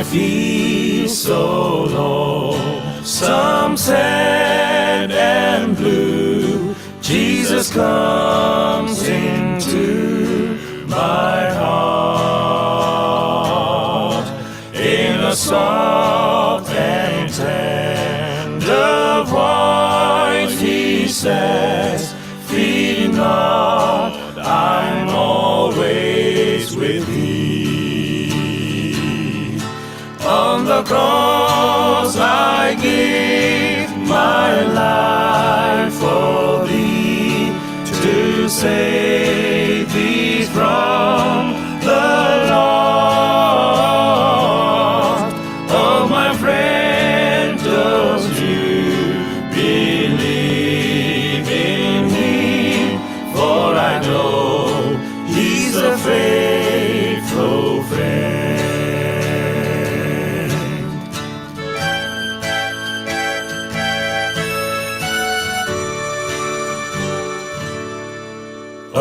feel so lonesome, sad and blue, Jesus comes into my heart. In a soft and tender voice, he says, "Fear not, I'm always with thee." On the cross I give my life for thee, to save thee from the loss. Oh, my friend, don't you believe in him, for I know he's a faithful friend.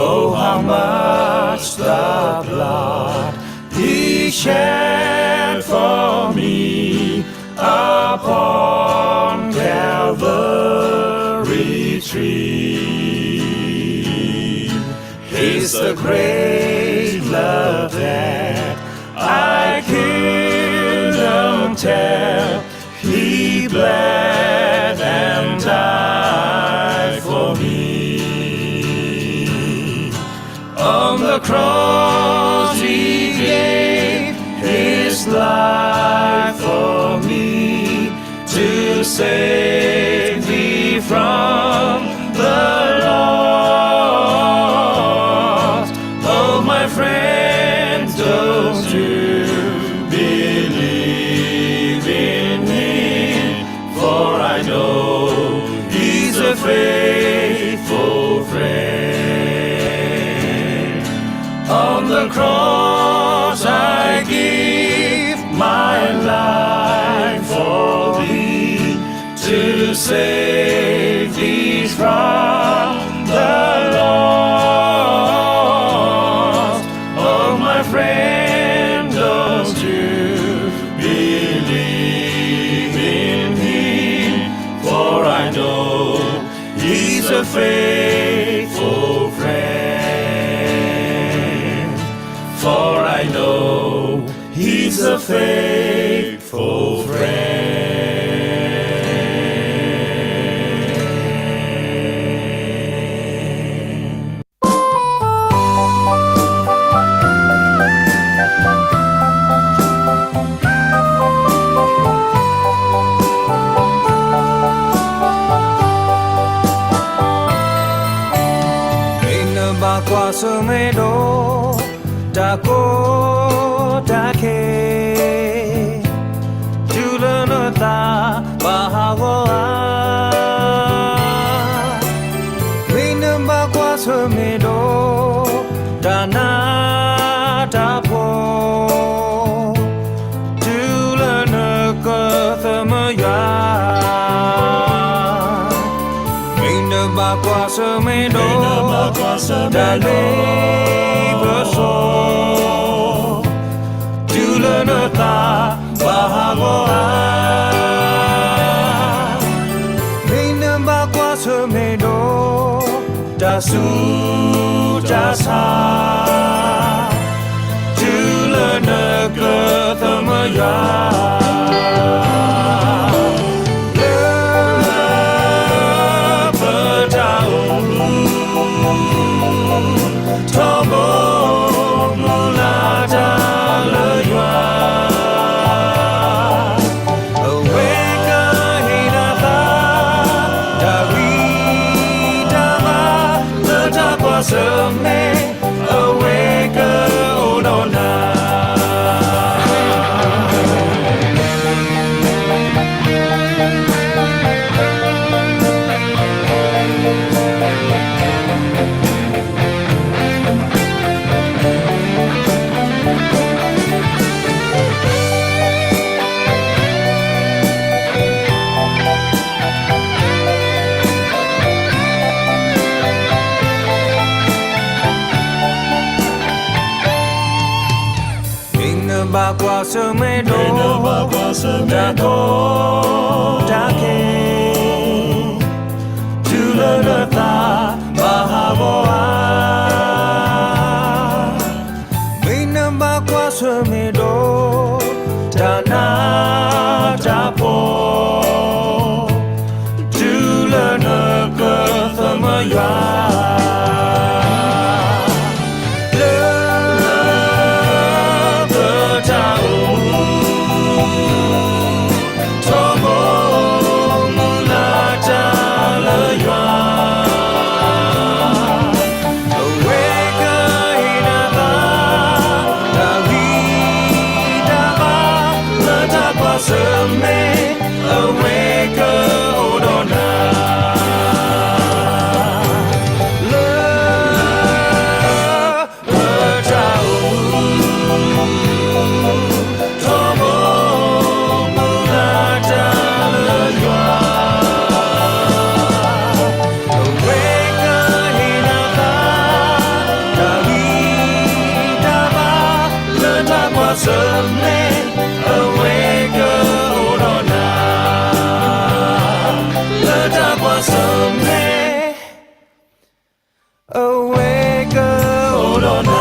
Oh, how much the blood he shed for me upon Calvary tree. Is the great love that I couldn't tell. He bled and died for me. On the cross he gave his life for me, to save me from the lost. Oh, my friend, don't you believe in him, for I know he's a faithful friend. On the cross I give my life for thee, to save thee from the lost. Oh, my friend, don't you believe in him, for I know he's a faithful friend. For I know he's a faithful friend. M့ၢ်နဘၣ်ကွၢ်ဆၢ မ့ၢ်ဒိး တၢ်ကီတၢ်ခဲ တုၤလၢနသးဘၣ်ဟးဂီၤဧါ. မ့ၢ်နဘၣ်ကွၢ်ဆၢ မ့ၢ်ဒိး တၢ်နးတၢ်ဖှီၣ် တုၤလၢနကသးမုာ်ယွၤ. မ့ၢ်နဘၣ်ကွၢ်ဆၢ မ့ၢ်ဒိး တၢ်လ့ပစီ တုၤလၢနသးဘၣ်ဟးဂီၤဧါ. မ့ၢ်နဘၣ်ကွၢ်ဆၢ မ့ၢ်ဒိး တၢ်ဆူးတၢ်ဆါ တုၤလၢနကသးမုာ်ယွၤ လၢပတၢ်အိၣ်မူ ထီဘိမုၢ်လၢ်တၢ်လၢယွၤ အဝဲကဟ့ၣ်နၤသး တၢ်ဂံၢ်တၢ်ဘါ လၢတၢ်ကွၢ်ဆၢၣ်မဲာ် အဝဲကအိၣ်ဒီးနၤ. မ့ၢ်နဘၣ်ကွၢ်ဆၢၣ်မဲာ်ဒီး တၢ်ကီတၢ်ခဲ တုၤလၢနသးဘၣ်ဟးဂီၤဧါ. မ့ၢ်နဘၣ်ကွၢ်ဆၢၣ်မဲာ်ဒီး တၢ်နးတၢ်ဖှီၣ် တုၤလၢနကသးမုာ်ယွၤ လၢပတၢ်အိၣ်မူ ထီဘိမုၢ်လၢ်တၢ်လၢယွၤ အဝဲကဟ့ၣ်နၤသး တၢ်ဂံၢ်တၢ်ဘါ လၢတၢ်ကွၢ်ဆၢၣ်မဲာ် အဝဲကအိၣ်ဒီးနၤ လၢ ပတၢ်အိၣ်မူ ထီဘိမုၢ်လၢ်တၢ်လၢယွၤ အဝဲကဟ့ၣ်နၤသး တၢ်ဂံၢ်တၢ်ဘါ လၢတၢ်ကွၢ်ဆၢၣ်မဲာ် အဝဲကအိၣ်ဒီးနၤ လၢတၢ်ကွၢ်ဆၢၣ်မဲာ် အဝဲကအိၣ်ဒီးနၤ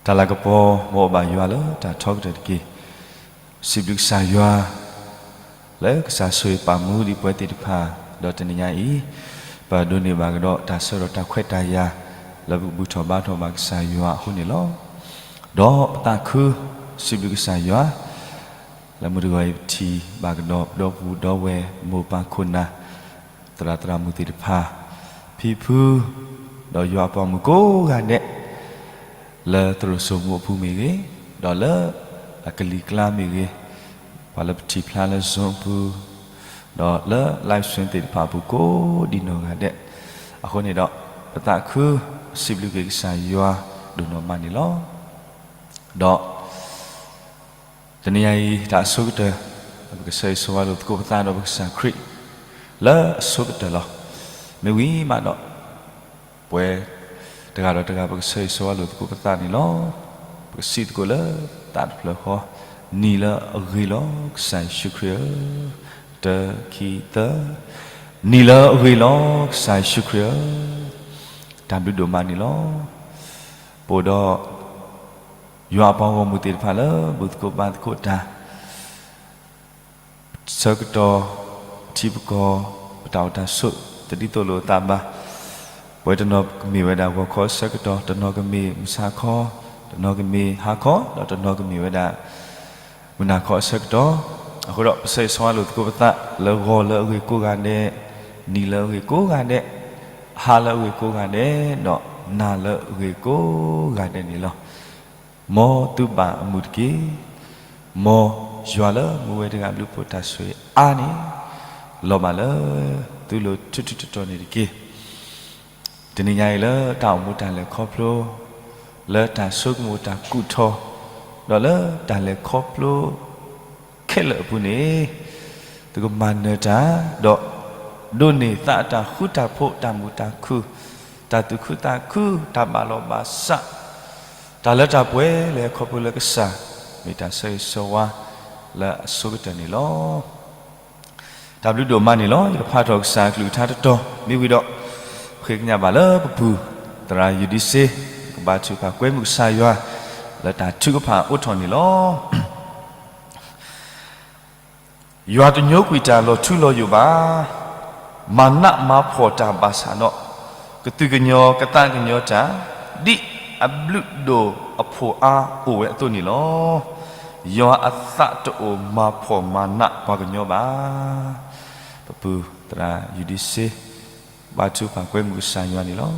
တၢ်လၤကပီၤ မ်အအိၣ်ဘၣ်ယွၤလၢတၢ်ထီကတၢၢ်တက့ၢ်. စံးဘျုးကစၢ်ယွၤ လၢကစၢ်ဆိၣ်ဂ့ၤပာ်မူဒံးပဝဲသ့ၣ်တဖၣ်, ဒီးတနံၤညါအံၤ ပဒိးန့ၢ်ဘၣ်ကဒီးတၢ်ဆၢကတီၢ်တၢ်ခွဲးတၢ်ယာ် လၢပကဘူၣ်ထီၣ်ဘါထီၣ်ဘၣ်ကစၢ်ယွၤအဃိန့ၣ်လီၤ. ဒီးပသးခု စံးဘျုးကစၢ်ယွၤ လၢမုၢ်တဂီၤအံၤပထံၣ်ဘၣ်ကဒီး ပဒီပုၢ်ဒီဝဲၢ်မိၢ်ပၢ်ခိၣ်နၢ် သရၣ်သရၣ်မုၣ်သ့ၣ်တဖၣ် ဖံဖု ဒီးယွၤအပှၤမုၣ်ကိးဂၤဒဲး လၢသရိာ်စိမိအပူၤမ့ၢ်ဂ့ၤ, ဒီးလၢအကလံၤကျါမ့ၢ်ဂ့ၤ, ပှၤလၢပထံၣ်ဖျါလၢ Zoom အပူၤ, ဒီးလၢ live stream သ့ၣ်တဖၣ်အပူၤကိးဒံနီၢ်ဂၤဒဲး, အဃိန့ၣ်ဒီး ပသးခု စံးဘျုးက့ၤကစၢ်ယွၤဒိၣ်နီၢ်မးန့ၣ်လီၤ. ဒီး တနံၤညါအံၤ တၢ်အဆိကတၢၢ် ပကဆၢဂ့ၤဆၢဝါလိာ်သကိးပသးဒီးပကစၢ်ခရံာ် လၢအဆိကတၢၢ်လီၤ. မ့ၢ်ဝံၤမးဒီး ပဝဲ တဂၤဒီးတဂၤ ပကဆၢဂ့ၤဆၢဝါလိာ်သကိးပသးန့ၣ်လီၤ. ပကစံးသကိးလၢသးတဖျၢၣ်ဃီ, နံၤလၢအဂ့ၤလီၤ ကစၢ်ယ့ၣ်ၡူးခရံာ်ဧၢ, တၢ ခံ သၢ, နံၤလၢအဂ့ၤလီၤ ကစၢ်ယ့ၣ်ၡူးခရံာ်ဧၢ, တၢ်ဘျုးဒိၣ်မးန့ၣ်လီၤ. ပအိၣ်ဒီး ယွၤအပှၤဂီၢ်မုၢ်သ့ၣ်တဖၣ်လၢ ဘူၣ်သကိးဘါသကိးတၢ် ဆၢကတီၢ် ထံပကီၢ် ပတၢ်အိၣ်တၢ်ဆိး တဒ်သိးလိာ်အသးဘၣ်. ပဝဲတနီၤကမ့ၢ်ဝဲဒၣ်ဂီၤခီအဆၢကတီၢ်, တနီၤကမ့ၢ်မုၢ်ဆါခီ, တနီၤကမ့ၢ်ဟါခီ, ဒီးတနီၤကမ့ၢ်ဝဲဒၣ် မုၢ်နၤခီအဆၢကတီၢ်. အဃိဒီး ပဆၢဂ့ၤဆၢဝါလိာ်သကိးပသး လၢဂီၤလၢအဂ့ၤကိးဂၤဒဲး, နံၤလၢအဂ့ၤကိးဂၤဒဲး, ဟါလၢအဂ့ၤကိးဂၤဒဲး, ဒီးနၤလၢအဂ့ၤကိးဂၤဒဲးန့ၣ်လီၤ. မ်သုဘၣ်အမုာ်တက့ၢ်. မ်ယွၤလၢမူဝဲတဂၤဘျုးဖှိၣ်တၢ်ဆိၣ်ဂ့ၤအါန့ၣ် လီၤဘၣ်လၢသုလိၤထူထူတီတီန့ၣ်တက့ၢ်. တနံၤညါအံၤလၢတၢ်အိၣ်မူတၢ်လဲၤခီဖျိ လၢတၢ်ဆိကမိၣ်တၢ်ကူၣ်ထီၣ် ဒီးလၢတၢ်လဲၤခီဖျိ ခဲလၢာ်အပူၤန့ၣ် သုကမၤနၢၤတၢ် ဒီး ဒိးန့ၢ်သးအတၢ်ဃူတၢ်ဖိး တၢ်မုာ်တၢ်ခုၣ် တၢ်သူၣ်ခုသးခု တၢ်ဘၣ်လီၤဘၣ်စး တၢ်လၢတၢ်ပှဲၤလၢဟဲခီဖျိလၢကစၢ် မ့ၢ်တၢ်ဆၢဂ့ၤဆၢဝါလၢအဆိကတၢၢ်န့ၣ်လီၤ. တၢ်ဘျုးဒိၣ်မးန့ၣ်လီၤ. ယကဖးထီၣ်ကစၢ်အကလုၢ်ကထါတတီၤ မ့ၢ်ဝံၤဒီး ဃ့ကညးဘၣ်လၢပပူၤ သရၣ်ယူဒံစ့ ကဘါထုကဖၣ်ကွဲမုာ်ကစၢ်ယွၤ လၢတၢ်ထုကဖၣ်အိးထီၣ်န့ၣ်လီၤ. ယွၤတညိကွံာ်တၢ်လီၤထူလီၤယိာ်ဘၣ်. မၤနးမၤဖှီၣ်တၢ်ဘၣ်ဆၣ်ဒီး ကသူၣ်ကညီၤကသးကညီၤတၢ် ဒ်အဘျုးဒိၣ်အဖှိၣ်အါအိၣ်ဝဲအသိးန့ၣ်လီၤ. ယွၤအသးတအိၣ်မၤဖှီၣ်မၤနးပှၤကညီဘၣ်. ပပူၤသရၣ်ယူဒံစ့ ဘါထုကဖၣ်ကွဲမုာ်ကစၢ်ယွၤန့ၣ်လီၤ.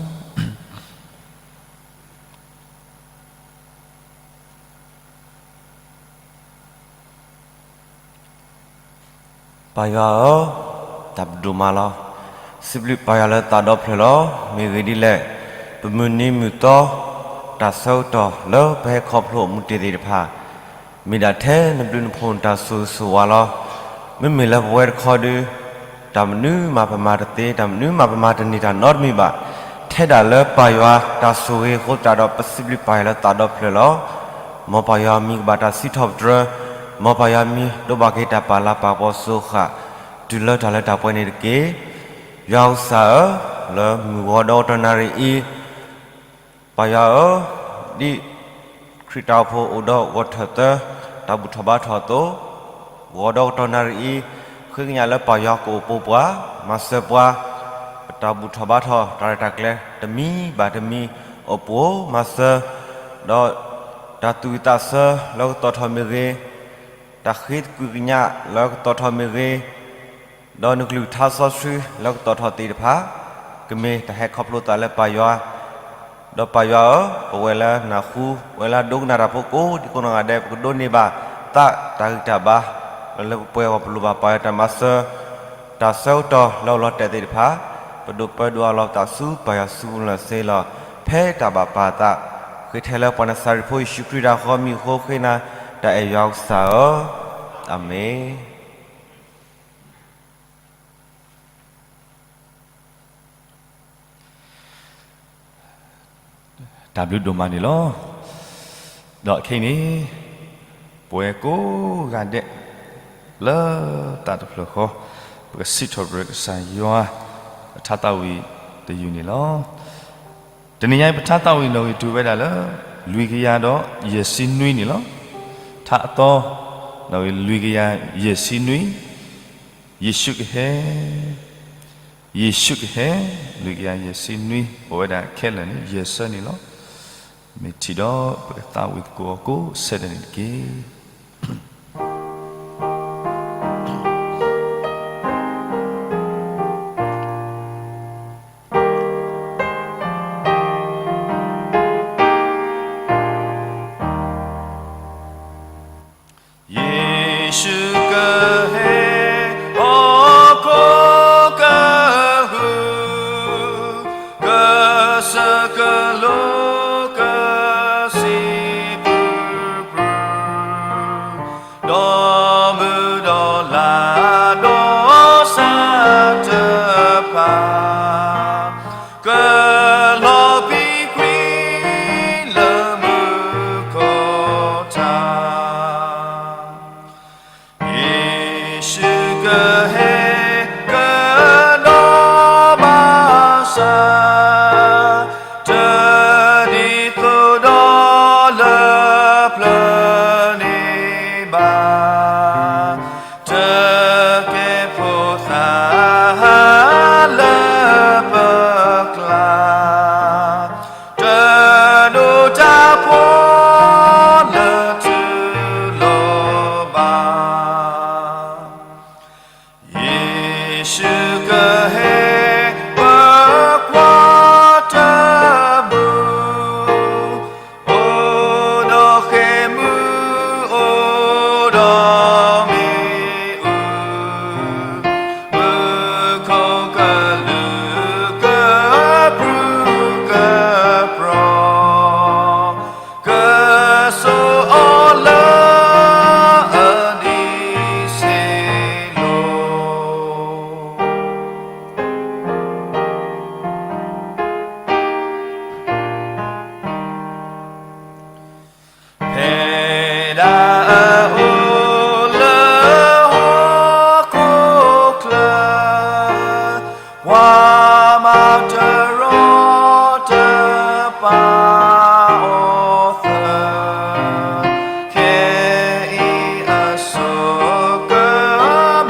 ပၢ်ယွၤဧၢ, တၢ်ဘျုးဒိၣ်မးလီၤ. စံးဘျုးပၢ်ယွၤလၢသးဒီဖျၢၣ်လီၤ. မ့ၢ်ဂ့ၢ်ဒ်လဲၣ်, ပမုၢ်နံၤမုၢ်သီ တၢ်ဆၢကတီၢ်လၢပဟဲခီဖျိအမူတ့ၢ်သ့ၣ်တဖၣ် မ့ၢ်ဒၣ်ထဲနဘျုးနဖှိၣ်နတၢ်ဆိၣ်ဂ့ၤဆိၣ်ဝါလီၤ. မ့မ့ၢ်လၢပဝဲတခီဒု တၢ်မနုၤမၤပမၤတသ့, တၢ်မနုၤမၤပမၤတန့ၢ်တၢ်နီတမံၤဘၣ်. ထဲဒၣ်လၢပၢ်ယွၤတၢ်ဆိၣ်ဂ့ၤအဃိသတးဒီး ပစံးဘျုးပၢ်ယွၤလၢသးဒီဖျၢၣ်လီၤ. မ်ပၢ်ယွၤမံၤကဘၣ်တၢ်စံးထီၣ်ပတြၢၤ, မ်ပၢ်ယွၤမံၤဒိးဘၣ်က့ၤတၢ်ပာ်လၤပာ်ကပီၤစိဃာ် တုၤလၢတၢ်လၢတၢ်ပှဲၤန့ၣ်တက့ၢ်. ယွၤကစၢ်ဧၢ, လၢမုၢ်ဂီၤဒီးကတီၢ်နၣ်ရံၣ်အံၤ ပၢ်ယွၤဧၢ, ဒ်ခရံာ်တၢ်အိၣ်ဖှိၣ်အိၣ်ဒီးဂီၤထၢၣ်သၢ တၢ်ဘူၣ်ထီၣ်ဘါထီၣ်အသိး, ဂီၤဒီးကတီၢ်နၣ်ရံၣ်အံၤ ဃ့ကညးလၢပၢ်ယွၤကအိၣ်ပိာ်ပှၤ, မၤစၢၤပှၤ, ပတၢ်ဘူၣ်ထီၣ်ဘါထီၣ် တၢ်ရဲၣ်တၢ်ကျဲၤတမံၤဘၣ်တမံၤ အိၣ်ပိာ်မၤစၢၤ, ဒီးတၢ်သူၣ်ဝံၣ်သးဆၢလၢကသီၣ်ထီၣ်မ့ၢ်ဂ့ၤ, တၢ်ဃ့သကွံာ်ကညးလၢကသီၣ်ထီၣ်မ့ၢ်ဂ့ၤ, ဒီးနကလုၢ်ကထါစီဆှံလၢကသီၣ်ထီၣ်သ့ၣ်တဖၣ် ကမ့ၢ်တၢ်ဟဲခီဖျိသးလၢပၢ်ယွၤ, ဒီးပၢ်ယွၤဧၢ, ပဝဲလၢနၢ်ဟူ ပဝဲလၢအဒိကနၣ်တၢ်ဖိကိးဒံကိးနီၢ်ဂၤဒဲး ပကဒိးန့ၢ်ဘၣ်သးတၢ်ဂံၢ်တၢ်ဘါ လၢပပှဲၤဂီၢ်ပလိၣ်ဘၣ်ပၢ်ယွၤတၢ်မၤစၢၤ, တၢ်ဆၢကတီၢ်လၢအလီၤတဲာ်သ့ၣ်တဖၣ် ပဒိးပၢဒိးအးလီၤပသးဆူပၢ်ယွၤဆူပူၤလၢ်စ့လီၤ. ဖဲတၢ်ဘၣ်ပာ်သး ဃ့ထဲလၢပှၤနၤစၤရ့းဖိယ့ၣ်ၡူးခရံာ်တၢ်ဃီမံၤအဃိ ဃ့နၤတၢ်အဲၣ်ယွၤကစၢ်ဧၢ, အၤမ့ၣ်. တၢ်ဘျုးဒိၣ်မးန့ၣ်လီၤ. ဒီးခဲအံၤန့ၣ် ပဝဲကိးဂၤဒဲး လၢသးတဖျၢၣ်ဃီ ပကစံးထီၣ်ပတြၢၤကစၢ်ယွၤ ပထါသးဝံၣ်တယုၢ်န့ၣ်လီၤ. တနံၤညါအံၤ ပထါသးဝံၣ်နီၣ်ဂံၢ်တုၤဝဲဒၣ်လၢ လွံၢ်ကယၤဒီးယဲၢ်ဆံနွံန့ၣ်လီၤ. ထါအသီ, နီၣ်ဂံၢ်လွံၢ်ကယၤယဲၢ်ဆံနွံ, ယ့ၣ်ၡူးကဟဲ, ယ့ၣ်ၡူးကဟဲ, လွံၢ်ကယၤယဲၢ်ဆံနွံ, အိၣ်ဝဲဒၣ်ခဲလၢာ်န့ၣ် ယဲၢ်ဆၢန့ၣ်လီၤ. မ့ၢ်ထံၣ်ဒီးပကသးဝံၣ်သကိးအီၤကိးဆၢဒၣ်န့ၣ်တက့ၢ်. ယ့ၣ်ၡူးကဟဲ, ဟီၣ်ခိၣ်ကဟု, ကစၢၢ်ကလိကစံးပူၤပူၤ, ဒီးမုၢ်ဒီးလါဒီးစၤတဖၣ် ကလီၤကွံာ်ကွံာ်လၢမူခိၣ်ထး, ယ့ၣ်ၡူးကဟဲ, ကဒီးဘၣ်ဆၣ်, တဒ်သိးဒီးလၢပျၢၤန့ၣ်ဘၣ်, တကဲဖိသၣ်လၢပကျါ, တဒိးတၢ်ဖိလၢထူလီၤဘၣ်. ယ့ၣ်ၡူးကဟဲ, ပကွၢ်တမူ, အိၣ်ဒီးဃဲၤမူ, အိၣ်ဒီးမ့ၣ်အူ, မူခိၣ်ကလုာ်ကပြုၢ်ကပြီၤ, ကစိာ်အီၤလၢအဒံးစ့လိၤ. ဖဲဒၣ်အအိၣ်လၢဟီၣ်ခိၣ်ချၢ, ပှၤမၤတရီတပါအီၤသၢ, ခဲအံၤအစိက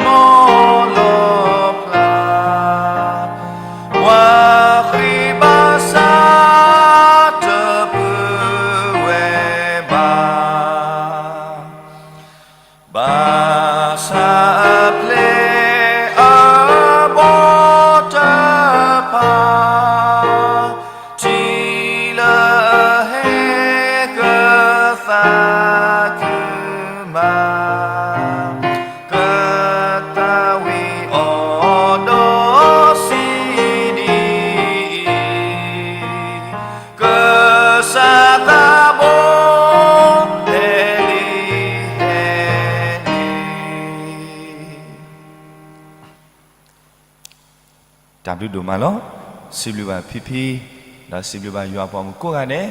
မီၤလီၤဖျါ, ပှၤဃ့ဘၣ်ဆၣ်တပူၤဝဲဘၣ်. ဘၣ်ဆၣ်အပျဲၢ်အဘီၣ်တဖၣ်, ထံၣ်လၢအဟဲကသးခုမး, ကသးဝံၣ်အီၤဒီးစံးဒ်အံၤ, ကစၢ်သးဘိဟဲလံဟဲလံ. တၢ်ဘျုးဒိၣ်မးလီၤ. စံးဘျုးဘၣ်ဖံဖံ, ဒီးစံးဘျုးဘၣ်ယွၤအပှၤမုၣ်ကိးဂၤဒဲး,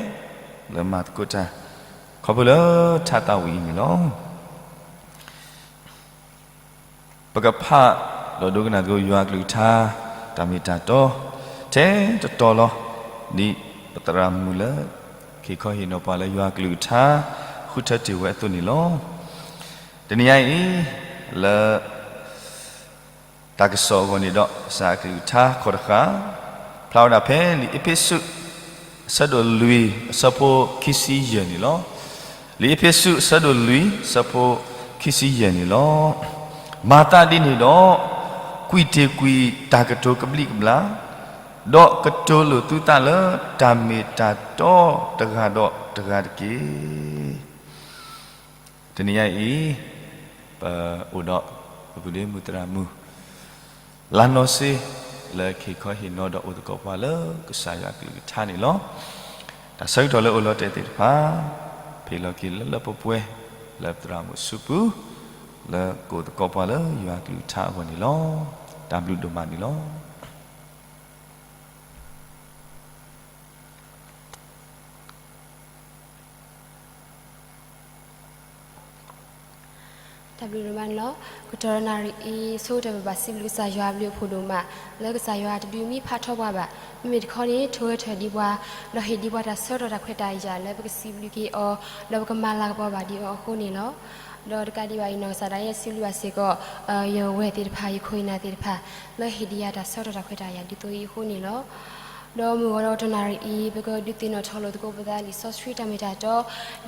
လၢမၤသကိးတၢ်, ခီဖျိလၢထါသးဝံၣ်အံၤန့ၣ်လီၤ. ပကဖးဒီးဒိကနၣ်သကိးယွၤအကလုၢ်ကထါ, တၢ်မ့ၢ်တၢ်တီ, ထဲတတီၤလီၤ, ဒ်ပသရၣ်မုၣ်လၢ ခ့ၣ်ခီဟ့ၣ်နီၤပှၤလၢယွၤအကလုၢ်ကထါ ဃုထၢတ့ၢ်ဝဲအသိးန့ၣ်လီၤ. တနံၤညါအံၤ, လၢ တၢ်ကစီၣ်အဂီၢ်န့ၣ်ဒီး ကစၢ်အကလုၢ်ကထါခီၣ်တဃာ်, ဖျါဝဲဒၣ်ဖဲလံာ်အ့းဖ့းစူး အဆၢဒိၣ်လွံၢ် အဆၢဖိခံဆံယဲၢ်န့ၣ်လီၤ. လံာ်အ့းဖ့းစူး အဆၢဒိၣ်လွံၢ် အဆၢဖိခံဆံယဲၢ်န့ၣ်လီၤ. မၤသးဒ်န့ၣ်ဒီး, ကွံာ်တ့ၢ်ကွံာ်တၢ်ကတိၤကဘျံးကဘျၣ်, ဒီးကတိၤလိာ်သုသးလၢတၢ်မ့ၢ်တၢ်တီတဂၤဒီးတဂၤတက့ၢ်. တနံၤညါအံၤ, ပအိၣ်ဒီးပပုၢ်ဒ့မုၣ်သရၣ်မုၣ် လါနီၢ်စ့ လၢခ့ၣ်ခီဟ့ၣ်နီၤဒီးအိၣ်သကိးပှၤလၢကစၢ်ယွၤအကလုၢ်ကထါန့ၣ်လီၤ. တၢ်ဆၢကတီၢ်လၢအိၣ်လီၤတဲာ်သ့ၣ်တဖၣ်, ဖဲလီၤက့ၤလၢလၢပှဲၤပှဲၤ လၢပသရၣ်မုၣ်အစုပူၤ, လၢကအိၣ်သကိးပှၤလၢယွၤအကလုၢ်ကထါအဂီၢ်န့ၣ်လီၤ. တၢ်ဘျုးဒိၣ်မးန့ၣ်လီၤ. တၢ်ဘျုးဒိၣ်မးန့ၣ်လီၤ. ကတီၢ်ဒီးနၣ်ရံၣ်အံၤ ဆိကတၢၢ်ပဘၣ်စံးဘျုးကစၢ်ယွၤအဘျုးအဖှိၣ်ဒိၣ်မး လၢကစၢ်ယွၤတဒုးမံဖးထီပှၤဘၣ်. မ့မ့ၢ်တခီန့ၣ် ထိၣ်ဂဲၤထၢၣ်ဒံးပှၤ, ဒီးဟ့ၣ်ဒံးပှၤတၢ်ဆၢကတီၢ်တၢ်ခွဲးတၢ်ယာ်လၢပကစံးဘျုးက့ၤအီၤ, ဒီးပကမၤလၤကပီၤဘၣ်ဒံးအီၤအဃိန့ၣ်လီၤ. ဒီးတကးဒံးဘၣ်အံၤ နီၢ်ကစၢ်ဒၣ်ယဲစံးဘျုးဘၣ်စ့ၢ်ကီး ယဝဲၢ်သ့ၣ်တဖၣ် ယခိၣ်ယနၢ်သ့ၣ်တဖၣ် လၢဟ့ၣ်ဒံးယၤတၢ်ဆၢကတီၢ်တၢ်ခွဲးတၢ်ယာ်ဒ်သိးအံၤအဃိန့ၣ်လီၤ. ဒီးမုၢ်ဂီၤဒီးတနၣ်ရံၣ်အံၤ ပကဒုးသ့ၣ်နီၣ်ထီၣ်လိာ်သကိးပသးလံာ်စီဆှံတၢ်မ့ၢ်တၢ်တ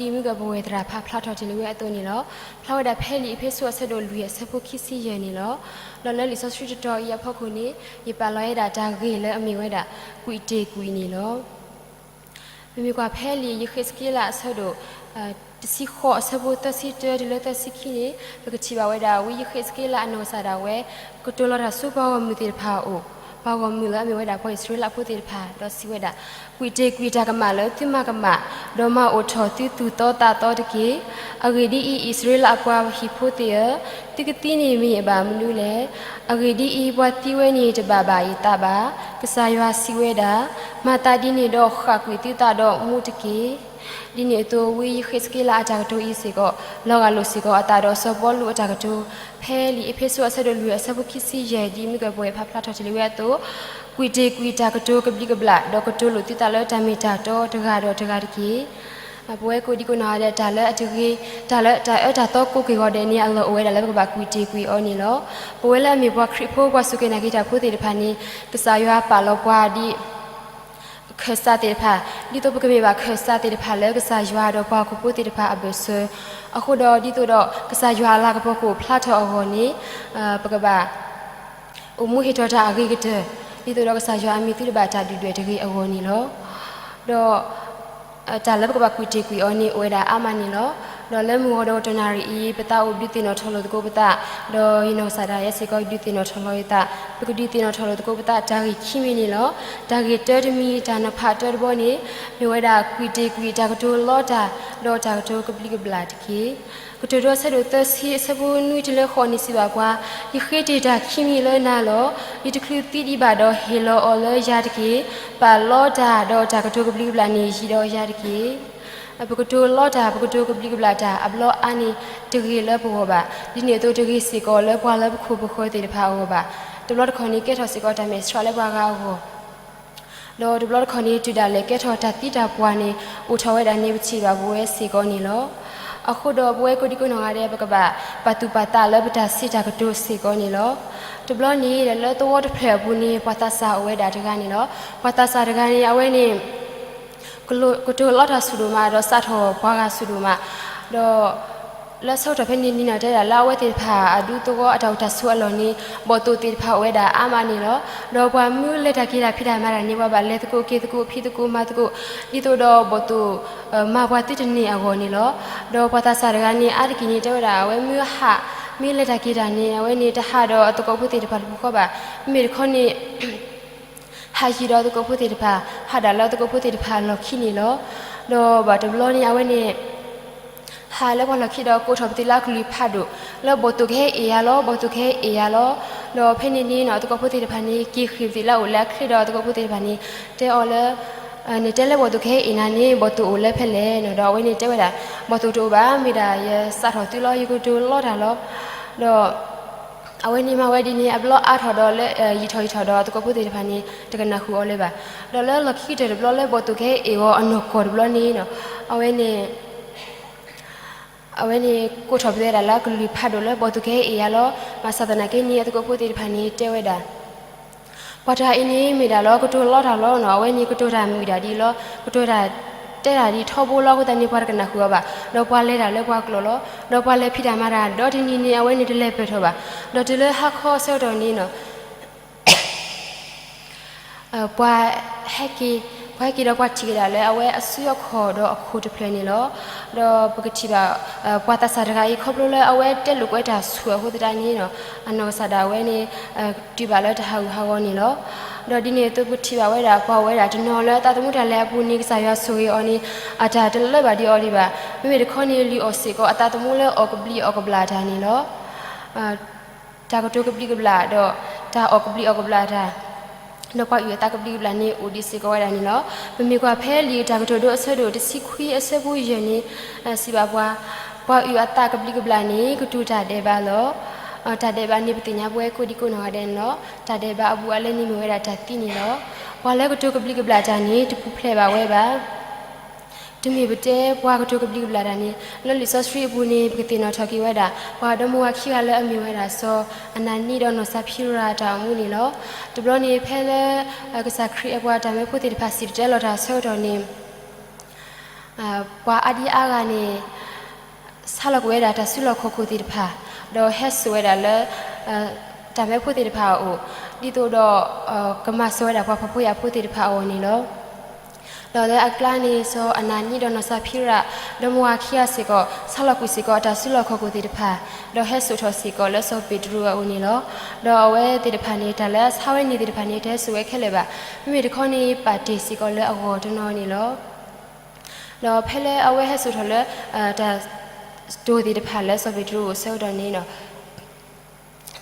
ီ, ဒ်မုၢ်ကပဝဲၢ်သရၣ်ဖးဖျါထီၣ်တ့ၢ်လံဝဲအသိးန့ၣ်လီၤ. ဖျါဝဲဒၣ်ဖဲလံာ်အ့းဖ့းစူးအဆၢဒိၣ်လွံၢ်အဆၢဖိခံဆံယဲၢ်န့ၣ်လီၤ. ဒီးလၢလံာ်စီဆှံတတီၤအံၤအဖီခိၣ်န့ၣ် ယပာ်လီၤဝဲဒၣ်တၢ်ဂ့ၢ်လၢအမ့ၢ်ဝဲဒၣ် ကွံာ်တ့ၢ်ကွံာ်န့ၣ်လီၤ. ပမ့ၢ်ကွၢ်ဖဲလံာ်ယဃ့းစက့လးအဆၢဒိၣ် တဆံဃိးအဆၢဖိသၢဆံတၢတုၤလၢသၢဆံခံန့ၣ် ပကထံၣ်ဘၣ်ဝဲဒၣ် ဝံယဃ့းစက့လးအနီၢ်ကစၢ်ဒၣ်ဝဲ ကတိၤလီၤတၢ်ဆူပှၤဂီၢ်မုၢ်သ့ၣ်တဖၣ်အအိၣ်, ပှၤဂီၢ်မုၢ်လၢအမ့ၢ်ဝဲဒၣ်ပှၤအံၣ်စရ့လးဖိသ့ၣ်တဖၣ် ဒီးစံးဝဲဒၣ်, ကွံာ်တ့ၢ်ကွံာ်တၢ်ကမၣ်လၢသုမၤကမၣ်, ဒီးမၤအိၣ်ထီၣ်သုသူၣ်သီသးသီတက့ၢ်. အဂ့ၢ်ဒ်အံၤ, အံၣ်စရ့လးပှၤဟံၣ်ဖိသ့ၣ်ဧၢ, သုကသံန့ၣ်မ့ၢ်အဘၣ်မနုၤလဲၣ်. အဂ့ၢ်ဒ်အံၤ, ပှၤသံဝဲန့ၣ်တဘၣ်ဘၣ်ယသးဘၣ်. ကစၢ်ယွၤစံးဝဲဒၣ်, မၤသးဒ်န့ၣ်ဒီးဃၣ်ကွံာ်သုသးဒီးမူတက့ၢ်. ဒ်န့ၣ်အသိး ဝံယဃ့းစက့လးအတၢ်ကတိၤအံၤစ့ၢ်ကီး လီၤဂာ်လိာ်စ့ၢ်ကီးအသးဒီးစီၤပီလူးအတၢ်ကတိၤ ဖဲလံာ်အ့းဖ့းစူးအဆၢဒိၣ်လွံၢ်အဆၢဖိခံဆံယဲၢ် ဒ်မုၢ်ကပဝဲၢ်ဖးဖျါထီၣ်တ့ၢ်လံဝဲအသိး, ကွံာ်တ့ၢ်ကွံာ်တၢ်ကတိၤကဘျံးကဘျၣ် ဒီးကတိၤလိာ်သုသးလၢတၢ်မ့ၢ်တၢ်တီတဂၤဒီးတဂၤတက့ၢ်. ပဝဲကိးဒံကိးနီၢ်ဂၤဒဲး တၢ်လၢအတဂ့ၤ, တၢ်လၢတၢ်အၢတၢ်သီကိးက့ၤဂီၤဒဲးန့ၣ် အလီၢ်အိၣ်ဝဲဒၣ်လၢပကဘၣ်ကွံာ်တ့ၢ်ကွံာ်အီၤန့ၣ်လီၤ. ပဝဲလၢအမ့ၢ်ပှၤခရံာ်ဖိ ပှၤစူၢ်က့ၤနာ်က့ၤတၢ်ဖိသ့ၣ်တဖၣ်န့ၣ် ကစၢ်ယွၤပာ်လီၤပှၤဒ် ခၢၣ်စးသ့ၣ်တဖၣ်, ဒ်သိးပကမ့ၢ်ဘၣ်ခၢၣ်စးသ့ၣ်တဖၣ်လၢကစၢ်ယွၤဒီးပှၤဟီၣ်ခိၣ်ဖိသ့ၣ်တဖၣ်အဘၢၣ်စၢၤ, အဃိဒီးဒ်သိးဒီးကစၢ်ယွၤအလၤကပီၤကအိၣ်ဖျါထီၣ်အဂီၢ်န့ၣ် ပကဘၣ် အိၣ်မူဟ့ၣ်ထီၣ်တၢ်အဂ့ၤကတၢၢ်, ဒ်သိးဒီးကစၢ်ယွၤအမံၤသုတဘၣ်တၢ်ဒုၣ်ဒွဲၣ်တဂ့ၤအဂီၢ်န့ၣ်လီၤ. ဒီး တၢ်လၢပကဘၣ်ကွံာ်တ့ၢ်ကွံာ်အီၤန့ၣ် အိၣ်ဝဲဒၣ်အါမးန့ၣ်လီၤ. ဒီးလၢမုၢ်ဂီၤဒီးတနၣ်ရံၣ်အံၤ ပသးအိၣ်ဒုးသ့ၣ်နီၣ်ထီၣ်လိာ်သကိးပသး, ဒီးယနီၢ်ကစၢ်ဒၣ်ယဲစ့ၢ်ကီး ဒုးသ့ၣ်နီၣ်ထီၣ်လီၤယသး, ပကဒုးသ့ၣ်နီၣ်ထီၣ်လိာ်သကိးပသးတၢ်ဂ့ၢ်ခံမံၤန့ၣ်လီၤ. တၢ်ဂ့ၢ်တၢတမံၤ တၢ်နီၤဖးတၢတဘီန့ၣ် မ့ၢ်ဝဲဒၣ်ကွံာ်တ့ၢ်ကွံာ်တၢ်ကတိၤလီတၢ် ဒီးတၢ်ကတိၤကဘျံးကဘျၣ်တက့ၢ်. ကတိၤဒိအဆၢဒိၣ်သၢဆံအဆၢဖိနွံတုၤလၢဃိးန့ၣ်စံးဘၣ်ပှၤ, ယဃ့တ့ၢ်တၢ်ခံမံၤလၢနၤလီၤ. ယတချုးသံဒံးဘၣ်ဒီးဟ့ၣ်လီၤအီၤလၢယၤတက့ၢ်. ပာ်လီတၢ်ဒီးတၢ်ကတိၤကဘျံးကဘျၣ်န့ၣ် ယံၤဒီးယၤတက့ၢ်. ပကတိၤလီတၢ် ပကတိၤကဘျံးကဘျၣ်တၢ် အဘျီအါန့ၣ်တဂ့ၤလၢပဂီၢ်ဘၣ်. ဒ်န့ၣ်အသိးတဂ့ၤစ့ၢ်ကီးလၢပှၤလၢပခိၣ်ပဃၢၤသ့ၣ်တဖၣ်အဂီၢ်ဘၣ်. တဘျီတခီၣ်န့ၣ် ကဲထီၣ်စ့ၢ်ကီးတၢ်မဲာ်ဆှးလၢပှၤဂၤအဂီၢ် ဒီးတဘျီတခီၣ်န့ၣ် တုၤဒၣ်လဲာ်ကဲထီၣ်တၢ်သံတၢ်ပှၢ်န့ၣ် အိၣ်ထီၣ်ဝဲဒၣ်န့ၣ် ပထံၣ်ဘၣ်ပဝဲစ့ၢ်ကီးန့ၣ်လီၤ. အဃိဒီးပဝဲကိးဒံကိးနီၢ်ဂၤဒဲး ပကဘၣ်ပာ်သူၣ်ပာ်သးလၢပတၢ်စံးတၢ်ကတိၤစ့ၢ်ကီးန့ၣ်လီၤ. တဘျီန့ၣ် လၢသဝီတဖျၢၣ်အပူၤန့ၣ် ပှၤသးစၢ်အိၣ်ဝဲဒၣ်တဂၤန့ၣ်လီၤ. ပှၤသးစၢ်တဂၤန့ၣ် အဝဲန့ၣ် ကတိၤလီတၢ်ဆူၣ်ဒိၣ်မး ဒီးစးထီၣ်ပှၤဂၤဆူၣ်ဒိၣ်မး, ဒီး လၢဆၢကတီၢ်ဖဲန့ၣ်န့ၣ်နီၤ တဲဒၣ်လၢအဝဲသ့ၣ်တဖၣ်အဒူသဝီအတၢ်အိၣ်တၢ်ဆိးအလီၢ်န့ၣ် ဘီၣ်သိၣ်သ့ၣ်တဖၣ်အိၣ်ဝဲဒၣ်အါမးန့ၣ်လီၤ. ဒီးပှၤမ့ၢ်လဲၤတၢ်က့ၤတၢ်ဖံးတၢ်မၤတၢ်န့ၣ် ပှၤဘၣ်လဲၤသကိးက့ၤသကိးဖံးသကိးမၤသကိး ဒ်သိးဒီးဘီၣ်သိၣ် မၤပှၤသုတန့ၢ်အဂီၢ်န့ၣ်လီၤ. ဒီးပှၤသးစၢ်တဂၤန့ၣ် အါတက့ၢ်န့ၣ် တဲဝဲဒၣ် အဝဲမ့ၢ်ဟး မ့ၢ်လဲၤတၢ်က့ၤတၢ်န့ၣ် အဝဲန့ၣ်တဟးဒီးအသကိးဖိသ့ၣ်တဖၣ်တပူၤဃီဘၣ်. မ့မ့ၢ်တခီန့ၣ် ဟးယံၤဒီးသကိးဖိသ့ၣ်တဖၣ် ဟးဒၣ်လၢသကိးဖိသ့ၣ်တဖၣ်အလီၢ်ခံန့ၣ်လီၤ. ဒီးဘၣ်တဘျီန့ၣ် အဝဲန့ၣ် ဟးလၢပှၤလီၢ်ခံဒီး ကိးထီၣ်ပသံးလၢအကလုၢ်ဖးဒိၣ် လၢဘီၣ်သိၣ်ကဟဲအ့ၣ်ယၤလီၤ, ဘီၣ်သိၣ်ကဟဲအ့ၣ်ယၤလီၤ. ဒီးဖဲန့ၣ်န့ၣ်နီၤ သကိးဖိသ့ၣ်တဖၣ်န့ၣ် က့ၤဃ့ၢ်ပသံးလၢအအိၣ်လၢအချ့ဒီး သကိးဖိသ့ၣ်တဖၣ်န့ၣ် တဲအီၤလၢ နတဲလၢဘီၣ်သိၣ်ကဟဲအ့ၣ်နၤန့ၣ် ဘီၣ်သိၣ်အိၣ်လၢဖဲလဲၣ်နီၤ. ဒီးအဝဲန့ၣ်တဲဝဲဒၣ် ဘီၣ်သိၣ်တအိၣ်ဘၣ်, မ့ၢ်ဒၣ်ယစးထီၣ်သုလီၤ, ယကတိၤလီတၢ်လီၤ. ဒီး အဝဲန့ၣ်မၤဝဲဒ်န့ၣ် အဘျီအါထီၣ်ဒီးလၢ ယံာ်ထီၣ်ယံာ်ထီၣ်ဒီးသကိးဖိသ့ၣ်တဖၣ်န့ၣ် တကနၣ်ဃုာ်အီၤလၢၤဘၣ်. ဒီးလၢလီၢ်ခံကတၢၢ်တဘျီလၢဘီၣ်သိၣ်ကဟဲအ့ၣ်အီၤအနီၢ်ကီၢ်တဘျီန့ၣ်နီၤ အဝဲန့ၣ် အဝဲန့ၣ် ကိးထီၣ်ပသံးဒၣ်လၢအကလုၢ်ဖးဒိၣ်လၢဘီၣ်သိၣ်ကဟဲအ့ၣ်ယၤလီၤ. ဘၣ်ဆၣ်သနာ်က့န့ၣ် အသကိးဖိသ့ၣ်တဖၣ်န့ၣ် တဲဝဲဒၣ် ပှၤတဂၤအံၤန့ၣ်မ့ၢ်ဒၣ်လီၤ ကတိၤလီတၢ်လီၤနီၤ. အဝဲန့ၣ်ကတိၤတၢ်မုာ်ဒၣ်ဒ်လီၤ, ကတိၤတၢ်တဲတၢ်ဒ်ထီဘိလီၤ. အဃိသတးန့ၣ် ပှၤတကနၣ်ဃုာ်အီၤဘၣ်. ဒီးပှၤလဲၤတၢ်လၢပှၤကျိာ်လီၤ. ဒီးပှၤလဲၤဖံးတၢ်မၤတၢ် ဒီးတနံၤန့ၣ် အဝဲန့ၣ်တလဲၤပၢၢ်ထီၣ်ဘၣ်. ဒီးတုၤလၢဟါခီအဆၢကတီၢ်န့ၣ်နီၤ ပှၤဟဲက့ၤ, ပှၤဟဲက့ၤဒီးပှၤထံၣ်က့ၤဒၣ်လၢအဝဲအစုအခီၣ်ဒီးအခိၣ်တဖျၢၣ်န့ၣ်လီၤ. ဒီးပကထံၣ်ဘၣ် ပှၤသးစၢ်တဂၤအံၤ ခီဖျိလၢအဝဲတဲလိာ်ကွဲတၢ်ဆူၣ်အဃိသတးန့ၣ်နီၤ အနီၢ်ကစၢ်ဒၣ်ဝဲန့ၣ် တုၤဘၣ်လၢတၢ်ဟးဂူာ်ဟးဂီၤန့ၣ်လီၤ. ဒီးဒ်န့ၣ်အသိးပကထံၣ်ဘၣ်ဝဲဒၣ် ပှၤအိၣ်ဝဲဒၣ်တနီၤလၢအသးသမူတၢ်လဲၤအပူၤန့ၣ် ကစၢ်ယွၤဆိၣ်ဂ့ၤအီၤန့ၣ် အတၢ်တလၢဘၣ်ဒံးအီၤဒံးဘၣ်. မ့မ့ၢ်တခီန့ၣ် လုၢ်အီၣ်စ့ၢ်ကီးအသးသမူလၢအီၣ်ကဘျံးအီၣ်ကဘျၣ်တၢ်န့ၣ်လီၤ. တၢ်ကတိၤကဘျံးကဘျၣ်ဒီး တၢ်အီၣ်ကဘျံးအီၣ်ကဘျၣ်တၢ် ဒီးပှၤအုၣ်အသးကဘျံးကဘျၣ်န့ၣ် အိၣ်ဒံးစ့ၢ်ကီးဝဲဒၣ်န့ၣ်လီၤ. ပမ့ၢ်ကွၢ်ဖဲလံာ်တၢ်ကတိၤဒိအဆၢဒိၣ်တဆံခွံအဆၢဖိယဲၢ်န့ၣ် စံးဘၣ်ပှၤ ပှၤအုၣ်အသးကဘျံးကဘျၣ်န့ၣ် ကတိၤတၢ်ဒဲးဘးလီၤ. တၢ်ဒဲးဘးန့ၣ် ပသ့ၣ်ညါပဝဲကိးဒံကိးနီၢ်ဂၤဒဲးန့ၣ်လီၤ. တၢ်ဒဲးဘးအဘူးအလဲန့ၣ်မ့ၢ်ဝဲဒၣ်တၢ်သံန့ၣ်လီၤ. ပှၤလၢကတိၤကဘျံးကဘျၣ်တၢ်န့ၣ် တပူၤဖျဲးဘၣ်ဝဲဘၣ်. တမ့ၢ်ပတဲပှၤကတိၤကဘျံးကဘျၣ်တၢ်န့ၣ် လၢလံာ်စီဆှံအပူၤန့ၣ် ပကသ့ၣ်နီၣ်ထီၣ်က့ၤဝဲဒၣ် ပှၤဒီမါဝၤခံဂၤလၢအမ့ၢ်ဝဲဒၣ် စီၤအနၤနံဒီးနီၢ်စၤဖံရၤအတၢ်အိၣ်မူန့ၣ်လီၤ. တဘျီန့ၣ် ဖဲလၢ ကစၢ်ခရံာ်အဲၣ်ပှၤတၢ်မၢဖိသ့ၣ်တဖၣ်စံၣ်တဲၤတဲလီၤတၢ်အဆၢကတီၢ်န့ၣ် ပှၤအါဒံအါဂၤန့ၣ် ဆါလီၤကွံာ်ဝဲဒၣ်တၢ်စုလီၢ်ခီၣ်ခိၣ်သ့ၣ်တဖၣ်, ဒီးဟဲစိာ်ဝဲဒၣ်လၢ တၢ်မၢဖိသ့ၣ်တဖၣ်အအိၣ်, ဒ်သိးဒီး ကမၤစၢၤဝဲဒၣ်ပှၤဖှီၣ်ဖိယာ်ဖိသ့ၣ်တဖၣ်အဂီၢ်န့ၣ်လီၤ. ဒီးလၢအကျါန့ၣ် စီၤအနၤနံဒီးနီၢ်စၤဖံရၤ ဒီမါဝၤခံဂၤစ့ၢ်ကီး ဆါလီၤကွံာ်စ့ၢ်ကီးအတၢ်စုလီၢ်ခီၣ်ခိၣ်သ့ၣ်တဖၣ်, ဒီးဟဲစိာ်ထီၣ်စ့ၢ်ကီးလၢစီၤပ့းတရူးအအိၣ်န့ၣ်လီၤ. ဒီးအဝဲသ့ၣ်တဖၣ်န့ၣ် တၢ်လၢအဆါဝဲန့ၣ်သ့ၣ်တဖၣ်န့ၣ် တဟဲစိာ်ဝဲခဲလၢာ်ဘၣ်. မ့မ့ၢ်တခီန့ၣ် ပာ်တ့ၢ်စ့ၢ်ကီးလၢအဂီၢ်တနီၤန့ၣ်လီၤ. ဒီးဖဲလၢအဝဲဟဲစိာ်ထီၣ်လၢ တၢ်တိၤသ့ၣ်တဖၣ်လၢစီၤပ့းတရူးအအိၣ်အဆၢကတီၢ်န့ၣ်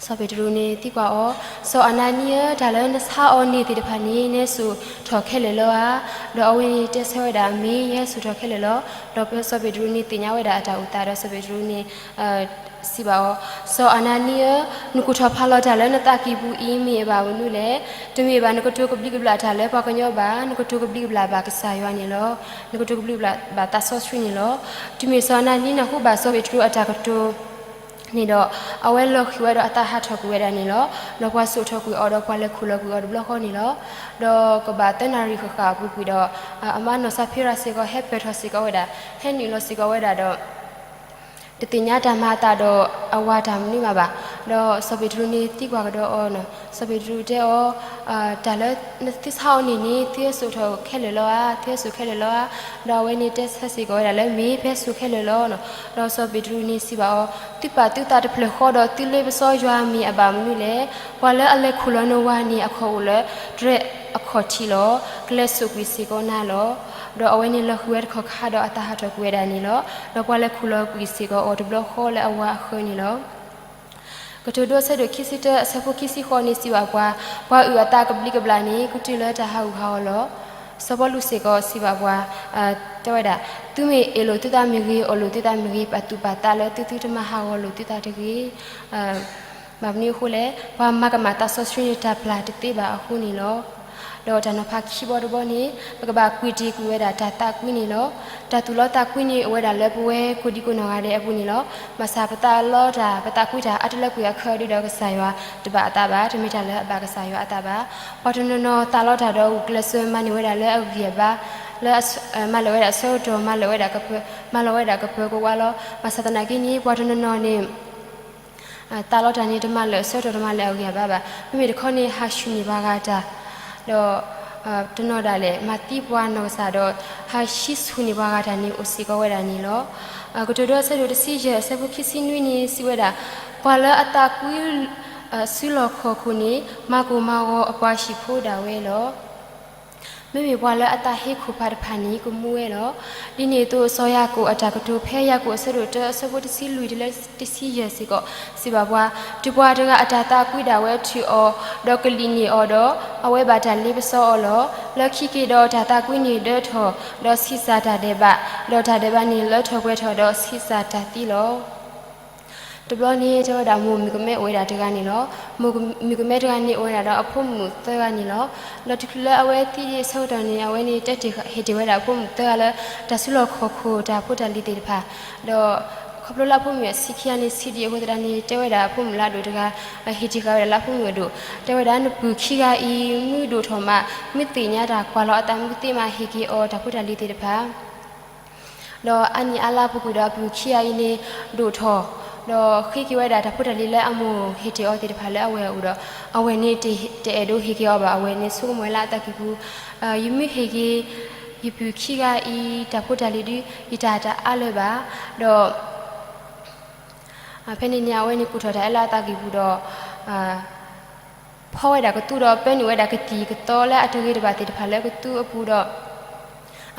စီၤပ့းတရူးန့ၣ်သံကွၢ်အီၤ, စီၤအနၤနံဧၢ, တၢ်လၢနဆါအီၤန့ၣ်သ့ၣ်တဖၣ်န့ၣ် နဟဲစိာ်ထီၣ်ခဲလၢာ်လၢၤဧါ. ဒီးအဝဲန့ၣ်တဲဆၢဝဲဒၣ် မ့ၢ်ယဟဲစိာ်ထီၣ်ခဲလၢာ်လီၤ. ဒီးစီၤပ့းတရူးန့ၣ်သ့ၣ်ညါဝဲဒၣ်အတၢ်အိၣ်သးဒီးစီၤပ့းတရူးန့ၣ် စံးဘၣ်အီၤ, စီၤအနၤနံဧၢ, နကိၢ်ထီၣ်ဖးလီၤတၢ်လၢနသးကံၢ်ပူၤအံၤမ့ၢ်အဘၣ်မနုၤလဲၣ်. တမ့ၢ်ဘၣ်နကတိၤကဘျံးကဘျၣ်တၢ်လၢပှၤကညီဘၣ်, နကတိၤကဘျံးကဘျၣ်ဘၣ်ကစၢ်ယွၤန့ၣ်လီၤ. နကတိၤကဘျံးကဘျၣ်ဘၣ်သးစီဆှံန့ၣ်လီၤ. တုၤမ့ၢ်စီၤအနၤနံနၢ်ဟူဘၣ်စီၤပ့းတရူးအတၢ်ကတိၤ န့ၣ်ဒီး အဝဲလီၤဃံၤဝဲဒီးအသးဟးထီၣ်ကွံာ်ဝဲဒၣ်န့ၣ်လီၤ. ဒီးပှၤစိာ်ထီၣ်ကွံာ်အီၤဒီးပှၤလဲၤခူၣ်လီၤကွံာ်အီၤတဘျီဃီန့ၣ်လီၤ. ဒီးကဘၣ်သၢနၣ်ရံၣ်ဃၣ်ဃၣ်အပူၤကွံာ်ဒီး အမါနီၢ်စၤဖံရၤစ့ၢ်ကီး ဟဲပၢၢ်ထီၣ်စ့ၢ်ကီးဝဲဒၣ်, ဟဲနုာ်လီၤစ့ၢ်ကီးဝဲဒၣ်ဒီး တသ့ၣ်ညါတၢ်မၤအသးဒီးအဝၤတၢ်မနုၤမးဘၣ်. ဒီးစီၤပ့းတရူးန့ၣ်သံကွၢ်ကဒီးအီၤ, စီၤပ့းတရူးတဲအီၤ, တၢ်လၢသုဆါအီၤန့ၣ်န့ၣ် သုဟဲစိာ်ထီၣ်ခဲလၢာ်လီၤဧါ, သုဟဲစိာ်ခဲလၢာ်လီၤဧါ. ဒီးအဝဲန့ၣ်တဲဆၢစ့ၢ်ကီးဝဲဒၣ်လၢ မ့ၢ်ပဟဲစိာ်ခဲလၢာ်လီၤ. ဒီးစီၤပ့းတရူးန့ၣ်စံးဘၣ်အီၤ, သုပာ်သုသးတဖျၢၣ်ဃီဒီးသုလ့ပစီယွၤမ့ၢ်အဘၣ်မနုၤလဲၣ်. ပှၤလၢအလဲၤခူၣ်လီၤနဝၤန့ၣ် အခီၣ်အိၣ်လၢတြဲၤအခီၣ်ထံးလီၤ. ကလဲၤစိာ်ကွံာ်စ့ၢ်ကီးနၤလီၤ. ဒီးအဝဲန့ၣ်လီၤဃံၤဝဲတခီခါဒီးအသးဟးထီၣ်ကွံာ်ဝဲဒၣ်န့ၣ်လီၤ. ဒီးပှၤလဲၤခူၣ်လီၤကွံာ်စ့ၢ်ကီးအီၤတဘျီဃီလၢအဝၤအဃၢၤန့ၣ်လီၤ. ကတိၤဒိအဆၢဒိၣ်ခံဆံတၢ အဆၢဖိခံဆံဃိးန့ၣ်စံးဘၣ်ပှၤ, ပှၤအုၣ်အသးကဘျံးကဘျၣ်န့ၣ် ကတုၤလၢတၢ်ဟးဂူာ်ဟးဂီၤလီၤ. စီၤပီလူးစ့ၢ်ကီးစံးဘၣ်ပှၤ, တဲဝဲဒၣ်, သုမ့ၢ်အ့ၣ်လိာ်သုသးမ့ၢ်ဂ့ၤ, အီၣ်လိာ်သုသးမ့ၢ်ဂ့ၤ, ပာ်သူၣ်ပာ်သးလၢသုသုတမၤဟးဂီၤလိာ်သုသးတဂ့ၤ. ဘၣ်မနုၤအဃိလဲၣ်, ပှၤမၤကမၣ်သးစီဆှံန့ၣ် တၢ်ပျၢ်တသ့ဘၣ်အဃိန့ၣ်လီၤ. ဒီးတၢ်နီၤဖးခံဘီတဘီန့ၣ် ပကဘၣ်ကွံာ်တ့ၢ်ကွံာ်ဝဲဒၣ်တၢ်သးကွံန့ၣ်လီၤ. တၢ်သူၣ်လီသးကွံန့ၣ် အိၣ်ဝဲဒၣ်လၢပဝဲကိးဒံကိးနီၢ်ဂၤဒဲးအပူၤန့ၣ်လီၤ. ဘၣ်ဆၣ်ပသးလီတၢ် ပသးကွံတၢ်အါတလၢကွံာ်အခါဒုဒီး ကစၢ်ယွၤတဘၣ်အသးဘၣ်, တမ့ၢ်တၢ်လၢအဘၣ်ကစၢ်ယွၤအသးဘၣ်. ပှၤတနီၤနီၤသးလီတၢ်ဒီးဂုာ်ကျဲးစၢးမၤန့ၢ်ဝဲဒၣ်လၢအဂံၢ်အဘါ, လၢ မၤလၢာ်ဝဲဒၣ်အဆၢကတီၢ်, မၤလၢာ်ဝဲဒၣ်ကပၢၤ, မၤလၢာ်ဝဲဒၣ်ကပၢၤကဝါလီၤ. ဘၣ်ဆၣ်သနာ်က့န့ၣ် ပှၤတနီၤနီၤန့ၣ် သးလီတၢ်န့ၣ် တမၤလၢာ်အဆၢကတီၢ် တမၤလၢာ်အဂံၢ်အဘါဘၣ်. မ့မ့ၢ်တခီန့ၣ် ဟးဆူၣ်န့ၢ်ပှၤဂၤတၢ်, ဒီး တနီၤဒၣ်လဲာ် မၤသံပှၤနီၢ်ကစၢ်ဒီး ဟးဟံးဆူၣ်န့ၢ်ပှၤဂၤတၢ်န့ၣ် အိၣ်စ့ၢ်ကီးဝဲဒၣ်န့ၣ်လီၤ. ကတိၤဒိအဆၢဒိၣ်တဆံယဲၢ် အဆၢဖိခံဆံနွံန့ၣ် စံးဝဲဒၣ်, ပှၤလၢအသးကွံ စုလီၢ်ခီၣ်ခိၣ်န့ၣ် မၤကိၢ်မၤဂီၤအပှၤဟံၣ်ဖိဒၣ်ဝဲလီၤ. မ့မ့ၢ်ပှၤလၢအသးဟ့ခိၣ်ဖးတဖၣ်န့ၣ် ကမူဝဲလီၤ. ဒ်န့ၣ်အသိး စီၤယၤကိာ်အတၢ်ကတိၤဖဲယၤကိာ် အဆၢဒိၣ်တၢ အဆၢဖိတဆံလွံၢ်တုၤလၢတဆံယဲၢ်စ့ၢ်ကီး စံးဘၣ်ပှၤ, တုၤပှၤတဂၤအတၢ်သးကွံဒၣ်ဝဲထုးအီၤ, ဒီးကလံၣ်န့ၢ်အီၤဒီး, အဝဲဘၣ်တၢ်လ့ပစီအီၤလီၤ. လၢခံက့ၤဒီး တၢ်သးကွံန့ၣ်ဒၢထီၣ်, ဒီးဆံးစၢ်တၢ်ဒဲးဘး, ဒီးတၢ်ဒဲးဘးန့ၣ်လၢထီၣ်ပှဲၤထီၣ်, ဒီးဆံးစၢ်တၢ်သံလီၤ. တဘျီန့ၣ် တဲဝဲဒၣ် မိၢ်မုၣ်ကမဲအိၣ်ဝဲဒၣ်တဂၤန့ၣ်လီၤ. မိၢ်မုၣ်ကမဲတဂၤန့ၣ် အိၣ်ဝဲဒၣ်ဒီးအဖိမုၣ်သၢဂၤန့ၣ်လီၤ. ဒီးတချုးလၢအဝဲသံဒံးအဆၢကတီၢ်န့ၣ် အဝဲန့ၣ်တဲတ့ၢ်ဟ့ၣ်တ့ၢ်ဝဲဒၣ်အဖိမုၣ်သၢဂၤလၢ တၢ်စုလီၢ်ခီၣ်ခိၣ်တၢ်ဖိတၢ်လံၤသ့ၣ်တဖၣ်, ဒီးခီဖျိလၢအဖိမုၣ်အဆံးခံဂၤန့ၣ် ဆံးဒံးအဃိသတးန့ၣ် တဲဝဲဒၣ်အဖိမုၣ်လၢအဒိၣ်တဂၤ, ဟ့ၣ်တ့ၢ်ဃာ်ဝဲဒၣ်လၢအဖိမုၣ်အဒိၣ်, တဲဝဲဒၣ် နပုၢ်ခံဂၤအံၤ မုၢ်ဒိၣ်ထီၣ်မး မုၢ်သ့ၣ်ညါတၢ်ကွၢ်လီၤအသးမုၢ်သ့ၣ်မး ဟ့ၣ်က့ၤအီၤတၢ်ဖိတၢ်လံၤသ့ၣ်တဖၣ် ဒီးအါနံၣ်အါလါပူၤကွံာ်ဒီး အပုၢ်ခံဂၤအံၤန့ၣ် ဒိၣ်ထီၣ်, ဒီးဃ့က့ၤဝဲဒၣ်တၢ်ဖိတၢ်လံၤလၢအမိၢ်ဟ့ၣ်တ့ၢ်အီၤသ့ၣ်တဖၣ်လၢအဝဲၢ်အအိၣ်ဒီး အဝဲၢ်န့ၣ်တအဲၣ်ဒိးဟ့ၣ်က့ၤအီၤဘၣ်. အဝဲၢ်န့ၣ်ဆိကမိၣ်ဝဲလၢအသးကံၢ်ပူၤ, ယမ့ၢ်ဟ့ၣ်က့ၤ ယပုၢ်ခံဂၤအံၤ တၢ်ဖိတၢ်လံၤဒုး ယတၢ်တအါလၢၤဘၣ်. ဒီး ဖဲန့ၣ်န့ၣ် အဝဲန့ၣ်ကူၣ်ထီၣ်တၢ်အၢလၢအသးကံၢ်ပူၤဒီး ဖီဝဲဒၣ်ကသူဒီး ပၢနုာ်ဝဲဒၣ်ကသံၣ်ကသီလၢအတဂ့ၤတဘၣ်သ့ၣ်တဖၣ်လၢကသူအပူၤဒီး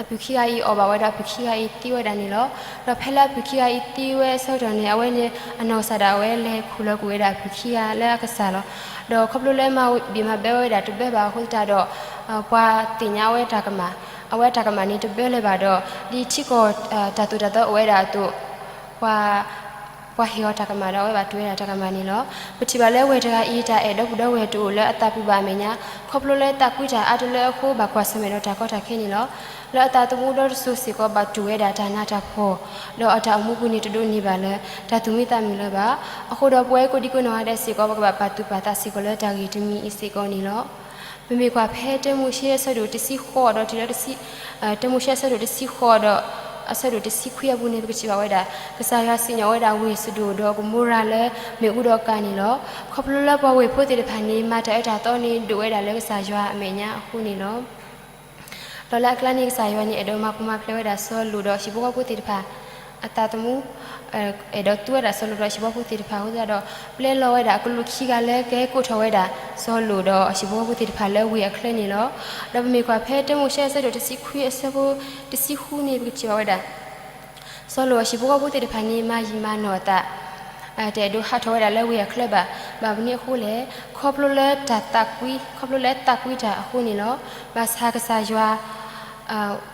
အပုၢ်ခံဂၤအံၤအီၣ်ဘၣ်ဝဲဒီးအပုၢ်ခံဂၤအံၤသံဝဲဒၣ်န့ၣ်လီၤ. ဒီးဖဲလၢအပုၢ်ခံဂၤအံၤသံဝဲအဆၢကတီၢ်န့ၣ် အဝဲန့ၣ်အနီၢ်ကစၢ်ဒၣ်ဝဲလဲၤခူၣ်လီၤကွံာ်ဝဲဒၣ်အပုၢ်ခံဂၤလၢအကစၢ်လီၤ. ဒီးခီဖျိလၢမၤဘံၣ်မၤဘၢဝဲဒၣ်တဘၢဘၣ်အဃိသတးဒီး ပှၤသ့ၣ်ညါဝဲတၢ်ကမၣ်, အဝဲတၢ်ကမၣ်န့ၣ်တဘၢလၢၤဘၣ်ဒီး ဒ်ထံကီၢ်တၢ်သိၣ်တၢ်သီအိၣ်ဝဲဒၣ်အသိး ပှၤ, ပှၤဟ့ၣ်အီၤတၢ်ကမၣ်ဒီးအဝဲဘၣ်တူၢ်ဝဲဒၣ်တၢ်ကမၣ်န့ၣ်လီၤ. ပထံၣ်ဘၣ်လၢဝဲၢ်တဂၤအံၤ တၢ်အဲၣ်ဒီပုၢ်ဒီဝဲၢ်တအိၣ်လၢအသးပူၤဘၣ်အမဲာ်ညါ, ခီဖျိလၢသးကွံတၢ်အါတလၢအဃိ ဘၣ်ကွၢ်ဆၢၣ်မဲာ်ဒီးတၢ်ကီတၢ်ခဲန့ၣ်လီၤ. လၢအသးသမူဒီတစိၤစ့ၢ်ကီး ဘၣ်တူၢ်ဝဲဒၣ်တၢ်နးတၢ်ဖှီၣ်, ဒီးအတၢ်အိၣ်မူပူၤန့ၣ် တဒိးန့ၢ်ဘၣ်လၢ တၢ်သူၣ်မံသးမုာ်လၢၤဘၣ်. အဃိဒီးပဝဲကိးဒံကိးနီၢ်ဂၤဒဲးစ့ၢ်ကီး ပကဘၣ်ပာ်သူၣ်ပာ်သးစ့ၢ်ကီးလၢတၢ်ဂ့ၢ်တမံၤအံၤစ့ၢ်ကီးန့ၣ်လီၤ. ပမ့ၢ်ကွၢ်ဖဲတၢမိၤၡ့အဆၢဒိၣ်တဆံဃိးဒီးတုၤလၢ တၢမိၤၡ့အဆၢဒိၣ်တဆံဃိးဒီး အဆၢဒိၣ်တဆံခွံအပူၤန့ၣ် ပကထံၣ်ဘၣ်ဝဲဒၣ် ကစၢ်ယွၤစံၣ်ညီၣ်ဝဲဒၣ်ဝ့ၢ်စဒိၣ်ဒီးကမိၤရၤလၢမ့ၣ်အူဒီးကၤန့ၣ်လီၤ. ခီဖျိလၢပှၤဝ့ၢ်ဖိသ့ၣ်တဖၣ်န့ၣ် မၤတၢ်အၢတၢ်သီန့ၣ် ဒိၣ်ဝဲဒၣ်လၢကစၢ်ယွၤအမဲာ်ညါအဃိန့ၣ်လီၤ. ဒီးလၢအကျါန့ၣ် ကစၢ်ယွၤန့ၣ် အဲၣ်ဒိးမၤပူၤမၤဖျဲးဝဲဒၣ်စီၤလိာ်ဒီးအဟံၣ်ဖိဃီဖိသ့ၣ်တဖၣ် အသးသမူ, အဲၣ်ဒိးသူဝဲဒၣ်စီၤလိာ်ဒီးအဟံၣ်ဖိဃီဖိသ့ၣ်တဖၣ်အဃိသတးဒီး ပျဲလီၤဝဲဒၣ်အကလူးခံဂၤလၢကဟဲကိးထီၣ်ဝဲဒၣ် စီၤလိာ်ဒီးအဟံၣ်ဖိဃီဖိသ့ၣ်တဖၣ်လၢဝ့ၢ်အချၢန့ၣ်လီၤ. ဒီးပမ့ၢ်ကွၢ်ဖဲတၢမိၤၡ့အဆၢဒိၣ်တဆံခွံအဆၢဖိတဆံဃုန့ၣ် ပကထံၣ်ဘၣ်ဝဲဒၣ် စီၤလိာ်အဟံၣ်ဖိဃီဖိသ့ၣ်တဖၣ်န့ၣ် မၤယံာ်မၤနီၢ်အသး တအဲၣ်ဒိးဟးထီၣ်ဝဲဒၣ်လၢဝ့ၢ်အချၢဘၣ်. ဘၣ်မနုၤအဃိလဲၣ်, ခီဖျိလၢတၢ်သးကွံ, ခီဖျိလၢသးကွံတၢ်အဃိန့ၣ်လီၤ. ဘၣ်ဆၣ်ကစၢ်ယွၤ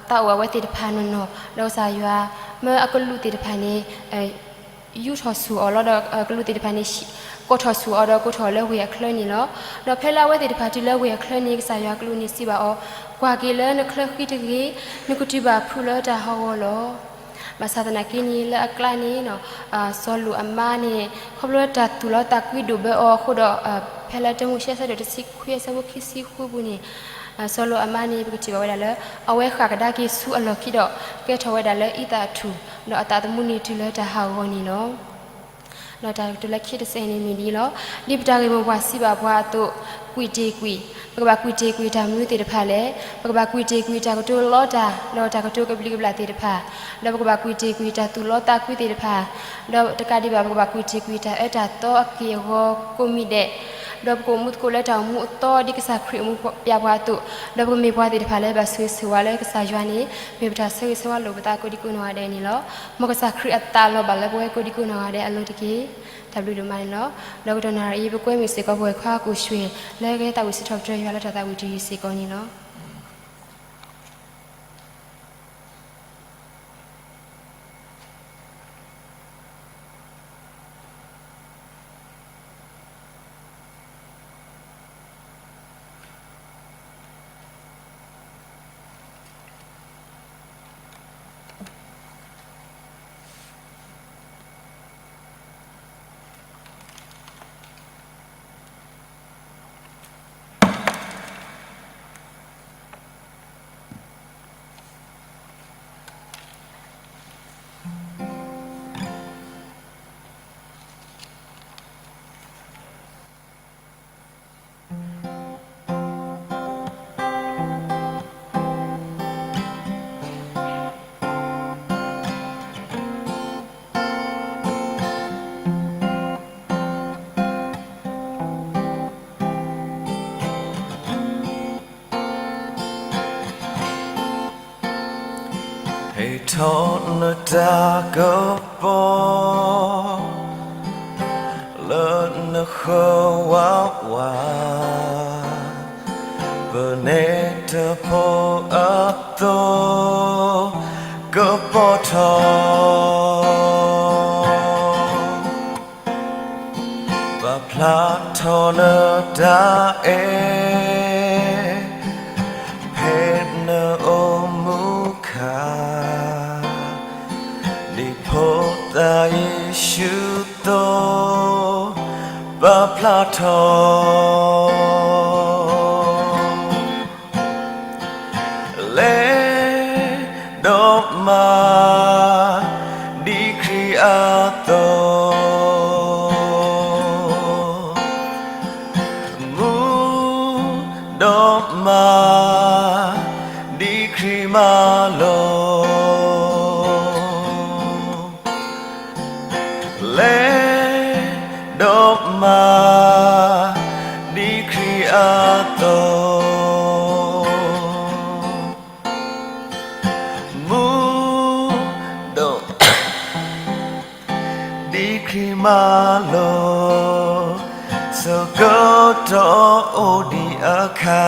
သးအိၣ်အဝဲသ့ၣ်တဖၣ်နီၢ်နီၢ်, ဒီးကစၢ်ယွၤ မၢအကလူးသ့ၣ်တဖၣ်န့ၣ် ယူထီၣ်ဆူၣ်အီၤလီၤ. ဒီးကလူးသ့ၣ်တဖၣ်န့ၣ် ကိးထီၣ်ဆူၣ်အီၤဒီးကိးထီၣ်လၢဝ့ၢ်အချၢန့ၣ်လီၤ. ဒီးဖဲလၢအဝဲသ့ၣ်တဖၣ်တုၤလၢဝ့ၢ်အချၢန့ၣ် ကစၢ်ယွၤကလူးန့ၣ်စံးဘၣ်အီၤ, ကွၢ်က့ၤလၢနချၢဃံတဂ့ၤ, နကတုၤဘၣ်ဖုးလၢတၢ်ဟးဂီၤလီၤ. ဘၣ်ဆၣ်သနာ်က့န့ၣ် လၢအကျါန့ၣ် စီၤလိာ်အမါန့ၣ် ခီဖျိလၢတၢ်သူၣ်လီသးကွံဒိၣ်ဘၢအီၤအဃိဒီး ဖဲလၢတၢမိၤၡ့အဆၢဒိၣ်တဆံခွံအဆၢဖိခံဆံဃုပူၤန့ၣ် စီၤလိာ်အမါန့ၣ် ပကထံၣ်ဘၣ်ဝဲဒၣ်လၢ အဝဲဃၣ်ကဒါက့ၤဆူအလီၢ်ခံဒီး ကဲထီၣ်ဝဲဒၣ်လၢအံသၣ်အထူၣ်, ဒီးအသးသမူန့ၣ်တုၤလၢတၢ်ဟးဂီၤန့ၣ်လီၤ. ဒီးတၢ်ကတိၤလၢခံတစဲးန့ၣ်မ့ၢ်ဒ်အံၤလီၤ. ဒ်ပတၢ်ဂ့ၢ်မိၢ်ပှၢ်စံးဘၣ်ပှၤအသိး, ကွံာ်တ့ၢ်ကွံာ်, ပကဘၣ်ကွံာ်တ့ၢ်ကွံာ်တၢ်မနုၤသ့ၣ်တဖၣ်လဲၣ်. ပကဘၣ်ကွံာ်တ့ၢ်ကွံာ်တၢ်ကတိၤလီတၢ် ဒီးတၢ်ကတိၤကဘျံးကဘျၣ်သ့ၣ်တဖၣ်, ဒီးပကဘၣ်ကွံာ်တ့ၢ်ကွံာ်တၢ်သူၣ်လီသးကွံသ့ၣ်တဖၣ်, ဒီးတကးဒံးဘၣ် ပကဘၣ်ကွံာ်တ့ၢ်ကွံာ်တၢ်အၢတၢ်သီအက့ၢ်အဂီၤကိးမံၤဒဲး, ဒီးပကအိၣ်မူသကိးလၢတၢ်အိၣ်မူအသီဒ်ကစၢ်ခရံာ်အိၣ်မူပျဲပှၤအသိး, ဒီးပကမ့ၢ်ပှၤသ့ၣ်တဖၣ်လၢဘၣ်ဆိၣ်ဂ့ၤဆိၣ်ဝါလၢကစၢ်ယွၤန့ၣ် မ့ၢ်ပတၢ်ဆၢဂ့ၤဆၢဝါလိာ်ပသးကိးဒံကိးနီၢ်ဂၤဒဲးန့ၣ်လီၤ. မ်ကစၢ်ခရံာ်အသးလီၤဘၣ်လၢပဝဲကိးဒံကိးနီၢ်ဂၤဒဲးအလိၤတက့ၢ်. တၢ်ဘျုးဒိၣ်မးန့ၣ်လီၤ. ဒီးကတီၢ်နၣ်ရံၣ်အံၤ ပကွဲမုာ်စ့ၢ်ကီးပဝဲခွါကိၣ်ရွှ့ၣ် လၢကဟဲသးဝံၣ်စံးထီၣ်ပတြၢၤယွၤလၢတၢ်သးဝံၣ်တယုၢ်စ့ၢ်ကီးန့ၣ်လီၤ.ဟ့ၣ်ထီၣ်နတၢ်ကပီၤ လၢနဃၢၤဝးဝး, ပနဲၣ်တၢ်ဖိအသိး ကပီၤထီၣ် ပာ်ဖျါထီၣ်နတၢ်အဲၣ် ဖဲနအိၣ်မူခါ, ဒ်ဖိသၣ်ယ့ၣ်ၡူးအသိး ပာ်ဖျါထီၣ် လဲၤဒီးမၤ ဒ်ခရံာ်အသိး, မူဒီးမၤ ဒ်ခရံာ်မၤလိာ်, လဲၤဒီးမၤ ဒ်ခရံာ်အသိး မူဒီး ဒ်ခရံာ်မၤလိာ်, ဆၢကတီၢ်အိၣ်ဒံးအခါ.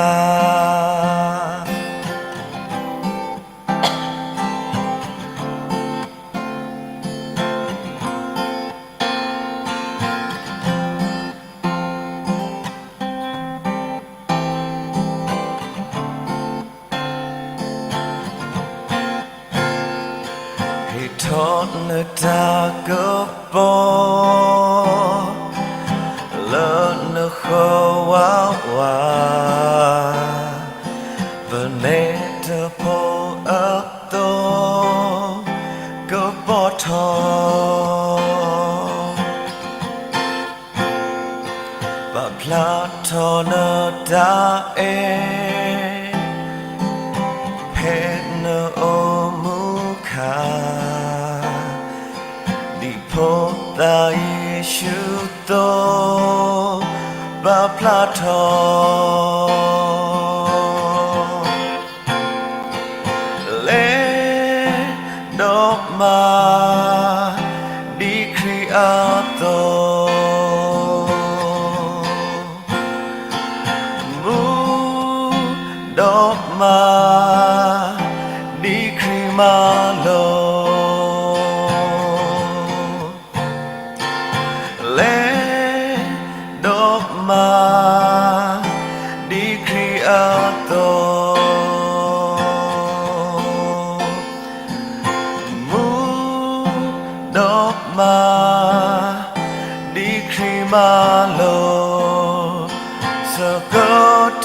ဟ့ၣ်ထီၣ်နတၢ်ကပီၤ လၢနဃၢၤဝးဝး, ပနဲတဖိအသိး ကပီၤထီၣ် ပာ်ဖျါထီၣ်နတၢ်အဲၣ် ဖဲနအိၣ်မူခါ, ဒ်ဖိသၣ်ယ့ၣ်ၡူးသိး ပာ်ဖျါထီၣ် လဲၤဒီးမၤ ဒ်ခရံာ်အသိး, မူဒီးမၤ ဒ်ခရံာ်မၤလိာ်, လဲၤဒီးမၤ ဒ်ခရံာ်အသိး, မူဒီးမၤ ဒ်ခရံာ်မၤလိာ်, ဆၢက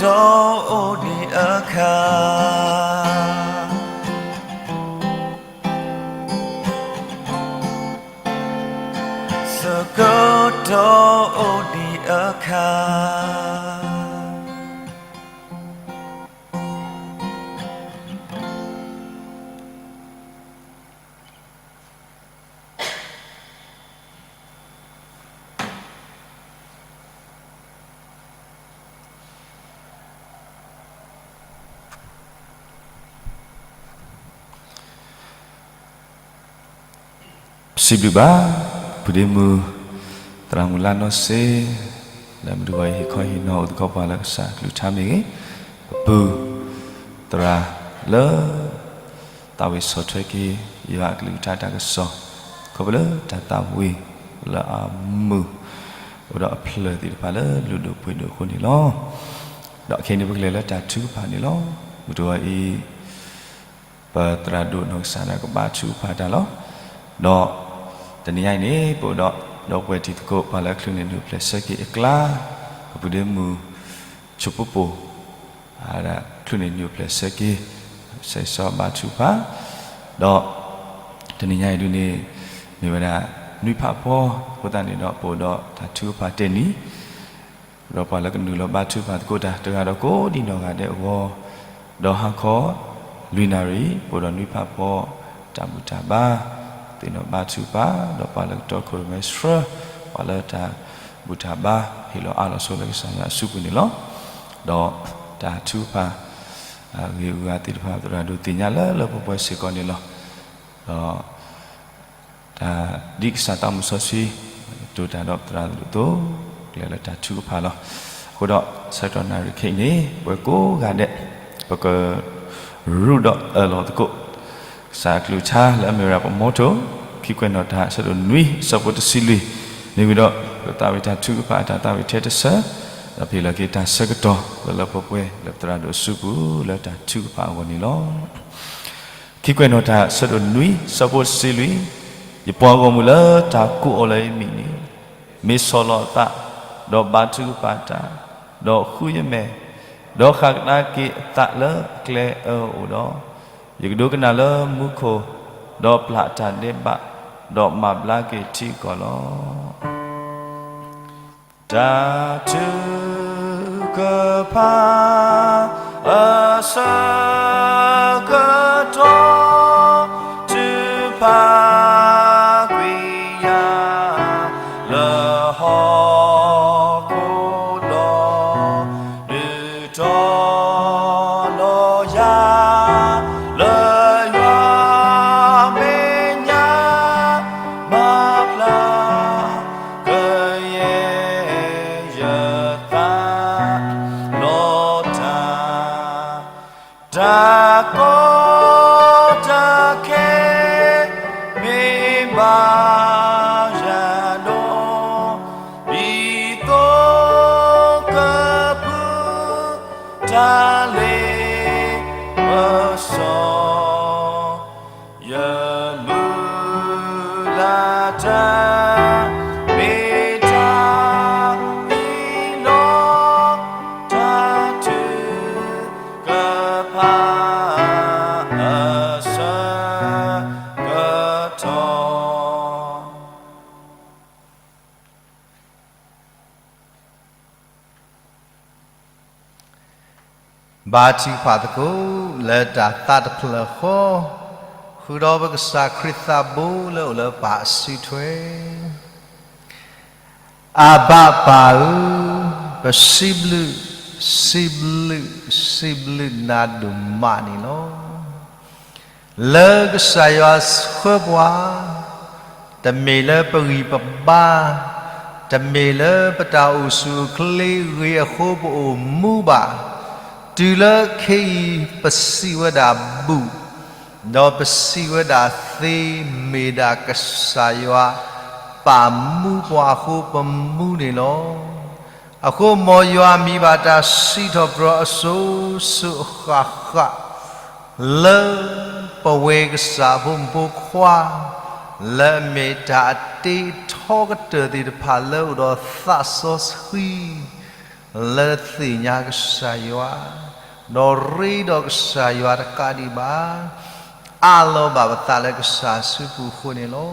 တီၢ်အိၣ်ဒံးအခါ ဆၢကတီၢ်အိၣ်ဒံးအခါ. စံးဘျုးဘၣ် ပုၢ်ဒ့မုၣ် သရၣ်မုၣ်လါနီၢ်စ့, လၢမုၢ်တဂီၤအံၤ ဟ့ၣ်ခီဟ့ၣ်နီၤအိၣ်သကိးပှၤလၢကစၢ်အကလုၢ်ကထါမ့ၢ်ဂ့ၤ, အပုၢ် သရၣ်လၢ သးဝံၣ်ဆီၣ်ထွဲက့ၤ ယွၤအကလုၢ်ကထါတၢ်ကစီၣ် ခီဖျိလၢတၢ်သးဝံၣ်လၢအမုာ် အိၣ်ဒီးအဖျၢၣ်သ့ၣ်တဖၣ်လၢလုၢ်ဒိၣ်ပှ့ၤဒိၣ်အဃိန့ၣ်လီၤ. ဒီးခဲအံၤန့ၣ် ပကလဲၤလၢတၢ်ထုကဖၣ်န့ၣ်လီၤ. မုၢ်တဂီၤအံၤ ပသရၣ်ဒိၣ်နီၢ်ကစၢ်ဒၣ်ကဘါထုကဖၣ်တၢ်လီၤ. ဒီးတနံၤညါအံၤန့ၣ် ပအိၣ်ဒီး ဒီပုၢ်ဝဲၢ်တံၤသကိး ပှၤလၢအချုးန့ၢ်နုာ်ပျဲၢ်ဆၢက့ၤအကျါ, ပပုၢ်ဒ့မုၣ် ဆိဖိပိၢ် အဒၣ်ချုးန့ၢ်နုာ်ပျဲၢ်ဆၢက့ၤ ဆဲးစီဘါထုကဖၣ်, ဒီးတနံၤညါအံၤဒုးန့ၣ် မ့ၢ်ဝဲဒၣ်နွံဖးဖီ အဃိသတးန့ၣ်ဒီး ပအိၣ်ဒီးတၢ်ထုကဖၣ်တ့ၢ်နံၤ ဒီးပှၤလၢကနုာ်လီၤဘါထုကဖၣ်သကိးတၢ် တဂၤဒီးကိးဒံးနီၢ်ဂၤဒဲးအဂီၢ်, ဒီးဟါခီ လွံၢ်နၣ်ရံၣ် ပအိၣ်ဒီးနွံဖးဖီ တၢ်ဘူၣ်တၢ်ဘါ သ့ၣ်နီၣ်ဘါထုကဖၣ်, ဒီးပှၤလၢကတီခိၣ်ရိၣ်မဲဆှၢ ပှၤလၢတၢ်ဘူၣ်တၢ်ဘါ ဟ့ၣ်လီၤအါလီၤဆိလၢကစၢ်ယွၤအစုပူၤန့ၣ်လီၤ. ဒီးတၢ်ထုကဖၣ် ဂ့ၢ်အဂၤသ့ၣ်တဖၣ် သရၣ်ဒိၣ်သ့ၣ်ညါလၢလၢပှဲၤပှဲၤစ့ၢ်ကီးန့ၣ်လီၤ. ဒီး တၢ်ဒ်ကစၢ်သးမုၢ်စီဆှံ တိၢ်တၢ်ဒီးပသရၣ်ဒိၣ်အသိး ကလဲၤလၢတၢ်ထုကဖၣ်လီၤ. အဃိဒီး ဆၢကတီၢ်နၣ်ရံၣ်ခဲအံၤန့ၣ် ပဝဲကိးဂၤဒဲး ပကရူးဒီးအၢၣ်လီၤသကိး ကစၢ်အကလုၢ်ကထါလၢအမ့ၢ်ဝဲဒၣ်ပမီထိၣ် ခံကွဲးနီၣ်တၢ် အဆၢဒိၣ်နွံ အဆၢဖိတဆံလွံၢ် မ့ၢ်ဝံၤဒီး ပသးဝံၣ်တၢ်ထုကဖၣ်အတၢ်သးဝံၣ်ထဲတဆၢ ဒီးပဟ့ၣ်လီၤက့ၤတၢ်ဆၢကတီၢ် လၢလၢပှဲၤပှဲၤလၢပသရၣ်ဒိၣ်အစုပူၤ လၢတၢ်ထုကဖၣ်အဂီၢ်န့ၣ်လီၤ. ခံကွဲးနီၣ်တၢ် အဆၢဒိၣ်နွံ အဆၢဖိတဆံလွံၢ်, ယပှၤဂီၢ်မုၢ်လၢတၢ်ကိးအီၤလၢယမံၤန့ၣ် မ့ၢ်ဆီၣ်လီၤအသး, ဒီးဘါထုကဖၣ်တၢ်, ဒီးဃုယမဲာ်, ဒီးဃၣ်ကဒါက့ၤအသးလၢအကျဲအၢအအိၣ်ဒီး, ယကဒိကနၣ်လၢမူခိၣ်, ဒီးပျၢ်အတၢ်ဒဲးဘး, ဒီးမၤဘျါက့ၤထံအကီၢ်လီၤ. တၢ်ထုကဖၣ် အဆၢကတီၢ် ထုကဖၣ်ကွံာ်ယၤ လၢဟီၣ်ခိၣ်ဒီး ဒုးတီၤလီၤယၤ လၢယွၤမဲာ်ညါ မၤဘျါ ကယဲၢ်ယသးနီၢ်တၢ် တၢ်ကီတၢ်ခဲ မ့ၢ်ဘၣ်ယၤဒီး ဒ်သိးကပုၢ်တၢ်လ့ပစီ ယမုၢ် တၢ်မ့ၢ်တၢ်အံၤလီၤ, တၢ်ထုကဖၣ်အဆၢကတီၢ် ဘါထုကဖၣ်သကိးလၢတၢ်သးတဖျၢၣ်ဃီ, ဃုာ်ဒီးပကစၢ်ခရံာ်သးဘိလၢအိၣ်လၢပၢ်အစုထွဲ, အဘၤပၢ်ဧၢ, ပစံးဘျုး, စံးဘျုး, စံးဘျုးနၤဒိၣ်မးန့ၣ်လီၤ. လၢကစၢ်ယွၤဆှၢပှၤ, တမ့ၢ်လၢပဂံၢ်ပဘါ, တမ့ၢ်လၢပတၢ်အိၣ်ဆူၣ်အိၣ်ချ့ဂ့ၤအဃိပအိၣ်မူဘၣ်. တုၤလၢခဲအံၤပစံးဝဲဒၣ်ဘူး, ဒီးပစံးဝဲဒၣ်သ့, မ့ၢ်ဒၣ်ကစၢ်ယွၤပာ်မူပှၤအဃိပမူန့ၣ်လီၤ. အဃိမ်ယွၤမံၤဘၣ်တၢ်စံးထီၣ်ပတြၢၤအစိၤစိၤအဃၣ်ဃၣ် လၢပဝဲကစၢ်အဖိမုၣ်ဖိခွါ, လၢအမ့ၢ်တၢ်အတ့အထီကတၢၢ်သ့ၣ်တဖၣ်လၢအိၣ်ဒီးသးစီဆှံ လၢသ့ၣ်ညါကစၢ်ယွၤ, ဒီးရ့ဒီးကစၢ်ယွၤတကးဒံးဘၣ်, အးလီၤဘၣ်ပသးလၢကစၢ်အစုပူၤအဃိန့ၣ်လီၤ.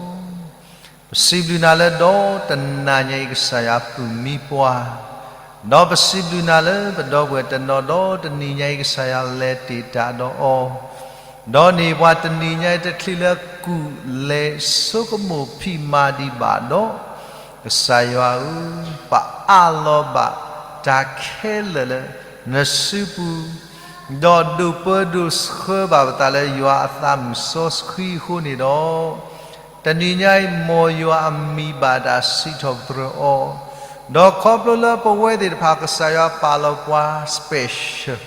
ပစံးဘျုးနၤလၢဒီတနၤညါအံၤကစၢ်ယွၤပုၢ်မံပှၤ, ဒီးပစံးဘျုးနၤလၢပဒီပုၢ်ဝဲၢ်တနီၤဒီတနံၤညါအံၤကစၢ်ယွၤလဲၤတ့ၢ်တၢ်ဒီးအီၤ, ဒီးန့ၢ်ပှၤတနံၤညါအံၤတချုးလၢကူၣ်လဲၤဆိကမိၣ်ဖံးမၤဒံးဘၣ်ဒီး, ကစၢ်ယွၤဧၢ, ပအးလီၤဘၣ်တၢ်ခဲလၢာ်လၢနစုပူၤ, ဒီးဒိးပၢဒိးဆှၢဘၣ်ပသးလၢယွၤအသးမုၣ်စီဆှံအဃိန့ၣ်ဒီး, တနံၤညါအံၤ မ်ယွၤအမံၤဘၣ်တၢ်စံးထီၣ်ပတြၢၤအီၤ, ဒီးခီဖျိလၢပဝဲသ့ၣ်တဖၣ်ကစၢ်ယွၤပာ်လီၤပှၤ special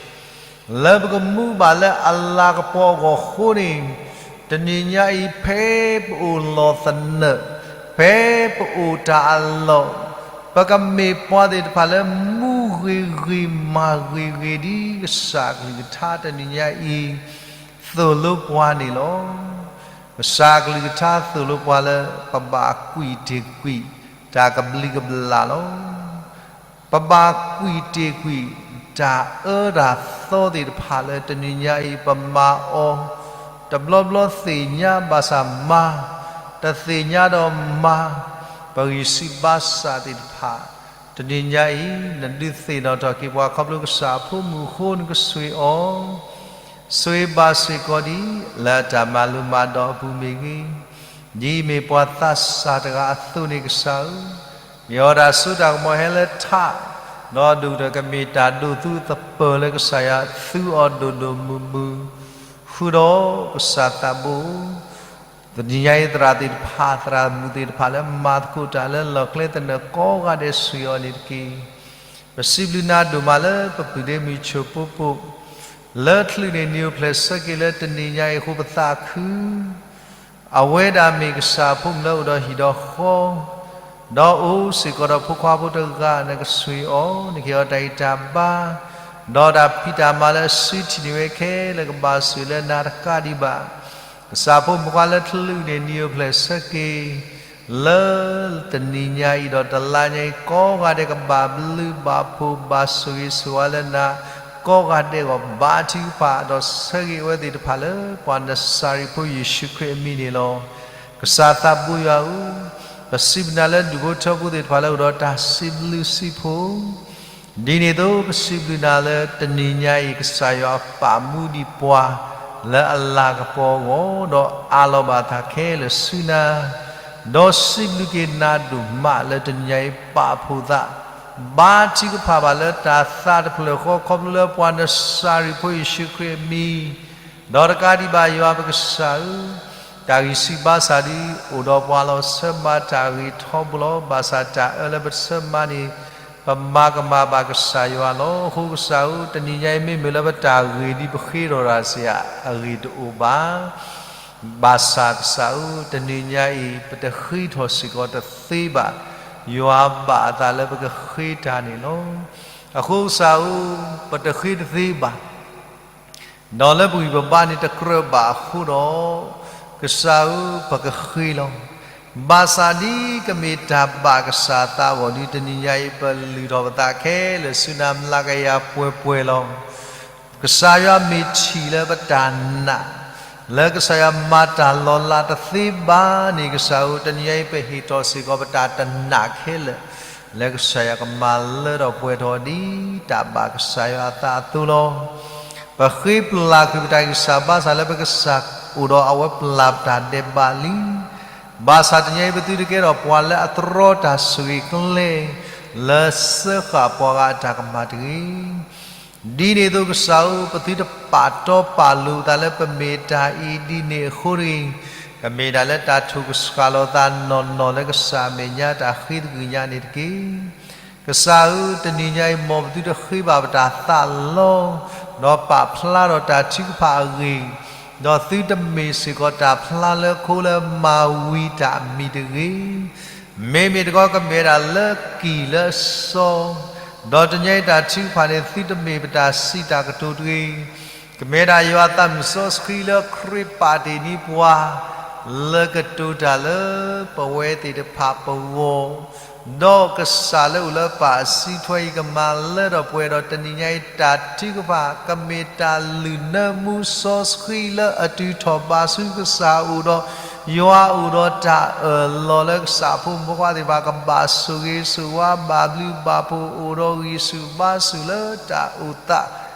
လၢပကမူဘၣ်လၢအလၤကပီၤအဂီၢ်အဃိန့ၣ်, တနံၤညါအံၤဖဲပအိၣ်လီၢ်သနၢၣ်, ဖဲပအိၣ်တၢ်အလီၢ်, ပကမ့ၢ်ပှၤသ့ၣ်တဖၣ်လၢမူဂ့ၤဂ့ၤမၤဂ့ၤဂ့ၤဒ်ကစၢ်အကလုၢ်ကထါတနံၤညါအံၤ သိၣ်လိပှၤန့ၣ်လီၤ. ကစၢ်အကလုၢ်ကထါသိၣ်လိပှၤလၢပဘၣ်ကွံာ်တ့ၢ်ကွံာ်တၢ်ကဘျံးကဘျၣ်လီၤ. ပဘၣ်ကွံာ်တ့ၢ်ကွံာ်တၢ်အၢတၢ်သီသ့ၣ်တဖၣ်လၢတနံၤညါအံၤ ပမၤအီၤ တဘျီဘျီသ့ၣ်ညါဘၣ်ဆၣ်မၤ, တသ့ၣ်ညါဒီးမၤ, ပဂံၢ်စၢ်ဘါစၢ်သ့ၣ်တဖၣ် တနံၤညါအံၤ နဒုးသ့ၣ်နီၣ်ထီၣ်က့ၤပှၤခီဖျိကစၢ်အဖိမုၣ်အဃိ နကဆိၣ်ဂ့ၤအီၤ, ဆိၣ်ဂ့ၤဘၣ်စ့ၢ်ကီးဒ် လၢအတၢ်မၤလိမၤဒိးအပူၤမ့ၢ်ဂ့ၤ, ဒ်မ့ၢ်ပှၤသးစၢ်တဂၤအသိးန့ၣ်ကစၢ်ဧၢ, မ့ၢ်အီၤတၢ်စိတၢ်ကမီၤဟဲလၢထး, ဒီးဒိၣ်ကတၢၢ်ကမ့ၢ်တၢ်ဒိးသူအသပၢၤလၢကစၢ်ယွၤသူအီၤဒိၣ်ဒိၣ်မုၢ်မုၢ်, ဃုာ်ဒီးကစၢ်သးဘိ တနံၤညါအံၤသရၣ်သ့ၣ်တဖၣ် သရၣ်မုၣ်သ့ၣ်တဖၣ်လၢမၤသကိးတၢ်လၢလီၢ်ကျဲသနၢၣ်ကိးဂၤဒဲး ဆိၣ်ဂ့ၤအီၤန့ၣ်တက့ၢ်. ပစံးဘျုးနၤဒိၣ်မးလၢပပုၢ်ဒ့မုၣ်ဆိၣ်ပိပိ, လၢချုးန့ၢ်နံၤအိၣ်ဖျဲၣ်ဆၢက့ၤလၢတနံၤညါအံၤအဃိပသးခု, အဝဲဒၣ်မ့ၢ်ကစၢ်အဖိမုၣ်လၢအိၣ်ဒီးဟံၣ်ဒီးဃီ, ဒီးအိၣ်စ့ၢ်ကီးဒီးဖိခွါဖိတဂၤ နကဆိၣ်ဂ့ၤအီၤ, နကဟ့ၣ်အီၤတၢ်ဂံၢ်တၢ်ဘါ, ဒီးတၢ်ဖံးတၢ်မၤလၢအစုထံၣ်န့ၢ်ဝဲခဲလၢာ်ကဘၣ်ဆိၣ်ဂ့ၤလၢနၤတကးဒံးဘၣ် ကစၢ်ဖိမုၣ်ဖိခွါလၢချုးန့ၢ်နံၤအိၣ်ဖျဲၣ်ဆၢက့ၤ, လၢတနံၤညါအံၤဒီးတလါညါအံၤ ကိးဂၤဒဲးကဘၣ်ဘျုးဘၣ်ဖှိၣ်ဘၣ်ဆိၣ်ဂ့ၤဆိၣ်ဝါလၢနၤ, ကိးဂၤဒဲးဂီၢ်ဘါထုကဖၣ် ဒီးဆၢဂ့ၤအဝဲသ့ၣ်တဖၣ်လၢပှၤနစၤရ့းဖိယ့ၣ်ၡူးခရံာ်အမံၤန့ၣ်လီၤ. ကစၢ်သးဘိယွၤဧၢ, ပစံးဘျုးနၤလၢဒူၣ်ဖိထၢဖိသ့ၣ်တဖၣ်လၢအိၣ်ဒီးတၢ်စံးဘျုးစံးဖှိၣ် ဒ်န့ၣ်အသိး ပစံးဘျုးနၤလၢတနံၤညါအံၤ ကစၢ်ယွၤပာ်မူဒံးပှၤ လၢအလၤကပီၤအဂီၢ်, ဒီးအးလီၤဘၣ်သးခဲလၢာ်ဆူနၤ, ဒီးစံးဘျုးက့ၤနၤဒိၣ်မးလၢတနံၤညါအံၤ ပာ်ဖှိၣ်သး, ဘါထုကဖၣ်ဘၣ်လၢတၢ်သးတဖျၢၣ်ဃီ ခီဖျိလၢပှၤနစၤရ့းဖိယ့ၣ်ၡူးခရံာ်အမံၤ, ဒီးတကးဒံးဘၣ်ယွၤပကစၢ်ဧၢ, တၢ်ဂံၢ်ဆူၣ်ဘါဆၣ်ဒုး အိၣ်ဒီးပှၤလီၤဆၢမၤတၢ်ဂ့ၤထီဘိလီၤ. ဘၣ်ဆၣ်တၢ်အၢလၢပတဆၢမၤန့ၣ် ပမၤကမၣ်ဘၣ်ကစၢ်ယွၤလီၤ. အဃိကစၢ်ဧၢ, တနံၤညါအံၤမ့မ့ၢ်လၢပတၢ်ဂ့ၤဒ်ပဃ့ထီၣ်တၢ်စ့ၢ်ဧါ, အဂ့ၢ်တအိၣ်ဘၣ်. ဘၣ်ဆၣ်ကစၢ်ဧၢ, တနံၤညါအံၤ ပတဃ့ထီၣ်စ့ၢ်ကီးတသ့ဘၣ်. ယွၤဘၣ်အသးလၢပကဃ့တၢ်န့ၣ်လီၤ. အဃိကစၢ်ဧၢ, ပတဃ့တသ့ဘၣ်. ဒီးလၢပဂံၢ်ပဘါန့ၣ်တကြၢးဘၣ်အဃိဒီး, ကစၢ်ဧၢ, ပကဃ့လီၤ. ဘၣ်ဆၣ်ဒ်ကမ့ၢ်တၢ်ဘၣ်ကစၢ်သးအဂီၢ်ဒီး တနံၤညါအံၤ ပလုၢ်ထီၣ်ပသးခဲလၢာ်ဆူနၤ မျးကယၤပှဲၤပှဲၤလီၤ. ကစၢ်ယွၤမ့ၢ်ထံၣ်လၢပတၢ်နာ် လၢကစၢ်ယွၤမၤတၢ်လီၤလးတသ့ဘၣ်န့ၣ် ကစၢ်ဧၢ တနံၤညါအံၤ ပဟ့ၣ်ထီၣ်စ့ၢ်ကီးပတၢ်တနာ်ခဲလၢာ် လၢကစၢ်ယွၤကမၤလၢထီၣ်ပှဲၤထီၣ်ဒ်တၢ်ဘၣ်ကစၢ်ယွၤအသးအသိးလီၤ. ပဃ့ပလၢ်ကွံာ်ပတၢ်ဂံၢ်စၢ်ဘါစၢ်လၢပကစၢ်အိၣ်ဒီးအဝဲပျၢ်ပတၢ်ဒဲးဘးလံ. ဘၣ်ဆၣ်တနံၤအံၤ ပသုတကဲထီၣ်ပှၤလၢအတြီတၢ်ဆိၣ်ဂ့ၤကျဲ လၢစၢဃာ်ပှၤဂၤအတၢ်ကမၣ်တဂ့ၤ. ဒ်န့ၣ်အသိးကစၢ်ဧၢ ပသုတပာ်တီပာ်လိၤသးလၢပမ့ၢ်တၢ်အံၤဒ်န့ၣ်အဃိတဂ့ၤ, ကမ့ၢ်ဒၣ်လၢတၢ်ထိၣ်ကဆှၣ်လီၤသးနီၢ်နီၢ်လၢကစၢ်အမဲာ်ညါတၢ်ဃ့သကွံာ်ညါန့ၣ်တက့ၢ်. ကစၢ်ဧၢ တနံၤညါအံၤ မ်ပသုတဃ့ဘၣ်ပတၢ်သးလီ, ဒီးပာ်ဖျါထီၣ်တၢ်ထုကဖၣ်အဂ့ၢ်, ဒီးသုတမ့ၢ်စ့ၢ်ကီးတၢ်ဖျါလၢခိလၢမၤဝံၤတၢ်အမံၤတဂ့ၤ. မ့မ့ၢ်တခီကမ့ၢ်ဒၣ်လၢကံၢ်လၢအစီ, ဒီးတနံၤညါအံၤတၢ်ထုကဖၣ်န့ၣ် သုတမ့ၢ်ပတၢ်စံးတၢ်ကတိၤတဂ့ၤ. ကမ့ၢ်ဒၣ်ယွၤသးမုၢ်စီဆှံလၢခရံာ်ပာ်တ့ၢ်န့ၢ်ပှၤ လၢကတိၤတၢ်လၢပဝဲသ့ၣ်တဖၣ်ပဂီၢ်, ဒီးကစၢ်လၢအိၣ်လၢပၢ်အစုထွဲအံၤ ကမၤလၢထီၣ်ပှဲၤဒီးတနံၤညါအံၤ တၢ်ထုကဖၣ် ကမ့ၢ်တၢ်လုၢ်နၢမူစီဆှံလၢအတုၤထီၣ်ဘၣ်ဆူကစၢ်အအိၣ်ဒီး ယွၤအိၣ်ဒီးတၢ်အၢၣ်လီၤလၢကစၢ်ဖိမုၣ်ဖိခွါသ့ၣ်တဖၣ် ကဘၣ်ဆိၣ်ဂ့ၤဆိၣ်ဝါ ဘၣ်ဘျုးဘၣ်ဖှိၣ် အိၣ်ဒီးဂံၢ်ဆူၣ်ဘါဆူၣ်လၢတၢ်အိၣ်သး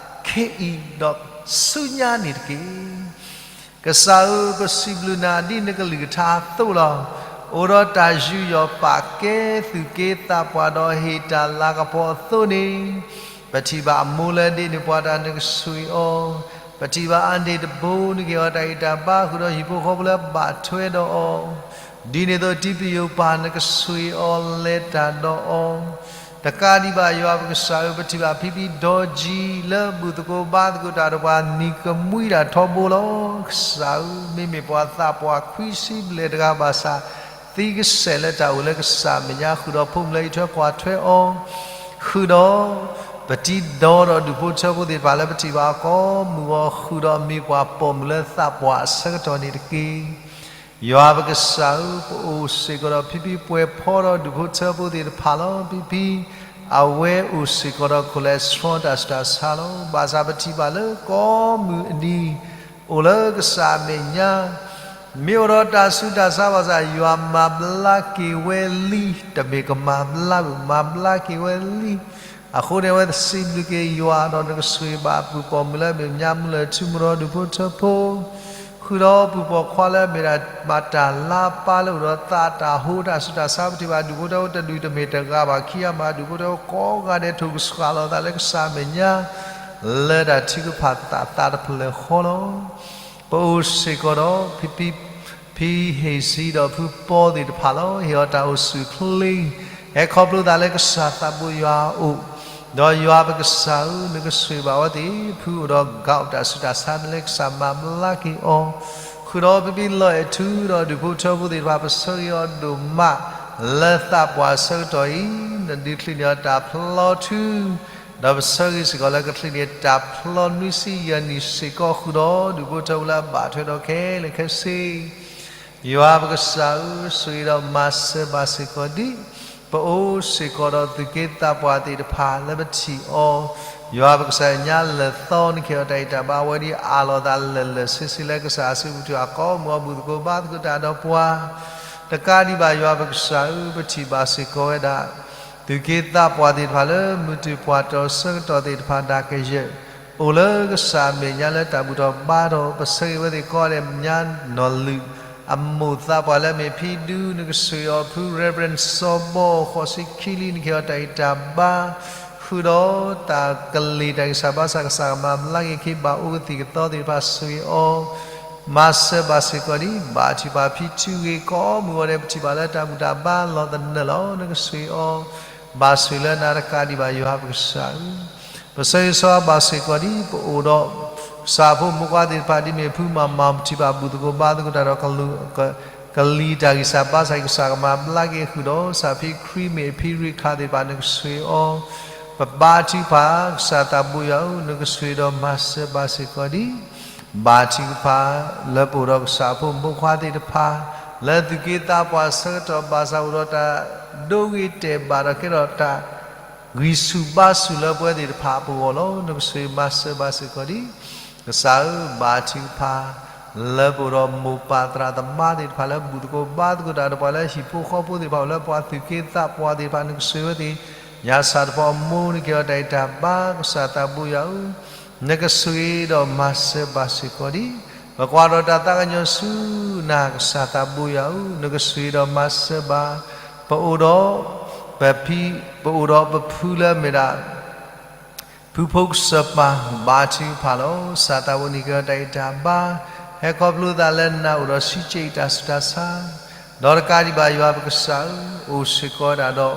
ခဲအံၤ ဒီးဆူညါန့ၣ်တက့ၢ်. ကစၢ်ဧၢ, ပစံးဘျုးနၤဒ်နကလုၢ်ကထါအသိးလီၤ. အိၣ်ဒီးတၢ်ယူးယီၣ်ပာ်ကဲသုးက့သးပှၢ်ဒီးဟ့ၣ်တၢ်လၤကပီၤအသိးန့ၣ်, ပထံၣ်ဘၣ်အမိၢ်လၢဒ့န့ၢ်ပှၤတၢ်နကဆှံအီၤ, ပထံၣ်ဘၣ်အဒ့ၣ်တဘိနကဟ့ၣ်အီၤတၢ်ဂံၢ်တၢ်ဘါ ဃုာ်ဒီးဟံၣ်ဖိဃီဖိလၢဘၣ်ထွဲဒီးအီၤ, ဒ်န့ၣ်အသိးတံပယိၤပၢ်နကဆှံအီၤ လဲၤတၢ်ဒီးအီၤ တကးဒံးဘၣ်ယွၤပကစၢ်ဧၢ, ပထံၣ်ဘၣ်ဖံဖံဒီကၠံလၢဘူၣ်သကိးဘါသကိးတၢ်ဒီးပှၤ နံၤကမှံတၢ်ထီဘိလီၤ. ကစၢ်ဧၢ, မ့မ့ၢ်ပှၤသးပှၢ်ခွံဆံဘျဲၣ်တဂၤဘၣ်ဆၣ်, သံကစဲးလၢတၢ်အိၣ်လၢကစၢ်အမဲာ်ညါ ဃုာ်ဒီးဖိမုၣ်လၢအံးထွဲကွၢ်ထွဲအီၤ, ဃုာ်ဒီး ပတံၤဒီဒီးဒူၣ်ဖိထၢဖိသ့ၣ်တဖၣ်လၢပထံၣ်ဘၣ်အီၤကိးမုၢ်အဂီၢ် ဃုာ်ဒီးမ့ၢ်ပှၤပိာ်မုၣ်လၢသးပှၢ်အဆၢကတီၢ်န့ၣ်တက့ၢ်. ယွၤပကစၢ်ဧၢ, ပအိၣ်စ့ၢ်ကီးဒီးဖံဖံပှဲၤဖီဒီးဒူၣ်ဖိထၢဖိသ့ၣ်တဖၣ်လီၤ. ဖံဖံ အဝဲအိၣ်စ့ၢ်ကီးဒီး cholesterol တၢ်ဆူးတၢ်ဆါလီၤ. ဘၣ်ဆၣ်ပထံၣ်ဘၣ်လၢကိးမုၢ်အနံၤ အိၣ်လၢကစၢ်အမဲာ်ညါ မ့ၢ်အိၣ်ဒီးတၢ်ဆူးတၢ်ဆါဘၣ်ဆၣ် ယွၤမၤဘျါက့ၤဝဲလံ, တမ့ၢ်ကမၤဘျါဘၣ်, မၤဘျါက့ၤဝဲလံ. အဃိန့ၣ် အဝဲစံးဘျုးက့ၤယွၤဒီးနကဆိၣ်ဂ့ၤဘၣ် ပုၢ်ပိာ်မုၣ်လၢအမ့ၢ်မၠါမူလၢၢ် ထူမရီဒူၣ်ဖိထၢဖိ, ဃုာ်ဒီးပုၢ်ပိာ်ခွါလၢအမ့ၢ်ဒၣ် မၤတၢ်လါပၢ်လၢအိၣ်ဒီးသးတၢ်ဟိတၢ်ဆူးတၢ်ဆါ ပထံၣ်ဘၣ်ဒူၣ်ဖိထၢဖိတဒူၣ်တမ့ၢ်တဂၤဘၣ်ခံဂၤဘၣ် ဒူၣ်ဖိထၢဖိကိးဂၤဒဲး ထိၣ်ကဆှၣ်လီၤသးလၢကစၢ်အမဲာ်ညါ လၢတၢ်ထုကဖၣ်သးသးတဖျၢၣ်ဃီလီၤ. ပအိၣ်စ့ၢ်ကီးဒီး ဖံဖံ ဖံဟ့ၣ်စံဒီးဖုပီသ့ၣ်တဖၣ်လီၤ. ဟ့ၣ်အီၤတၢ်အိၣ်ဆူၣ်ချ့, ဟဲခီဖျိသးလၢကစၢ်သးဘိယွၤအအိၣ်, ဒီးယွၤပကစၢ်ဧၢ, နကဆိၣ်ဂ့ၤဘၣ်အဝဲသ့ၣ်, ဖုအိၣ်ဒီး gout တၢ်ဆူးတၢ်ဆါန့ၣ်လၢကစၢ်မၤဘျါက့ၤအီၤ, ဃုာ်ဒီးဖံဖံလီၤအဲၣ်ထူဒီးဒူၣ်ဖိထၢဖိသ့ၣ်တဖၣ် ပဆၢဂ့ၤအီၤဒိၣ်မး လၢသးပှၢ်အဆၢကတီၢ်အံၤ, နဒုးချုးန့ၢ်အီၤတၢ်ဖျီထူ ဒီးပဆၢဂ့ၤစ့ၢ်ကီးလၢကချုးန့ၢ်တၢ်ဖျီနွံဆံယဲၢ်နံၣ်စ့ၢ်ကီး ဃုာ်ဒီးဒူၣ်ဖိထၢဖိလၢအဘၣ်ထွဲဒီးခဲလၢာ်ခဲဆ့ ယွၤပကစၢ်ဧၢ, ဆိၣ်ဂ့ၤဒီးမၤစၢၤဘၣ်စ့ၢ်ကီးဒ် ပအိၣ်စ့ၢ်ကီးဒီးသုးက့သးပှၢ်သ့ၣ်တဖၣ်လၢပထံၣ်အီၤ, ယွၤပကစၢ်ညါလၢာ်သီနကဟ့ၣ်အီၤတၢ်ဂံၢ်တၢ်ဘါ အဝဲဒ်အးလီၤသးလၢာ်လၢာ်ဆ့ဆ့လၢကစၢ်အစုပူၤ တုၤအကိးမုၢ်အီၤ ဘူၣ်သကိးဘါသကိးတၢ်ဒီးပှၤ တကးဒံးဘၣ်ယွၤပကစၢ်ဧၢ, ပထံၣ်ဘၣ်စ့ၢ်ကီးဝဲဒၣ် သုးက့သးပှၢ်သ့ၣ်တဖၣ်လၢမုၢ်တုၤပှၢ်တီၤဆၢကတီၢ်သ့ၣ်တဖၣ် တၢ်ကယဲၢ် အိၣ်လၢကစၢ်အမဲာ်ညါလၢတၢ်ဘူၣ်ထီၣ်ဘါထီၣ် ပဆၢဂ့ၤဝဲသ့ၣ်ကိးဂၤဒဲး မၠါနီၢ်လုၢ် အမိၢ်သးပှၢ်လၢအမ့ၢ်ဖံဒူ နကဆိၣ်ဂ့ၤအီၤဖု Reverend စီၤဘီ ဃိးဆံခံလံ နကဟ့ၣ်အီၤတၢ်ဂံၢ်တၢ်ဘါ ဃုာ်ဒီးတၢ်ကလံၤတၢ်ဂံၢ်စၢ်ဘါစၢ် ကစၢ်ကမၤဘျါက့ၤခ့ ဘၣ်အိၣ်ကသံၣ်ကသီသ့ၣ်တဖၣ် ဆိၣ်ဂ့ၤအီၤ မၤစၢၤဘၣ်စ့ၢ်ကီးဒ် ဘၣ်ထံၣ်ဘၣ်ဖံထုဂ့ၤ ကိးမုၢ်ဂီၤဒဲး ပထံၣ်ဘၣ်လၢတၢ်ဘူၣ်တၢ်ဘါလီၤသနၢၣ်လီၤ နကဆိၣ်ဂ့ၤအီၤ ဘၣ်ဆိၣ်ဂ့ၤလၢနၤတကးဒံးဘၣ်ယွၤပကစၢ်ဧၢ ပဆၢဂ့ၤဆၢဝါဘၣ်စ့ၢ်ကီးဒ် ပအိၣ်ဒီး ကစၢ်ဖိမုၣ်ဖိခွါသ့ၣ်တဖၣ် ဒ်မ့ၢ်ဖုမၤမၤ ပထံၣ်ဘၣ်ဘူၣ်သကိးဘါသကိးတၢ်ဒီး ကလံၤတၢ်ဂံၢ်စၢ်ဘါစၢ် ကစၢ်ကမၤဘျါက့ၤဃုာ်ဒီး ကစၢ်ဖံခရံာ်မ့ၢ်ဖံရ့ခၣ်သ့ၣ်တဖၣ် နကဆိၣ်ဂ့ၤအီၤ ပဘါထုကဖၣ် ကစၢ်သးဘိယွၤဧၢ နကဆိၣ်ဂ့ၤဒီးမၤစၢၤဘၣ်စ့ၢ်ကီးဒ် ဘါထုကဖၣ် လၢပအိၣ်ဒီးကစၢ်ဖိမုၣ်ဖိခွါသ့ၣ်တဖၣ် လၢသုးက့သးပှၢ်ဆၢကတီၢ်ဘၣ်ဆၣ်အိၣ်ဒီးတၢ်ဒိဂ့ၤတဲာ်ဘၣ်ဒီးကဲထီၣ်တၢ်ဂံၢ်ဆူၣ်ဘါဆူၣ်လၢပဝဲသ့ၣ်တဖၣ်အပဂီၢ်လီၤ. နကဆိၣ်ဂ့ၤမၤစၢၤဘၣ်စ့ၢ်ကီးဒံး ကစၢ်ဧၢ, ဘါထုကဖၣ် လၢပအိၣ်ဒီးမိၢ်ပၢ်သရၣ်သမါသ့ၣ်တဖၣ်လၢဘူၣ်သကိးဘါသကိးတၢ်ဒီးပှၤလၢဟံၣ်ဖိဃီဖိသ့ၣ်တဖၣ် အိၣ်လၢပှၤသုးက့သးပှၢ်သ့ၣ်တဖၣ် နကဆိၣ်ဂ့ၤဝဲသ့ၣ် ညါစၢ်တဖီအမိၢ်နကဲအီၤတၢ်အံးတၢ်ဘါ ကစၢ်သးဘိယွၤဧၢ, နကဆိၣ်ဂ့ၤဒီးမၤစၢၤဘၣ်စ့ၢ်ကီးဒံး ပကွၢ်ဒီးတၢ်သးကညီၤဆူနၤ ကစၢ်သးဘိယွၤဧၢ, နကဆိၣ်ဂ့ၤဒီးမၤစၢၤဘၣ် ပအိၣ်ဒီး ပဖံ ပအိၣ်ဒီးပဖုလၢအမ့ၢ်ဒၣ် ဖုဖိကစၢၢ်ပၢ် ဘါထုကဖၣ်လီၤ. ကစၢ်သးဘိန့ၣ်ကဲအီၤတၢ်အံးတၢ်ဘါ ဟဲခီဖျိသးလၢနၤအိၣ်ဒီးဆံးကဲအံၤတၢ်ဆူးတၢ်ဆါ ဒီးတကးဒံးဘၣ်ယွၤပကစၢ်ဧၢ, အိၣ်စ့ၢ်ကီးဝဲဒၣ်ဒီး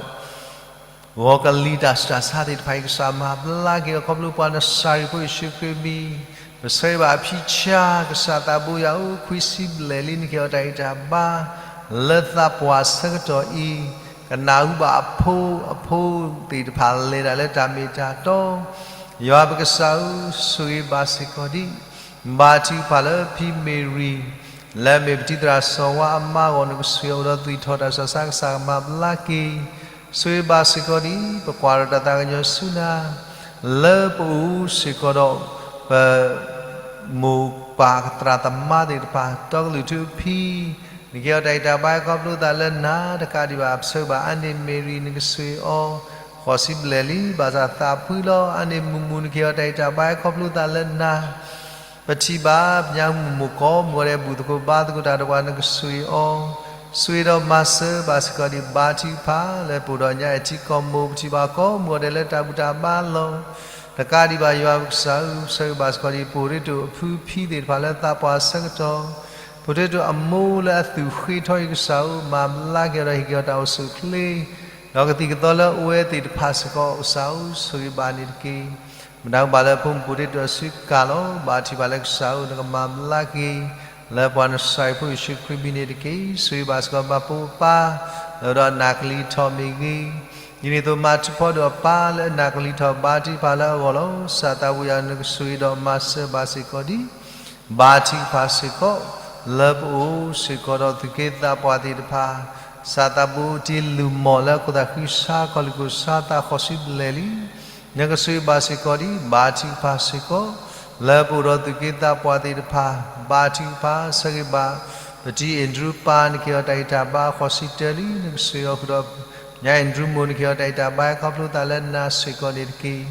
ဂီၤကလံၤတၢ်ဆူးတၢ်ဆါသ့ၣ်တဖၣ်အံၤ ကစၢ်မၤဘျါက့ၤအီၤခီဖျိပှၤနစၤရ့းဖိယ့ၣ်ၡူးခရံာ်မံၤ ပဆၢဂ့ၤဘၣ်အဖံဆါ ကစၢ်သးဘိယွၤဧၢ, ခွံဆံဘျဲၣ်လံ နကဲအီၤတၢ်အံးတၢ်ဘါ လၢသးပှၢ်ဆၢကတီၢ်အံၤ ကနၢ်ဟူဘၣ်အဖိ အဖိသ့ၣ်တဖၣ်လဲၤဒၣ်လၢတၢ်မ့ၢ်တၢ်တီ ယွၤပကစၢ်ဧၢ, ဆိၣ်ဂ့ၤဘၣ်စ့ၢ်ကီးဒံး ဘါထုကဖၣ်လၢဖံမ့ၤရံၤ လၢအမ့ၢ်ပတံၤသရၣ်စီၤဝါအမါအဂီၢ် နကဆိၣ်ဂ့ၤအိၣ်ဒီးသွံၣ်ထီၣ်တၢ်ဆူးတၢ်ဆါ ကစၢ်ကမၤဘျါက့ၤ ဆိၣ်ဂ့ၤဘၣ်စ့ၢ်ကီးဒံး ပကွၢ်ဒီးတၢ်သးကညီၤဆူနၤ လၢပအိၣ်စ့ၢ်ကီးဒီး ပ မိၢ်ပၢ်သရၣ်သမါသ့ၣ်တဖၣ် တီကလုာ်ထူအဖံ နကဲအီၤတၢ်အံးတၢ်ဘါဟဲခီဖျိသးလၢနၤ တကးဒံးဘၣ် ပဆၢဂ့ၤဘၣ်အါန့ၢ်မ့ၤရံၤ နကဆိၣ်ဂ့ၤအီၤ ဃိးဆံဘျဲၣ်လံ ဘၣ်ဆၣ်သးဖှံလီၤ အါန့ၢ်မုၢ်မုၢ် နကဲအီၤတၢ်အံးတၢ်ဘါဟဲခီဖျိသးလၢနၤ ပထံၣ်ဘၣ်ပညါမုၢ်မိၢ်ကိးမုၢ်ဂီၤဒဲး ဘူၣ်သကိးဘါသကိးတၢ်ဒီးပှၤ နကဆိၣ်ဂ့ၤအီၤ ဆိၣ်ဂ့ၤဒီးမၤစၢၤဘၣ်စ့ၢ်ကီးဒံး ဘါထုကဖၣ် လၢပအိၣ်ဒီးညါအဲၣ်ထံကီၢ်မိၢ် ပထံၣ်ဘၣ်ကိးမုၢ်ဂီၤဒဲးလၢတၢ်ဘူၣ်တၢ်ဘါလီၤ တကးဒံးဘၣ်ယွၤပကစၢ်ဧၢ, ပဆၢဂ့ၤဘၣ်စ့ၢ်ကီးဒံး ဖိဒိၣ်တုအဖုဖံသ့ၣ်တဖၣ်လၢသးပှၢ်ဆၢကတီၢ်, ဖိဒိၣ်တုအမိၢ်လၢအသူၣ်ဃ့ထီၣ်အံၤကစၢ်ဧၢ, မၤဘျါက့ၤဒီးဟ့ၣ်က့ၤအီၤတၢ်အိၣ်ဆူၣ်အိၣ်ချ့, ဒီးကသံၣ်ကသီလၢအအိၣ်ဝဲသ့ၣ်တဖၣ်စ့ၢ်ကီးကစၢ်ဧၢ, ဆိၣ်ဂ့ၤဘၣ်န့ၣ်တက့ၢ်. မတၤဘၣ်လၢဖိမုၣ်ဖိဒိၣ်တုအစုကၤလီၤ. ဘါထုကဖၣ်လၢကစၢ်ဧၢ, နကမၤဘျါက့ၤ လၢပှၤနစၤရ့းဖိယ့ၣ်ၡူးခရံာ်မံၤန့ၣ်တက့ၢ်. ဆိၣ်ဂ့ၤဘၣ်စ့ၢ်ကီးပှၤပိာ်ခွါ လၢအိၣ်ဒီးနၢ်ကလံၤထီၣ်မ့ၢ်ဂ့ၤ, ဒ်န့ၣ်အသိးမၤထူးဖီဒိၣ်အပၢ်လၢအနၢ်ကလံၤထီၣ် ဘါထုကဖၣ်လၢအဂီၢ်လီၤ. ကစၢ်သးဝံယၤ နကဆိၣ်ဂ့ၤဒီးမၤစၢၤဘၣ်စ့ၢ်ကီးဒံး ဘါထုကဖၣ်စ့ၢ်ကီး လၢပအိၣ်စ့ၢ်ကီးဒီးသုးက့သးပှၢ်သ့ၣ်တဖၣ်, ကစၢ်သးဘိတ့လုၢ်မီၢ်လၢအခိၣ်သးဃံဆါ ကီၢ်လူၢ်ခိၣ်ဆါသးဃိးဆံဘျဲၣ်လံ. နကဆိၣ်ဂ့ၤဘၣ်စ့ၢ်ကီးဒံး ဘါထုကဖၣ်စ့ၢ်ကီး လၢပအိၣ်ဒီးသုးက့သးပှၢ်သ့ၣ်တဖၣ်, ဘါထုကဖၣ်ဆၢဂ့ၤဘၣ် ပတံၤအဲၣ်ဒရူးပၢ် နကဟ့ၣ်အီၤတၢ်ဂံၢ်တၢ်ဘါဃိးဆံတၢလံ. နကဆိၣ်ဂ့ၤအီၤဃုာ်ဒီး ညါအဲၣ်ဒရူးမိၢ် နကဟ့ၣ်အီၤတၢ်ဂံၢ်တၢ်ဘါဟဲခီဖျိသးလၢနၤစ့ၢ်ကီးန့ၣ်တက့ၢ်.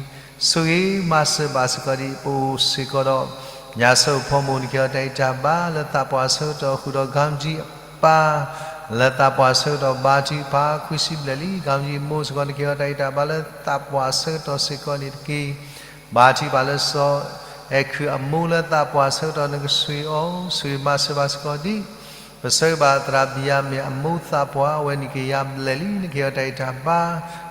ဆိၣ်ဂ့ၤမၤစၢၤဘၣ်စ့ၢ်ကီးဒံး ပအိၣ်စ့ၢ်ကီးဒီး ညၣ်ဆၢအိၣ်ဖီမိၢ် နကဟ့ၣ်အီၤတၢ်ဂံၢ်တၢ်ဘါလၢသးပှၢ်ဆၢကတီၢ် ဃုာ်ဒီးကၣ်ကၠံအပၢ် လၢသးပှၢ်ဆၢကတီၢ် ဘါထုကဖၣ်ခွံဆံဘျဲၣ်လံ. ကၣ်ကၠံအမိၢ်စ့ၢ်ကီး နကဟ့ၣ်အီၤတၢ်ဂံၢ်တၢ်ဘါလၢသးပှၢ်ဆၢကတီၢ်စ့ၢ်ကီးန့ၣ်တက့ၢ်. ဘါထုကဖၣ်လၢစီၤအဲၣ်ခုးအမိၢ်လၢသးပှၢ်ဆၢကတီၢ် နကဆိၣ်ဂ့ၤအီၤ, ဆိၣ်ဂ့ၤမၤစၢၤဘၣ်စ့ၢ်ကီးဒံး ပဆၢဂ့ၤဘၣ်သရၣ်ဘံယၤမ့ၣ်အမိၢ်သးပှၢ် အဝဲနံၣ်ကယၤဘျဲၣ်လံ. နကဟ့ၣ်အီၤတၢ်ဂံၢ်တၢ်ဘါ,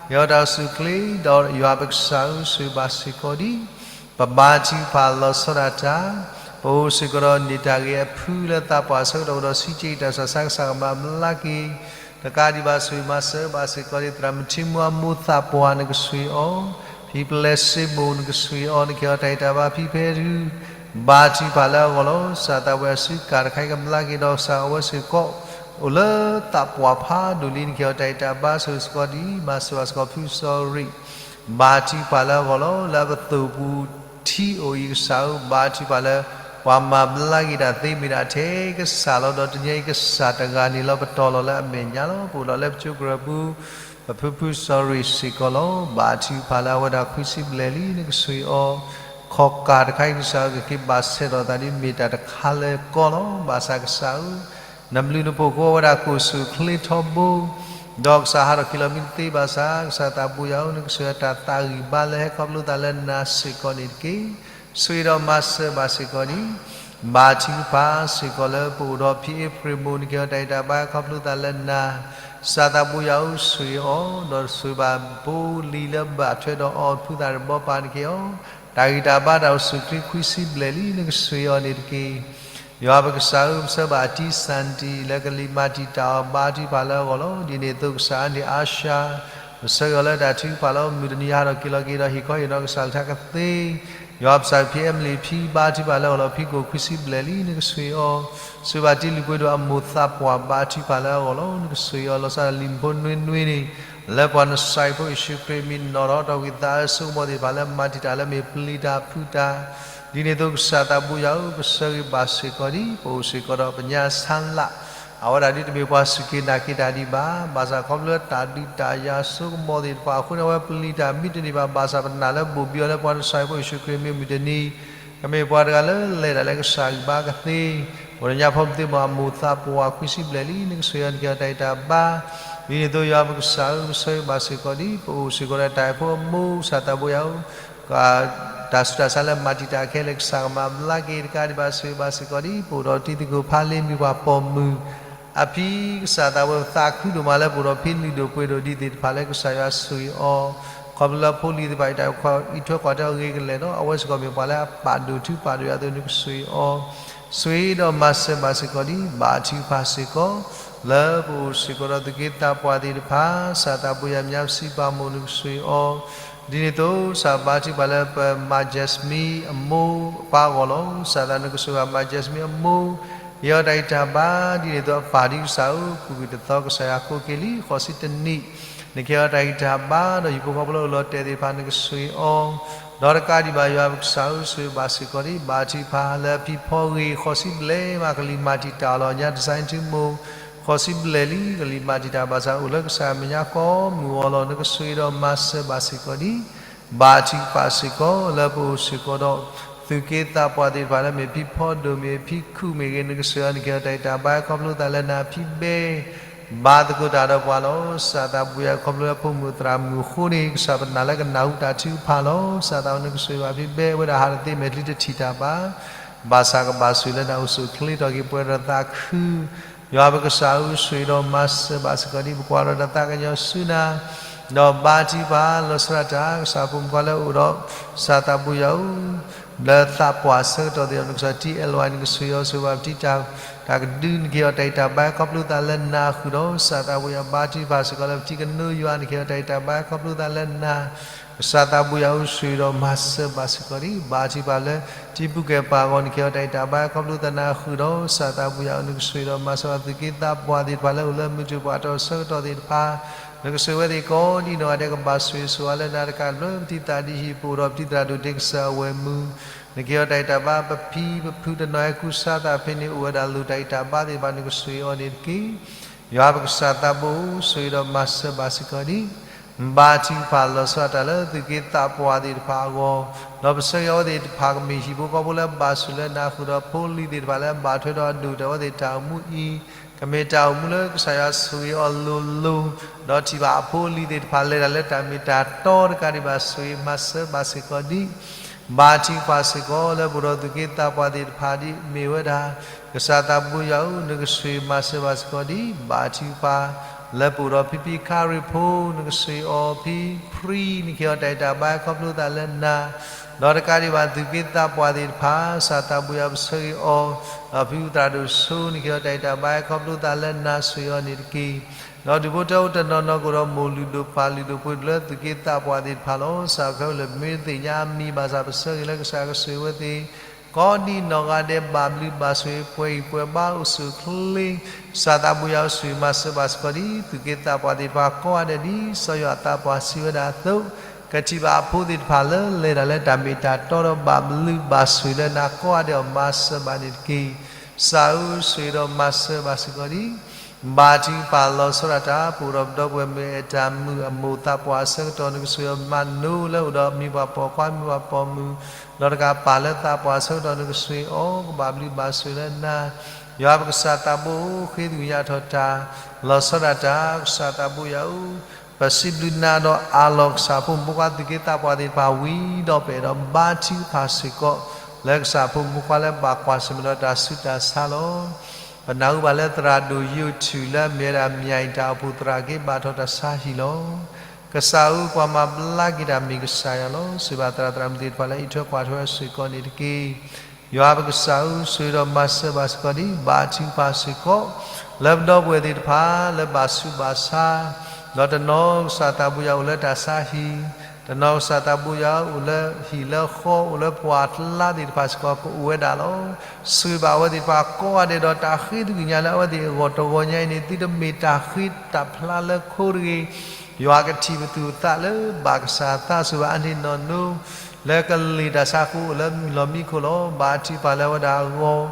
ကဟ့ၣ်အီၤတၢ်အိၣ်ဆူၣ်အိၣ်ချ့, ဒီးယွၤပကစၢ်ဧၢ, ဆိၣ်ဂ့ၤဘၣ်စ့ၢ်ကီးဒံး ပဘါထုကဖၣ်လီၤဆီဒၣ်တၢ်, ပအိၣ်စ့ၢ်ကီးဒီးန့ၢ်တၢ်ဂ့ၤအဖုလၢသးပှၢ်ဆၢကတီၢ် အိၣ်ဒီးဆံးကၠံတၢ်ဆူးတၢ်ဆါ ကစၢ်ကမၤဘျါက့ၤ တကးဒံးဘၣ် ဆိၣ်ဂ့ၤမၤစၢၤဘၣ်စ့ၢ်ကီးဒံး သရၣ်မုၣ်ထံမူအမိၢ်သးပှၢ် နကဆိၣ်ဂ့ၤအီၤ, ဖံပျဲၢ်စ့မိၢ် နကဆိၣ်ဂ့ၤအီၤ, နကဟ့ၣ်အီၤတၢ်ဂံၢ်တၢ်ဘါ ဖံဖဲဒု ဘါထုကဖၣ်လၢအဂီၢ်လီၤ. ကစၢ်သးဝံယၤ စုကၢ်တခါအံၤ ကဘျါက့ၤဒီး ကစၢ်အဝဲစ့ၢ်ကီး အိၣ်လၢသးပှၢ်ဖးဒိၣ်လံ. နကဟ့ၣ်အီၤတၢ်ဂံၢ်တၢ်ဘါ ဆိၣ်ဂ့ၤစ့ၢ်ကီးဒံး မၤစၢၤဘၣ်စ့ၢ်ကီးဖုစီၤရံး ဘါထုကဖၣ်လၢအဂီၢ်လီၤ. လၢပသိၣ်ပူၤထံအိၣ်အံၤကစၢ်ဧၢ, ဘါထုကဖၣ်လၢ ပှၤမၤဘျါက့ၤတၢ်သ့မ့ၢ်ဒၣ်ထဲကစၢ်လီၤ. ဒီးတနံၤအံၤကစၢ်တဂၤန့ၣ်လီၤ ပတီၢ်လီၤလၢအမဲာ်ညါလီၤ. ပအိၣ်ဒီးလၢပကၠိကရၢၢ်ပူၤ ပဖုဖုစီၤရံးစ့ၢ်ကီးလီၤ. ဘါထုကဖၣ်လၢအဝဲဒၣ်ခွံဆံဘျဲၣ်လံ နကဆိၣ်ဂ့ၤအီၤ, ခီၣ်ကၢ်တခါအံၤကစၢ်ဧၢ ကက့ၤဘၣ်ဆဲးထီၣ်သးဒ်မ့ၢ်တၢ်တခါလၢာ်ကီလီၤ. ဘၣ်ဆၣ်ကစၢ်ဧၢ နဘျုးနဖှိၣ်ကအိၣ်ဝဲဒၣ် ကအိၣ်ဆူၣ်အိၣ်ချ့ထီဘိ, ဒီးကစၢ်ဟးထီၣ်က့ၤလီၤမံတသ့ဘၣ်ဆၣ် ကစၢ်သးဘိယၤဧၢ, နကဆိၣ်ဂ့ၤအီၤတၢ်သးဂံၢ်ဘါလၢဟဲခီဖျိသးလၢနၤစ့ၢ်ကီးန့ၣ်တက့ၢ်. ဆိၣ်ဂ့ၤဒီးမၤစၢၤဘၣ်စ့ၢ်ကီးဒံး ဘါထုကဖၣ်စ့ၢ်ကီးလၢပအိၣ်ဒီးဖံအ့ဖြ့ၣ်မိၢ် နကဟ့ၣ်အီၤတၢ်ဂံၢ်တၢ်ဘါဟဲခီဖျိသးလၢနၤ, ကစၢ်သးဘိယၤဧၢ, ဆိၣ်ဂ့ၤအီၤ, ဒီးဆိၣ်ဂ့ၤဘၣ်ဖိလံၤလၢဘၣ်ထွဲဒီးအီၤဖုသၣ်တဘီပၢ် နကဟ့ၣ်အီၤ တၢ်ဂံၢ်တၢ်ဘါတၢ်အိၣ်ဆူၣ်အိၣ်ချ့ခွံဆံဘျဲၣ်လံ နကဆိၣ်ဂ့ၤအီၤန့ၣ်တက့ၢ်. ယွၤပကစၢ်ဧၢ, ပဆၢဘၣ်အတံၢ်စၣ်တံၢ်လၢကလံၤမၤတံာ်တာ်အီၤ ဘါထုကဖၣ်လၢအဂီၢ်လီၤ. ဒ်န့ၣ်အသိးကစၢ်အါန့ၢ်အါၡါ, ပဆၢဂ့ၤအီၤလၢတၢ်ထုကဖၣ်လၢအမုၢ်တနံၤဟးထီၣ်က့ၤလီၤက့ၤဒီး ဟ့ၣ်ခီဟ့ၣ်နီၤကစၢ်လၢထါကသ့ ယွၤပကစၢ်ဧၢ ဖံအဲမလံး ဖံဘါထုကဖၣ်လၢအဂီၢ်လီၤ. ဖံကိၣ်ခွံဆံဘျဲၣ်လံ နကဆိၣ်ဂ့ၤအီၤ, ဆိၣ်ဂ့ၤဘၣ်တံၤလုၢ်ပှ့ၤဒိၣ်အမိၢ်သးပှၢ် ဘါထုကဖၣ်လၢအဂီၢ်လီၤ. နကဆိၣ်ဂ့ၤအီၤ လီၤဆီဒၣ်တၢ်လံၤမုၣ်ဖိနွ့နွ့န့ၣ်, လၢပှၤနစၢ်ဖိယ့ၣ်ၡူးခရံာ်အမံၤနီၣ်ထီၣ် ဒီးဝံသးအၢစိကမီၤသ့ၣ်တဖၣ်လၢမၤတံာ်တာ်လၢမ့ၢ်ပျံၤတၢ်ဖုးတၢ်, ဒ်န့ၣ်အသိးကစၢ်သးဘိယွၤဧၢ ပဆၢဂ့ၤဘၣ်စ့ၢ်ကီးဒံး ပအိၣ်စ့ၢ်ကီးဒီးပညါဆါလၢ် အဝဲဒၣ်ဒ်တမ့ၢ်ပှၤစူၢ်က့ၤနာ်က့ၤတၢ်ဒံးဘၣ်, ဘၣ်ဆၣ်ခီဖျိလၢတၢ်ဒုးတၢ်ယၤစိကမီၤသ့ၣ်တဖၣ်အဃိန့ၣ် အဝဲပျံၤတၢ်မံတန့ၢ်ဘၣ်, ဘၣ်ဆၣ်ပနာ်လၢဘိၣ်ဘံအီၤလၢပှၤနစၢ်ဖိယ့ၣ်ၡူးခရံာ်မ့ၢ်မုၢ်တနံၤ ကမ့ၢ်ပှၤတဂၤလၢလဲၤတၢ်လၢကစၢ်ဂံၢ်ဘါကသ့, ပှၤတညါဖိမုၣ်သ့ၣ်မ့ၢ်အမိၢ်သးပှၢ်ခွံဆံဘျဲၣ်လံ နကဆိၣ်ဂ့ၤအီၤ နကဟ့ၣ်အီၤတၢ်ဂံၢ်တၢ်ဘါ, ဒ်န့ၣ်အသိးယွၤပကစၢ်ဧၢ ပဆၢဂ့ၤဘၣ်စ့ၢ်ကီးဒံး ပအိၣ်စ့ၢ်ကီးဒီးတၢ်အဲၣ်ဖိအမိၢ် ကစၢ်သးဘိယွၤဧၢ တၢ်ဆူးတၢ်ဆါလၢမၤတံာ်တာ်ခဲလၢာ် ကစၢ်ကမၤဘျါက့ၤတကးဒံးဘၣ် ဆိၣ်ဂ့ၤဘၣ်စ့ၢ်ကီးဒံး ပအိၣ်ဒီးတံၤသကိးဖးလ့ မ့ၢ်ပှၤပိာ်မုၣ်အဖံ ကစၢ်သးဘိယွၤ သးခုဒိၣ်မးလၢပအိၣ်ဒီးဖံလုၢ်ဒိၣ်ပှ့ၤဒိၣ်ဒ်သ့ၣ်တဖၣ်လၢကစၢ်ယွၤဆိၣ်ဂ့ၤအီၤ, ခီဖျိလၢဖိလံၤသ့ၣ်တဖၣ်အံးထွဲကွၢ်ထွဲအဂ့ၤကလဲာ် ဒီးအဝဲစ့ၢ်ကီးမ့ၢ်ပှၤလၢအပာ်ဒိၣ်ထူပာ်ဒိၣ်ယွၤအသိး နကဆိၣ်ဂ့ၤအီၤ ဆိၣ်ဂ့ၤဒီးမၤစၢၤဘၣ်စ့ၢ်ကီးဒံး ဘါထုကဖၣ်စ့ၢ်ကီး လၢပအိၣ်စ့ၢ်ကီးဒီးသူၣ်က့သးပှၢ်သ့ၣ်တဖၣ် ကစၢ်သးဘိယွၤ မၠါပစံးပာ်မိၣ် နကဆိၣ်ဂ့ၤအီၤ, ဒ်န့ၣ်အသိးကစၢ်ဘါထုကဖၣ်လၢပမၤ Jasmine အမိၢ်အပၢ်အဂီၢ်လီၤ. ကစၢ်သးနကဆိၣ်ဂ့ၤဘၣ်မၤ Jasmine အမိၢ်, ကဟ့ၣ်အီၤတၢ်ဂံၢ်တၢ်ဘါ ဒ်န့ၣ်အသိးအပၢ်ဒ်ကစၢ်ဧၢ ကူၣ်က့ၤတသီကစၢ်ယွၤကိးက့ၤလံ ဃိးဆံတနံၣ် နကဟ့ၣ်အီၤတၢ်ဂံၢ်တၢ်ဘါ ဒီးဟံၣ်ဖိဃီဖိလၢအအိၣ်လီၤတဲာ်သ့ၣ်တဖၣ် နကဆိၣ်ဂ့ၤအီၤ, ဒီးတကးဒံးဘၣ်ယွၤပကစၢ်ဧၢ ဆိၣ်ဂ့ၤဘၣ်စ့ၢ်ကီးဒံး ဘါထုကဖၣ်လၢအဖံဖီဂ့ၤ ဃိးဆံဘျဲၣ်မး ကလံၤမၤတံာ်တာ်အီၤလီၤ. ညါ design ထူမိၢ် ဃိးဆံဘျဲၣ်လံ ကလံၤမၤတံာ်တာ် ဘၣ်ဆၣ်အိၣ်လၢကစၢ်မဲာ်ညါဃီမုာ်အီၤလီၤ. နကဆိၣ်ဂ့ၤဒီးမၤစၢၤဘၣ်စ့ၢ်ကီးဒံး ဘါထုကဖၣ်စ့ၢ်ကီး လၢပအိၣ်စ့ၢ်ကီးဒီး သူၣ်က့သးပှၢ်သ့ၣ်တဖၣ်လၢမ့ၢ်ဖံဖီဒိၣ်မ့ၢ်ဂ့ၤ ဖံခူၣ်မ့ၢ်ဂ့ၤ နကဆိၣ်ဂ့ၤအီၤ နကဟ့ၣ်အီၤတၢ်ဂံၢ်တၢ်ဘါ ခီဖျိသးလၢနၤ ဖံဘဲ ဘါသကိးတၢ်ဒီးပှၤလီၤ. ကစၢ်သးဘိယွၤ ခီဖျိလၢဖိမုၣ်သရၣ်မုၣ်အဃိန့ၣ် ကစၢ်ပနာ်လၢကနၢ်ဟူတၢ်ထုကဖၣ်လီၤ. ကစၢ်သးဘိ နကဆိၣ်ဂ့ၤဘၣ်ဖံဘဲ အဝဲဒၣ်ဟးတသ့ မဲာ်ချံတထံၣ်တၢ်ဘၣ် ဘၣ်ဆၣ်ကဘၣ်ဆိၣ်လၢနၤ အိၣ်ဆူၣ်အိၣ်ချ့ထီၣ်က့ၤ ပှဲၤဒီးသးခု ယွၤပကစၢ်ဧၢ ဆိၣ်ဂ့ၤဒီးမၤစၢၤဘၣ်စ့ၢ်ကီးဒံး ပကွၢ်ထီၣ်တၢ်သးကညီၤဆူနၤ ဒီးဘါထုကဖၣ်လီၤဆီဒၣ်တၢ် ကစၢ်ဖိမုၣ်ဖိခွါလၢအအိၣ်ဒီး ကစၢ်သးဘိယွၤဧၢ လၢသးပှၢ်အဆၢကတီၢ်သ့ၣ်ဒီး နကစၢ် ထံအဲၣ်လီၤဝါ နကဆိၣ်ဂ့ၤအီၤ ဆိၣ်ဂ့ၤဘၣ်ပထံ တၢ်ကဒု နကဟ့ၣ်အီၤတၢ်ဂံၢ်တၢ်ဘါ ခီဖျိသးလၢနၤဃုာ်ဒီး ကစၢ်သးဘိယွၤ ဘါထုကဖၣ်စ့ၢ်ကီးလၢပထံကနိယွၤ နကဟ့ၣ်အီၤတၢ်ဂံၢ်တၢ်ဘါ ခီဖျိသးလၢနၤ ကစၢ်သးဘိယွၤဧၢ ဆိၣ်ဂ့ၤဒီးမၤစၢၤဘၣ်စ့ၢ်ကီးဒံး ဘါထုကဖၣ်လၢ ထံပူၤကဲၣ်ပၤအဂီၢ် နကဟ့ၣ်အီၤတၢ်ဂံၢ်တၢ်ဘါ ခီဖျိသးနၤဃုာ်ဒီး ကစၢ်သးဘိယွၤဧၢ နကဆိၣ်ဂ့ၤဒီးမၤစၢၤဘၣ်သူၣ်က့သးပှၢ်သ့ၣ်တဖၣ်လၢအိၣ်လၢမုၢ်တြီၢ်ပှၤတီၢ်ဆၢကတီၢ်သ့ၣ်တဖၣ် နကဆိၣ်ဂ့ၤဝဲသ့ၣ်ကိးဒံနီၢ်ဂၤဒဲး ကဘၣ်ဆိၣ်ဂ့ၤဆိၣ်ဝါလၢနၤတကးဘျၢ ပထံသးဒံးဟံၣ် ပအိၣ်ဒီးပထံသရၣ်ဒိၣ်တ့ၢ်ကစၢ်အဝဲၢ်မုၢ် နကဟ့ၣ်အီၤတၢ်ဂံၢ်တၢ်ဘါ ပဖံပဖုတနီၤဟဲကူစါသးဖဲန့ၣ် အိၣ်ဝဲဒၣ်လိၣ်တၢ်ဂံၢ်တၢ်ဘါသ့ၣ်တဖၣ် နကဆိၣ်ဂ့ၤအီၤန့ၣ်တက့ၢ် ယွၤပကစၢ်သးဘိဧၢ ဆိၣ်ဂ့ၤဒီးမၤစၢၤဘၣ်စ့ၢ်ကီးဒံး ဘါထုကဖၣ်လီၤဆီဒၣ်တၢ်လၢသူၣ်က့သးပှၢ်သ့ၣ်တဖၣ်အဂီၢ် ဒီးပဆၢဂ့ၤအဝဲသ့ၣ်တဖၣ်ကမ့ၢ်ဟံၣ်ဖိဃီဖိလၢဘၣ်ဆိၣ်လၢနၤဃုာ်ဒီးဖိလံၤသ့ၣ်တဖၣ်လၢဘၣ်ထွဲဒီးအဒိၣ်တၢ်အဝဲသ့ၣ်တၢ်အိၣ်မူအံၤ ကမ့ၢ်တၢ်အိၣ်မူလၢကစၢ်ယွၤဆိၣ်ဂ့ၤအီၤလိၤလိၤ ဒီးထံၣ်ဘၣ်အဖိအလံၤသ့ၣ်တဖၣ်လဲၤတၢ်လၢတၢ်မ့ၢ်တၢ်တီတကးဒံးဘၣ် ဆိၣ်ဂ့ၤမၤစၢၤဘၣ်စ့ၢ်ကီးဒံး ဘါထုကဖၣ်စ့ၢ်ကီးလၢပအိၣ်ဒီးသူၣ်က့သးပှၢ်သ့ၣ်တဖၣ်ဒ်မ့ၢ်ဝဲဒၣ် ကစၢ်သးဘိယွၤဧၢ နကဆိၣ်ဂ့ၤမၤစၢၤဘၣ်စ့ၢ်ကီးဒံး ဘါထုကဖၣ် လၢပအိၣ်ဒီးဖံဖံခါရ့ၣ်ဖိ နကဆိၣ်ဂ့ၤအီၤဖံဖရံ နကဟ့ၣ်အီၤတၢ်ဂံၢ်တၢ်ဘါခီဖျိသးလၢနၤ ဒီးတကးဒံးဘၣ်သူၣ်က့သးပှၢ်သ့ၣ်တဖၣ် ကစၢ်သးဘိယွၤပဆၢဂ့ၤအီၤ ဒီးဖံသရၣ်ဒိၣ်ဆိ နကဟ့ၣ်အီၤတၢ်ဂံၢ်တၢ်ဘါခီဖျိသးလၢနၤ ဆိၣ်ဂ့ၤအီၤန့ၣ်တက့ၢ် ဒီးဒူၣ်ဖိထၢဖိတနီၤနီၤကအိၣ်ဒီးမိၢ်လုၢ်ဒိၣ်ပၢ်လုၢ်ဒိၣ်ပှ့ၤဒိၣ်လၢသူၣ်က့သးပှၢ်သ့ၣ်တဖၣ်လီၤ. ကစၢ်ခဲအံၤလၢပမ့ၢ်တသ့ၣ်ညါအမံၤဘၣ်ဆၣ် ပဆၢဂ့ၤလၢကစၢ်ကဆိၣ်ဂ့ၤဝဲသ့ၣ် ကိးဒံနီၢ်ဂၤဒဲး ဘၣ်ဘျုးဘၣ်ဆိၣ်ပှဲၤဂံၢ်ပှဲၤဘါအိၣ်ဆူၣ်အိၣ်ချ့ ကစၢ်သးဘိယွၤအိၣ်ဆူၣ်မၤစၢၤဘၣ်စ့ၢ်ကီးဒံး သူၣ်က့သးပှၢ်သ့ၣ်တဖၣ်ကိးဂၤဒဲးဒ်စီၤယိၤသးပှၢ်စံးဝဲဒၣ်အသိး ကထံၣ်ဘၣ်အဖိသ့ၣ်တဖၣ်လၢလဲၤတၢ်လၢတၢ်မ့ၢ်တၢ်တီဒီးဘၣ်ဘျုးဘၣ်ဆိၣ်လၢနၤကိးဂၤဒဲးအီၤ မၤစၢၤဘၣ်န့ၣ်တက့ၢ်. ကစၢ်ဧၢ ဆိၣ်ဂ့ၤဒီးမၤစၢၤဘၣ်စ့ၢ်ကီးဒံး ဘါထုကဖၣ်လီၤဆီဒၣ်တၢ် ပအိၣ်ဒီးပဒီပုၢ်ဝဲၢ်မုၢ်အဲၣ်တၢ်မုၣ်အမိၢ်သးပှၢ်အဆၢကတီၢ် နကဆိၣ်ဂ့ၤအီၤမၤနိလၢအိၣ်ဒီးမံၤပှၢ်ပိာ်ခွါမံၤပှၢ်ပိာ်မုၣ် ဒီးတကးပၢ်လၢသးပှၢ်အဆၢကတီၢ် နကဆိၣ်ဂ့ၤအီၤ ကဘၣ်ဘျုးဘၣ်ဆိၣ်လၢနၤ ယွၤပကစၢ်သးဘိဧၢ ဃ့သကွံာ်ညါထီၣ်တၢ် လီၤဆီဒၣ်တၢ် ကစၢ်သးဘိယွၤဧၢ ပစံးဘျုးနၤဒီးအးလီၤ ကစၢ်ဖိမုၣ်ဖိခွါသူၣ်က့သးပှၢ်သ့ၣ်တဖၣ်ဝံၤဒီး ပအဲၣ်ဒိးဘါထုကဖၣ်စ့ၢ်ကီး လၢကစၢ်ဖိမုၣ်ဖိခွါလၢဘၣ်ကွၢ်ဆၢၣ်မဲာ်ဒီးတၢ်ဆူးတၢ်ဆါလီၤ. ပနၢ်ဟူဘၣ်လၢသရၣ်ဒိၣ်ယိၤထူၣ်လၢအမ့ၢ်ဝဲဒၣ် မၠဲၣ်တၢ်အိၣ်ဖှိၣ်သရၣ် က့ၤဘၣ်ထီၣ်တၢ်ဆါဟံၣ်လီၤ. ကစၢ်ဧၢ ပှၤမၤဘျါက့ၤတၢ်မ့ၢ်ကစၢ်ယွၤလီၤ. ဆိၣ်ဂ့ၤဘၣ်သရၣ်သရၣ်မုၣ်သ့ၣ်တဖၣ်လၢအအံးထွဲကွၢ်ထွဲစ့ၢ်ကီးန့ၣ်တက့ၢ်. ယွၤပကစၢ်ဧၢ ဆိၣ်ဂ့ၤဒီးမၤစၢၤဘၣ်စ့ၢ်ကီးဒံး ဘါထုကဖၣ်စ့ၢ်ကီး လၢပဒီပုၢ်ဝဲၢ်သ့ၣ်တဖၣ်လၢဘၣ်ဆူးဘၣ်ဆါ ဒီးတနီၤကစၢ်သးဘိယွၤအိၣ်လၢတၢ်ဆါဟံၣ် တနီၤကစၢ်သးဘိယွၤဧၢ, အိၣ်လၢဟံၣ်လၢဃီ အိၣ်လၢပှၢ်ကျါသ့ၣ်တဖၣ်စ့ၢ်ကီး ကအိၣ်ဝဲဒၣ်လီၤ. ဆိၣ်ဂ့ၤဘၣ်အဝဲသ့ၣ်တဖၣ်ကိးဂၤဒဲး ဒီးတၢ်ဃ့ကညးလၢအဝဲသ့ၣ်အဂီၢ်တဂီၢ်ညါအံၤန့ၣ် သုတမ့ၢ်တၢ်ဃ့တၢ်ဖျါလၢခိတဂ့ၤ. ယွၤကထံၣ်ပသူၣ်ပသးလၢဘၣ်ကစၢ်သး ဆိၣ်ဂ့ၤဘၣ်အါန့ၢ်နီၢ်နီၢ် လၢကလ့ၢ်တၢ်ဆါအဃိ အိၣ်လၢမုၢ်လီၢ်မံခိၣ်လီၤ. ဘါထုကဖၣ်လၢအဝဲဒၣ်အဂီၢ်,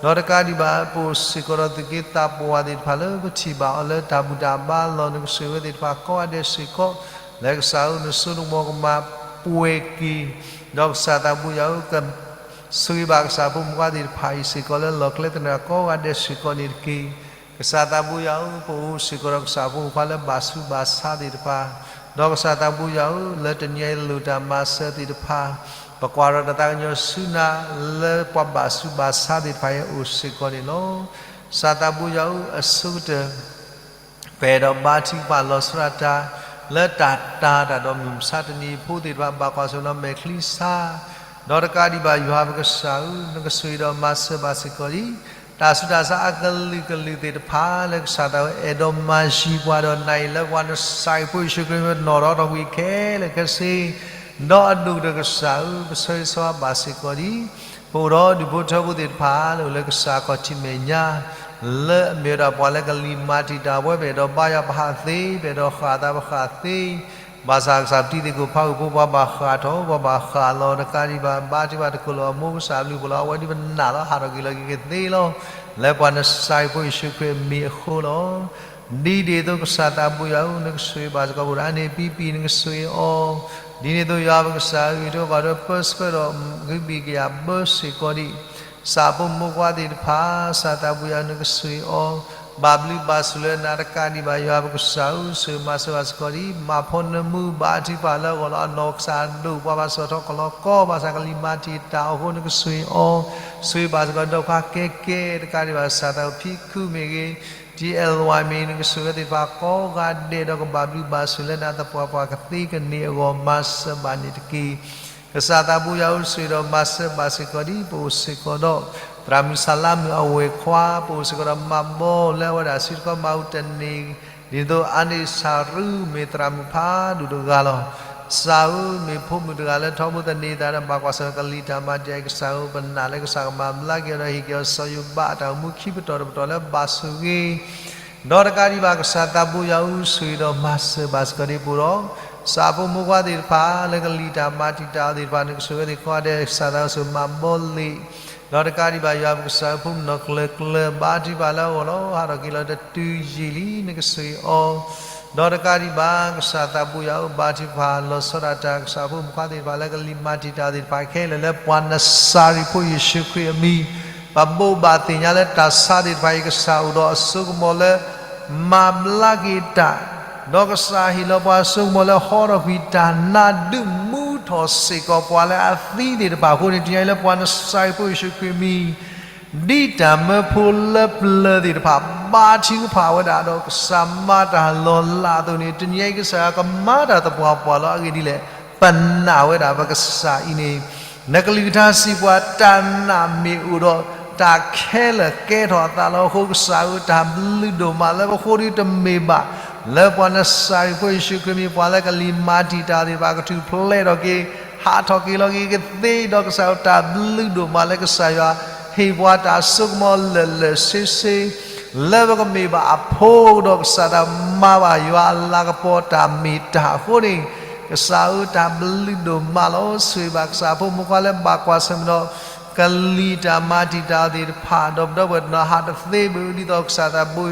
ဒီးတကးဒံးဘၣ် ပအိၣ်စ့ၢ်ကီးဒီးသုးက့သးပှၢ်သ့ၣ်တဖၣ်လၢ ပထံၣ်ဘၣ်အီၤလၢတၢ်ဘူၣ်တၢ်ဘါလီၢ် နကဆိၣ်ဂ့ၤဝဲသ့ၣ်တဖၣ်ကိးဂၤဒဲးစ့ၢ်ကီး, လၢကစၢ်ဧၢ နစိနကမီၤကမၤပှဲၤက့ၤ, ဒီးကစၢ်သးဘိယွၤဧၢ, ကဆိၣ်ဂ့ၤဘၣ်ကစၢ်ဖိမုၣ်ဖိခွါသ့ၣ်တဖၣ်အံၤစ့ၢ်ကီး လၢလီၢ်ကျဲသနၢၣ်ကိးဂၤဒဲးစ့ၢ်ကီးန့ၣ်တက့ၢ်. ကစၢ်သးဘိယွၤဧၢ, ပအိၣ်စ့ၢ်ကီးဒီးကစၢ်ဖိမုၣ်ဖိခွါလၢဘၣ်ဆူးဘၣ်ဆါသ့ၣ်တဖၣ်, ဒီးကစၢ်သးဘိယွၤဧၢ, လၢတနံၤအံၤလိၣ်တၢ်မၤစၢၤသ့ၣ်တဖၣ်, ပကွၢ်ထီၣ်တၢ်သးကညီၤဆူနၤ လၢပှၤဘၣ်ဆူးဘၣ်ဆါသ့ၣ်တဖၣ်အံၤအအိၣ်စ့ၢ်ကီးန့ၣ်လီၤ. ကစၢ်သးဘိယွၤဧၢ, အဆိကတၢၢ် ပအဲၣ်ဒိးဘါထုကဖၣ်လီၤဆီဒၣ်တၢ် လၢတၢ်တာ်တၢ်ဒီးမုၢ်မဆါတနံၤအံၤဖိသ့ၣ်တဖၣ် ဘၣ်ကွၢ်ဆၢၣ်နီၤမဲာ်ချံဆါ, ဒီးတကးဒံးဘၣ်ယွၤပကစၢ်ဧၢ, နကဆိၣ်ဂ့ၤဒီးမၤစၢၤဘၣ်စ့ၢ်ကီးလံ တၢ်ဆူးတၢ်ဆါအကလုာ်ကလုာ်သ့ၣ်တဖၣ် လၢကစၢ်သးဝဲအဲၣ်ဒိးမၤယံၤပှၤဒီးနၤအံၤ လၢပှၤနစၢ်အံၤဖိယ့ၣ်ၡူးခရံာ်မ့ၢ်နီၣ်ထီၣ်ထီၣ်ကွံာ်ခဲလၢာ်ခဲဆ့, ဒီးအဒိၣ်ကတၢၢ်ကစၢ်ဧၢ, ပဆၢဂ့ၤဆၢဝါဘၣ်စ့ၢ်ကီးလံ ပအိၣ်ဒီးဒူၣ်ဖိထၢဖိသ့ၣ်တဖၣ်လၢအိၣ်လၢကစၢ်ခီၣ်ထံးမဲာ်ညါ, လၢအမ့ၢ်ဝဲဒၣ်ပှၤလၢကလံၤမၤတံာ်တာ်ဝဲ, ပအဲၣ်ဒိးဘါယွၤပဟးသ့, ပအဲၣ်ဒိးဃၣ်သးပဃၣ်သ့, ဘၣ်ဆၣ်ကစၢ်ပတံၤသကိးဖးဝံၣ်ဖိ ပှၤဘၣ်ဃၣ်ထီၣ်, ပှၤဘၣ်ဃၣ်လီၤ, တကးဒံးဘၣ် ဘါထုကဖၣ်တကိၢ်လၢအမိၢ်ကစၢ်အဘျုးအဖှိၣ်လီၤ. အဝဲဒ်ပနာ်လီၤ ဟးထီၣ်က့ၤလီၤက့ၤကသ့လီၤ. လၢပှၤနစၢ်အံၤဖိယ့ၣ်ၡူးခရံာ်အမံၤအဃိလီၤ. ဒ်န့ၣ်အသိးကစၢ်သးဘိယွၤဧၢ, နကဆိၣ်ဂ့ၤဘၣ်စ့ၢ်ကီးပှၤဒၣ်န့ၣ် ပံပံၤနကဆိၣ်ဂ့ၤအီၤ, ဒ်န့ၣ်အသိးယွၤပကစၢ်ဧၢ, ယထံကီၢ်ဒီးပၢဆှၢဒီးဂံၢ်ဘံၣ်ကယၤဘၢစ့ၢ်ကီးဒံး ကစၢ်ဖိမုၣ်ဖိခွါသ့ၣ်တဖၣ်, ကစၢ်သးဘိယွၤဧၢ, နကဆိၣ်ဂ့ၤအီၤ, ဘၣ်ဘျုးဘၣ်ဆိၣ်လၢနၤ တကးဒံးဘၣ် ယွၤပကစၢ်ဧၢ, ဆိၣ်ဂ့ၤမၤစၢၤဘၣ်စ့ၢ်ကီးဒံး မၤဖိနၢမူ ဘါထုကဖၣ်လၢအဂီၢ်လီၤ. အနီၢ်ကစၢ်ဒိၣ်ပှၤဘၣ်စၢၤထီၣ်ကလီကီ ဘၣ်ဆၣ်ကလံၤမၤတံာ်တာ်အီၤအဃိ နကဆိၣ်ဂ့ၤအီၤ, ဆိၣ်ဂ့ၤဘၣ်စ့ၢ်ကီးဒီးပှၤကဲကဲ, တကးဒံးဘၣ် ကစၢ်သးအိၣ်ဖံးခုမ့ၢ်ဂ့ၤ, ဒ်အဲၣ်လဝါမ့ၢ်ဂ့ၤ, နကဆိၣ်ဂ့ၤသ့ၣ်တဖၣ်ကိးဂၤဒဲး ဒီးကဘၣ်ဘျုးဘၣ်ဆိၣ်လၢနၤ သပှၢ်ပှၢ်ကသ့ကန့ၢ်အဂီၢ် မၤစၢၤဘၣ်န့ၣ်တက့ၢ်. ကစၢ်သးဘိယွၤဧၢ, ဆိၣ်ဂ့ၤဒီးမၤစၢၤဘၣ်စ့ၢ်ကီးဒံး ပအိၣ်စ့ၢ်ကီးဒီး သရၣ်မုၣ်စၤလါမုၣ်အဝဲၢ်ခွါ, ပအိၣ်စ့ၢ်ကီးဒီးမၤဘီလၢအဝဲဒၣ်စုတကီမၤအူတန့ၢ်, ဒ်သိးအါန့ၢ်စၢ်ရူမ့ၢ်သရၣ်မုၣ်ဖးဒိၣ်တဂၤလီၤ. စၢ်ဧၢ, မ့ၢ်ဖိမုၣ်တဂၤလၢထီဘိသန့ၤသးဒီး ဘၣ်ကွၢ်ဆၢၣ်ကလံၤတၢ်မၤတံာ်အံၤ ကစၢ်ဧၢ, ပနာ်လၢကစၢ်ကမၤဘျါက့ၤအီၤဒီးဟ့ၣ်က့ၤအီၤစီၤယိၤဘးအတၢ်အိၣ်မူခံပတီၢ်တပတီၢ်လၢဘၣ်ဆိၣ်ဂ့ၤ ဒီးတကးဒံးဘၣ် ကစၢ်သးဘိယွၤဧၢ, ဆိၣ်ဂ့ၤဒီးမၤစၢၤဘၣ်စ့ၢ်ကီးဒံးပအိၣ်ဒီး ကစၢ်ဖိမုၣ်ဖိခွါသ့ၣ်တဖၣ် လၢကလံၤတၢ်မၤတံာ်တာ်အီၤသ့ၣ်တဖၣ် နကဆိၣ်ဂ့ၤဝဲသ့ၣ်ကိးဂၤဒဲး ကစၢ်သးအိၣ်ဆိၣ်မၤဘီလံာ်, ဒီးတကးဒံးဘၣ် ယွၤပကစၢ်ဧၢ, ဖိမုၣ်နီၢ်ကျၢၤကျၢၤ ဘါထုကဖၣ်လၢအဂီၢ်လီၤ. ဟးထီၣ်က့ၤလီၤတတုၤယံာ်လံ နကဆိၣ်ဂ့ၤအီၤ, ဒီးတကးဒံးဘၣ် ကစၢ်သးဘိယွၤဧၢ, ဘါထုကဖၣ်လီၤဆီဒၣ်တၢ် ကစၢ်ဖိမုၣ်ဖိခွါသ့ၣ်တဖၣ် လၢကလံၤမၤတံာ်တာ်အီၤသ့ၣ်တဖၣ်ခဲလၢာ် လၢပှၤနစၤရ့းဖိယ့ၣ်ၡူးခရံာ်အမံၤ, ပဘိးဘၣ်သ့ၣ်ညါလၢတၢ်ဆါသ့ၣ်တဖၣ်အံၤ ကစၢ်အိၣ်ဒီးအစိကမီၤလၢ မၤဘျါက့ၤတၢ်, ဒီးကစၢ်ဟ့ၣ်လီၤပှၤအစိကမီၤလၢဟီထီၣ်ကွံာ်တၢ်နါ ဒုးမူထီၣ်စ့ၢ်ကီးပှၤလၢအသံသ့ၣ်တဖၣ်အဃိန့ၣ် တနံၤအံၤလၢပှၤနစၤရ့းဖိယ့ၣ်ၡူးခရံာ်အမံၤ ဒ်တၢ်မၢဖိလၢပျၢၤသ့ၣ်တဖၣ် ဘါထုကဖၣ်ဝဲဒၣ်ဒီးကစၢ်မၤတၢ်လီၤလးအသိးန့ၣ် တနံၤအံၤကစၢ်ယွၤကမၤတၢ်သပှၢ်ပှၢ်လီၤ. အဂ့ၢ်ဒ်လဲၣ်, ပနာ်ဝဲဒၣ်ပကစၢ်အံၤန့ၣ် နကလုၢ်ကထါစံးပှၤ တၢ်နာ်မ့ၢ်အိၣ်ဒီး တၢ်ခဲလၢာ်ကဲထီၣ်အသးလီၤ. အဃိကစၢ်ဧၢ တၢ်ဘျုးဒိၣ်မးလၢပဃိဒုတမ့ၢ်ဘၣ် လၢပှၤနစၤရ့းဖိယ့ၣ်ၡူးခရံာ်အမံၤ ပှၤလၢကလံၤမၤတံာ်တာ်သ့ၣ်တဖၣ် ကထူၣ်ဖျဲးထီၣ်က့ၤ ဟးထီၣ်က့ၤလီၤက့ၤကသ့ဒီး ကစၢ်ဧၢ တၢ်ဘျုးဒိၣ်မးလၢကစၢ်ယွၤ ဟ့ၣ်ပှၤတၢ်စိကမီၤလၢာ်လၢာ်ဆ့ဆ့ လၢပကမ့ၢ်ဘၣ်အဖိဒီး ကစၢ်တၢ်မၤဘၣ်ယွၤအလၤကပီၤတၢ်မ့ၢ်တၢ်အဃိန့ၣ် ကစၢ်ဧၢ တၢ်ဘျုးဒိၣ်မးလီၤ. ဆိၣ်ဂ့ၤဘၣ်ကစၢ်ဖိမုၣ်ဖိခွါလၢဘၣ်ကွၢ်ဆၢၣ်မဲာ်ဒီး ကလံၤတၢ်မၤတံာ်တာ်အီၤသ့ၣ်တဖၣ် ဒီးပဒီပုၢ်ဝဲၢ်တနီၤဟးတသ့ဘၣ် ဒ်သိးကစၢ်သးဘိ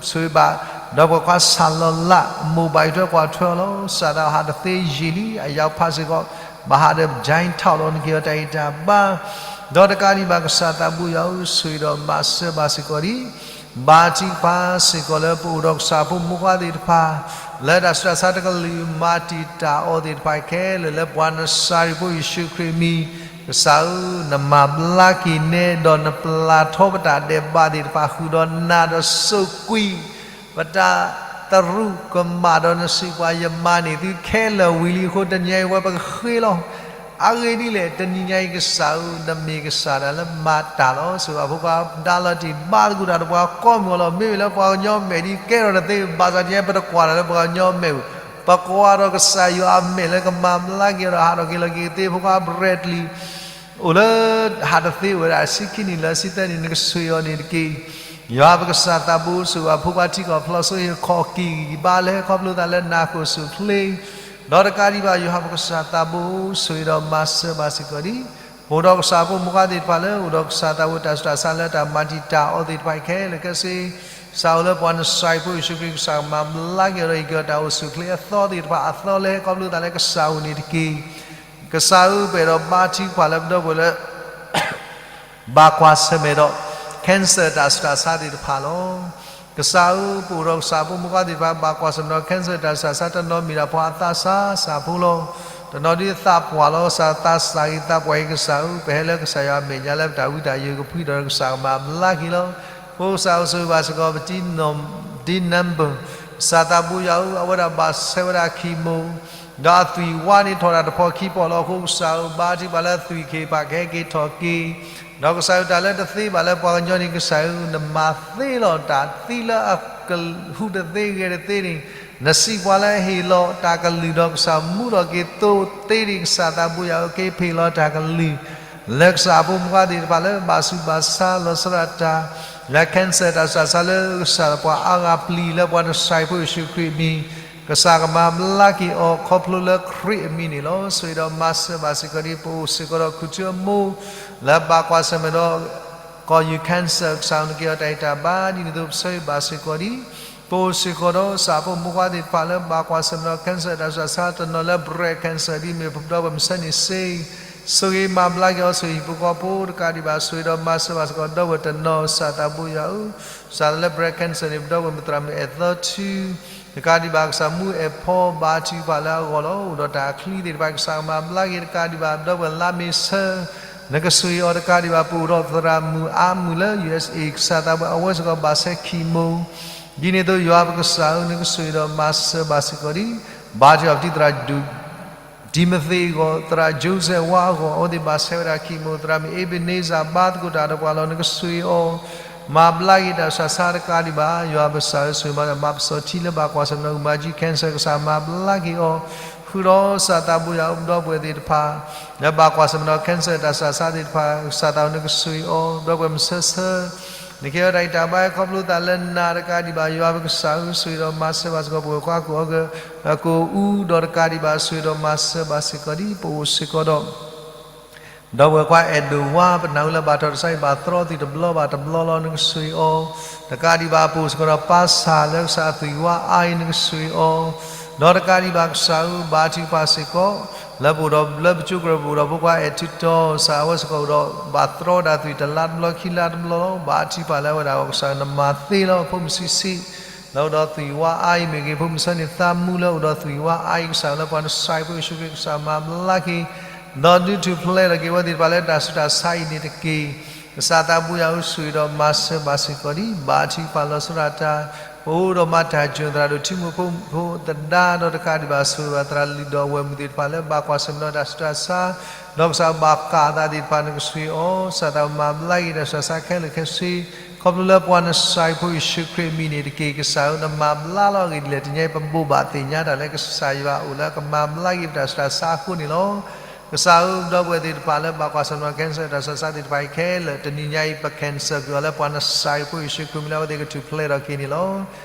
ဆိၣ်ဂ့ၤဘၣ် ဒီးပှၤခွါဆၣ်လီၤလး မိၢ်ဘၣ်အံးထွဲကွၢ်ထွဲအီၤလီၤ. ကစၢ်တၢ်ဟးတသ့ယံာ်လံ အယၢ်ဖးစ့ၢ်ကီး ဘၣ်ဟးဒီး ကၠဲထီၣ်လီၤ နက့ၤအီၤတၢ်အံၤတၢ်ဘါ ဒီးတကးဒံးဘၣ် ကစၢ်သးဘိယွၤဧၢ ဆိၣ်ဂ့ၤဒီးမၤစၢၤဘၣ်စ့ၢ်ကီးဒံး ဘါထုကဖၣ်စ့ၢ်ကီးလၢပအိၣ်ဒီးကစၢ်ဖိမုၣ်ဖိခွါသ့ၣ်တဖၣ် လၢတၢ်ဆူးတၢ်ဆါတကလုာ်မၤတံာ်တာ်အီၤသ့ၣ်တဖၣ်ခဲလၢာ် လၢပှၤနစၤရ့းဖိယ့ၣ်ၡူးခရံာ်အမံၤ ကစၢ်ဧၢ နမၤဘျါက့ၤနဲ ဒီးနပျၢ်ထီပတၢ်ဒဲးဘးသ့ၣ်တဖၣ်ဃုာ်ဒီးနၤဒီးစိာ်ကွံာ် ပတၢ်သရူးကမၣ်ဒီးနစံးပှၤ ယမၤန့ၢ်သုခဲလၢာ်ဝံၤလံအဃိ တနံၤညါအံၤဝဲပကဃ့လီၤ. အဂ့ၢ်ဒ်လဲၣ် တနံၤညါအံၤကစၢ်ဧၢ နမ့ၢ်ကစၢ်တၢ်လၢမၤတၢ်လီၤ. ဆိၣ်ဂ့ၤဘၣ်ဖိခွါဒါလီၤတံၢ် ဘါသကိးတၢ်ဒီးပှၤကိးမုၢ်အလီၢ် မ့မ့ၢ်လၢပှၤကညီမဲာ်ဒ်ကဲထီၣ်တသ့ ဘၣ်ဆၣ်တနံၤညါအံၤ ပတကွၢ်တၢ်လၢပှၤကညီမဲာ်ပူၤ ပကွၢ်ဒီးကစၢ်ယွၤအမဲာ်လၢကမၤဘျါက့ၤဒီး ဟးထီၣ်က့ၤလီၤက့ၤကသ့ဖိခွါ Bradley အိၣ်လၢ ဟးတသ့ဝဲဒၣ်ဆံခံနံၣ်လၢဆံသၢနံၣ် နကဆိၣ်ဂ့ၤအီၤန့ၣ်တက့ၢ်. ယွၤပကစၢ်သးဘိ ဆိၣ်ဂ့ၤဘၣ်ဖိခွါထံကီၢ်ဖျီ ဆိၣ်ဂ့ၤခီၣ်က့ၤဘါလဲၤခီဖျိသးလၢနၢ်ခိၣ်ဆူၣ်ချ့ ဒီးတကးဒံးဘၣ် ယွၤပကစၢ်သးဘိ ဆိၣ်ဂ့ၤဒီးမၤစၢၤဘၣ်စ့ၢ်ကီးဒံး ပအိၣ်ဒီးကစၢ်ဖိမုၣ်ခွါသ့ၣ်တဖၣ်လၢ အိၣ်ဒီးကစၢ်သးဘိတၢ်ဆူးတၢ်ဆါလၢတၢ်မၤတံာ်တာ်အီၤသ့ၣ်တဖၣ်ခဲလၢာ်ခဲဆ့ ကစၢ်အိၣ်လၢပှၤနစၢ်ဖိယ့ၣ်ၡူးခရံာ် ကစၢ်ကမၤဘျါက့ၤအီၤဒီး ဟ့ၣ်က့ၤအီၤတၢ်အိၣ်ဆူၣ်ချ့အသီသ့ၣ်တဖၣ် အသီလၢဟဲခီဖျိသးလၢကစၢ်အိၣ်န့ၣ်တက့ၢ်. ကစၢ်ဧၢ ပအဲၣ်ဒိးဘါထုကဖၣ်လၢပဒီပုၢ်ဝဲၢ်လၢ ဘၣ်ကွၢ်ဆၢၣ်မဲာ်ဒီး cancer တၢ်ဆူးတၢ်ဆါသ့ၣ်တဖၣ်လီၤ. ကစၢ်ဧၢ ပအိၣ်ဒီးကစၢ်ဖိမုၣ်ခွါသ့ၣ်တဖၣ် ဘၣ်ကွၢ်ဆၢၣ်မဲာ်ဒီး cancer တၢ်ဆူးတၢ်ဆါ တနီၤမ့ၢ်ဒၣ်ပှၤအသးစၢ်စၢ်ဖိလီၤ. တနီၤဒ်သးပှၢ်လီၤ ကစၢ်သးစၢ်ဂ့ၤသးပှၢ်ဂ့ၤကစၢ်ဧၢ ပဟဲလၢကစၢ်ယွၤအမဲာ်ညါလၢပတၢ်ဝံတၢ်ယိးကဖှံဒီးကစၢ်ကမၤဘျါက့ၤလီၤ. ပကစၢ်အိၣ်ဆိၣ်ဂ့ၤဘၣ်စ့ၢ်ကီး ပတံၤနၢ် ဒ်နၢ်ဘၢၣ် ကစၢ်သးဘိယွၤဧၢ အဝဲဒၣ်ဘၣ်ဆဲးဝဲဒၣ် chemo ဒီးအသွံၣ်ဝါန့ၣ်ထီၣ်တၢ်တဖီခံဖီလီၤအဃိ ကစၢ်ဧၢ ဘါထုကဖၣ်လၢအသွံၣ်က့ၤပာ်ကဟဲက့ၤထီၣ်က့ၤ ဒီးကစၢ်ဧၢ တၢ်လၢတသ့ဘၣ်လၢပှၤကညီန့ၣ် ကစၢ်ဧၢ နမၤသ့လီၤတၢ်သံလၢအကဟူးတသ့ဂဲၤတသ့န့ၣ် နစံးပှၤလၢအဟ့ၣ်လီၤတၢ်ကလုၢ်ဒီးကစၢ်မူထီၣ်က့ၤသိးသ့န့ၣ် ကစၢ်သးဘိယွၤဧၢ က့ၤဖ့ၣ်လီၤတၢ်ကလုၢ် လၢကစၢ်အဖိမုၣ်ခွါသ့ၣ်တဖၣ်လၢဘၣ်ဆူးဘၣ်ဆါလီၤဆီဒၣ်တၢ် လၢ cancer တၢ်ဆူးတၢ်ဆါလၢကစၢ်ပှၤအါဂၤပျံၤလၢပှၤနစၢ်ဖိယ့ၣ်ၡူးခရံာ်အမံၤ ကစၢ်ကမၤဘျါက့ၤအီၤခီဖျိလၢခရံာ်အမံၤန့ၣ်လီၤ. ဆိၣ်ဂ့ၤဒီးမၤစၢၤဘၣ်စ့ၢ်ကီးဒ် ပအိၣ်စ့ၢ်ကီးဒီးခူၣ်ထူအမိၢ် လၢဘၣ်ကွၢ်ဆၢၣ်မဲာ်ဒီး ကီၢ်ယူၢ် cancer ကစၢ်အိၣ်နက့ၤအီၤတၢ်အံၤတၢ်ဘါ ဒ်န့ၣ်အသိးပဆၢဂ့ၤဘၣ်စ့ၢ်ကီးဒ် ပအိၣ်စ့ၢ်ကီးဒီးကစၢ်ဖိမုၣ်ခွါသ့ၣ်တဖၣ်လၢဘၣ်ကွၢ်ဆၢၣ်မဲာ်ဒီး cancer တၢ်ဆူးတၢ်ဆါတနီၤလၢ breast cancer ဒ်မ့ၢ်ပဒီပုၢ်ဝဲၢ်မုၢ်ဆ့ၣ်န့ၣ်စ့ ဆိၣ်ဂ့ၤမၤဘျါက့ၤအီၤ ဆိၣ်ဂ့ၤဟံၣ်ဖိဃီဖိတကးဒံးဘၣ် ဆိၣ်ဂ့ၤဒီးမၤစၢၤဘၣ်စ့ၢ်ကီးဒီပုၢ်ဝဲၢ်တနီၤ ကစၢ်သးဘိယွၤဧၢ, ကစၢ်လၢ breast cancer န့ၣ် ပဒီပုၢ်ဝဲၢ်မုၢ်သရၣ်မုၣ်အဲၣ်သီထူ တကးဒံးဘၣ် ကစၢ်မူအဲၣ်ဖီ ဘါထုကဖၣ်လၢအဂီၢ်လီၤ. အိၣ်ဒီးတၢ်အချံသ့ၣ်တဖၣ် ကစၢ်ကမၤဘျါက့ၤတကးဒံးဘၣ် ပဒီပုၢ်ဝဲၢ်လါမ့ၤဆၢ နကဆိၣ်ဂ့ၤအီၤတကးဒံးဘၣ် ပအိၣ်ဒီးသရၣ်မုၣ်အါမုၢ်လၢ ယူၢ်အ့ၣ်အ့ၣ် ကစၢ်သးဘိယွၤ အဝဲစ့ၢ်ကီးဘၣ်ဆဲး chemo ဒ်န့ၣ်အသိး ယွၤပကစၢ်ဧၢ နကဆိၣ်ဂ့ၤဒီးမၤစၢၤဘၣ်စ့ၢ်ကီးဒ် ဘါထုကဖၣ်ပတံၤသရၣ်ဒူၣ် Timothy အဂီၢ်, သရၣ် Joseph ဝါအဂီၢ်, အဝဲသ့ၣ်ဘၣ်ဆဲးဝဲဒၣ် chemo, သရၣ်မုၣ် Ebenezer ဘါသကိးတၢ်ဒီးပှၤလီၤ နကဆိၣ်ဂ့ၤအီၤ, မၤဘျါက့ၤတၢ်ဆူးတၢ်ဆါတကးဒံးဘၣ်, ယွၤပကစၢ်ဧၢ ဆိၣ်ဂ့ၤမၤစၢၤ မၤပစီၤထံလၢဘၣ်ကွၢ်ဆၢၣ်မဲာ်ဒီး မၤကၠံ cancer ကစၢ်မၤဘျါက့ၤအီၤ, ဃုာ်ဒီးကစၢ်သးဘိယွၤ ပဒီပုၢ်ဝဲၢ်သ့ၣ်တဖၣ် လၢဘၣ်ကွၢ်ဆၢၣ်မဲာ်ဒီး cancer တၢ်ဆူးတၢ်ဆါသ့ၣ်တဖၣ် ကစၢ်သးဘိ နကဆိၣ်ဂ့ၤအီၤ, ပဒီပုၢ်ဝဲၢ်မုၢ်ဆၢဆၢ နကဲထီၣ်တၢ်အံၤတၢ်ဘါ ခီဖျိသးလၢနၤတကးဒံးဘၣ် ယွၤပကစၢ်ဧၢ ဆိၣ်ဂ့ၤဒီးမၤစၢၤဘၣ်စ့ၢ်ကီး ပဝဲၢ်ခွါကိးဂၤ ကိးအူဒီးတကးဒံးဘၣ် ဆိၣ်ဂ့ၤဒီးမၤစၢၤဘၣ်စ့ၢ်ကီးဒ် ပအိၣ်စ့ၢ်ကီးဒီး ဒီပုၢ်ဝဲၢ်ခွါအဲၣ်ဒိၣ်ဝါ ပနၢ်ဟူလၢဘၣ်ထီၣ်တၢ်ဆါအံၤ ဘၣ်သြီအသွံၣ်တဘျီဘၣ်တဘျီလီၤ နကဆိၣ်ဂ့ၤအီၤ, တကးဒံးဘၣ် ပအိၣ်စ့ၢ်ကီးဒီးပၢ်ဆၣ်လၢကစၢ်အသွံၣ်ဝါအါအံၤ နကဆိၣ်ဂ့ၤအီၤ, ဒီးတကးဒံးဘၣ်ကစၢ်ဧၢ ဘါထုကဖၣ်စ့ၢ်ကီး လၢပအိၣ်ဒီးလၢပကၠိကရၢၢ်ပူၤဒီးဖိခွါအဲၣ်ထူတီၤ ကစၢ်အဝဲစ့ၢ်ကီးအိၣ်ဒီး ဘၣ်သြီဒၣ်သွံၣ်တလါတဘျီခံလါတဘျီလီၤ ဘါထုကဖၣ်လၢအဝဲဒၣ်အဂီၢ် ကစၢ်နမၤသ့လီၤ ဖိမုၣ်ဆံးဆံး လၢအိၣ်ဒီးသွံၣ်ဝါအါအံၤမ့ၢ်ဂ့ၤ ဖိမုၣ်ဆၢန့ၣ်သးမူလၢအိၣ်ဒီးသွံၣ်ဝါအါအံၤ ကစၢ်လၢပှၤနစၢ်ဖိယ့ၣ်ၡူးခရံာ် ကစၢ်မၤဘျါက့ၤ ဒီးဒုးထူၣ်ဖျဲးထီၣ်က့ၤဝဲသ့ၣ်တဖၣ်လၢတၢ်ဆူးတၢ်ဆါအံၤန့ၣ်တက့ၢ်. ကစၢ်သးဘိယွၤဧၢ ဆိၣ်ဂ့ၤဒီးမၤစၢၤဘၣ်စ့ၢ်ကီးဒ် ဘါထုကဖၣ်လီၤဆီဒၣ်တၢ် ပအိၣ်ဒီးမၤတၢ်စၢၤသရၣ်ဒိၣ် ထံမိၢ်ဖိသဒါဒီးတကးဒံးဘၣ် ဆိၣ်ဂ့ၤဘၣ်သရၣ်လုၢ်ဒီးအဝဲၢ်မုၣ်သ့ၣ်တဖၣ်လၢဘၣ်ကွၢ်ဆၢၣ်မဲာ်ဒီးတၢ်ဆူးတၢ်ဆါ ဒီးကစၢ်ဘၣ်ကးသးသ့ၣ်တဖၣ် နကဆိၣ်ဂ့ၤအီၤ ကစၢ်သးဘိမၤဘျါက့ၤတၢ်ဆူးတၢ်ဆါခဲလၢာ်ခဲဆ့ ခီဖျိလၢပှၤနစၢ်ဖိယ့ၣ်ၡူးခရံာ်အမံၤန့ၣ်တက့ၢ်. ကစၢ်ဧၢ နမၤဘျါလီၤအဂ့ၢ်ဒ်လဲၣ် တနံၤအံၤ ပဘိးဘၣ်သ့ၣ်ညါတၢ်လၢကစၢ်ယွၤအိၣ်လၢကမၤဘျါက့ၤပတၢ်ဆူးတၢ်ဆါအဃိန့ၣ်လီၤ. ကစၢ်ဧၢ ပဒီပုၢ်ဝဲၢ်သ့ၣ်တဖၣ်လၢဘၣ်ကွၢ်ဆၢၣ်မဲာ် cancer တၢ်ဆူးတၢ်ဆါသ့ၣ်တဖၣ်အံၤခဲလၢာ် တနံၤညါအံၤ ပ cancer ကွံာ်အီၤလၢပှၤနစၢ်ဖိယ့ၣ်ၡူးခရံာ်အမံၤလၢအဝဲသ့ၣ်ကထူၣ်ဖျဲးထီၣ်က့ၤန့ၣ်လီၤ.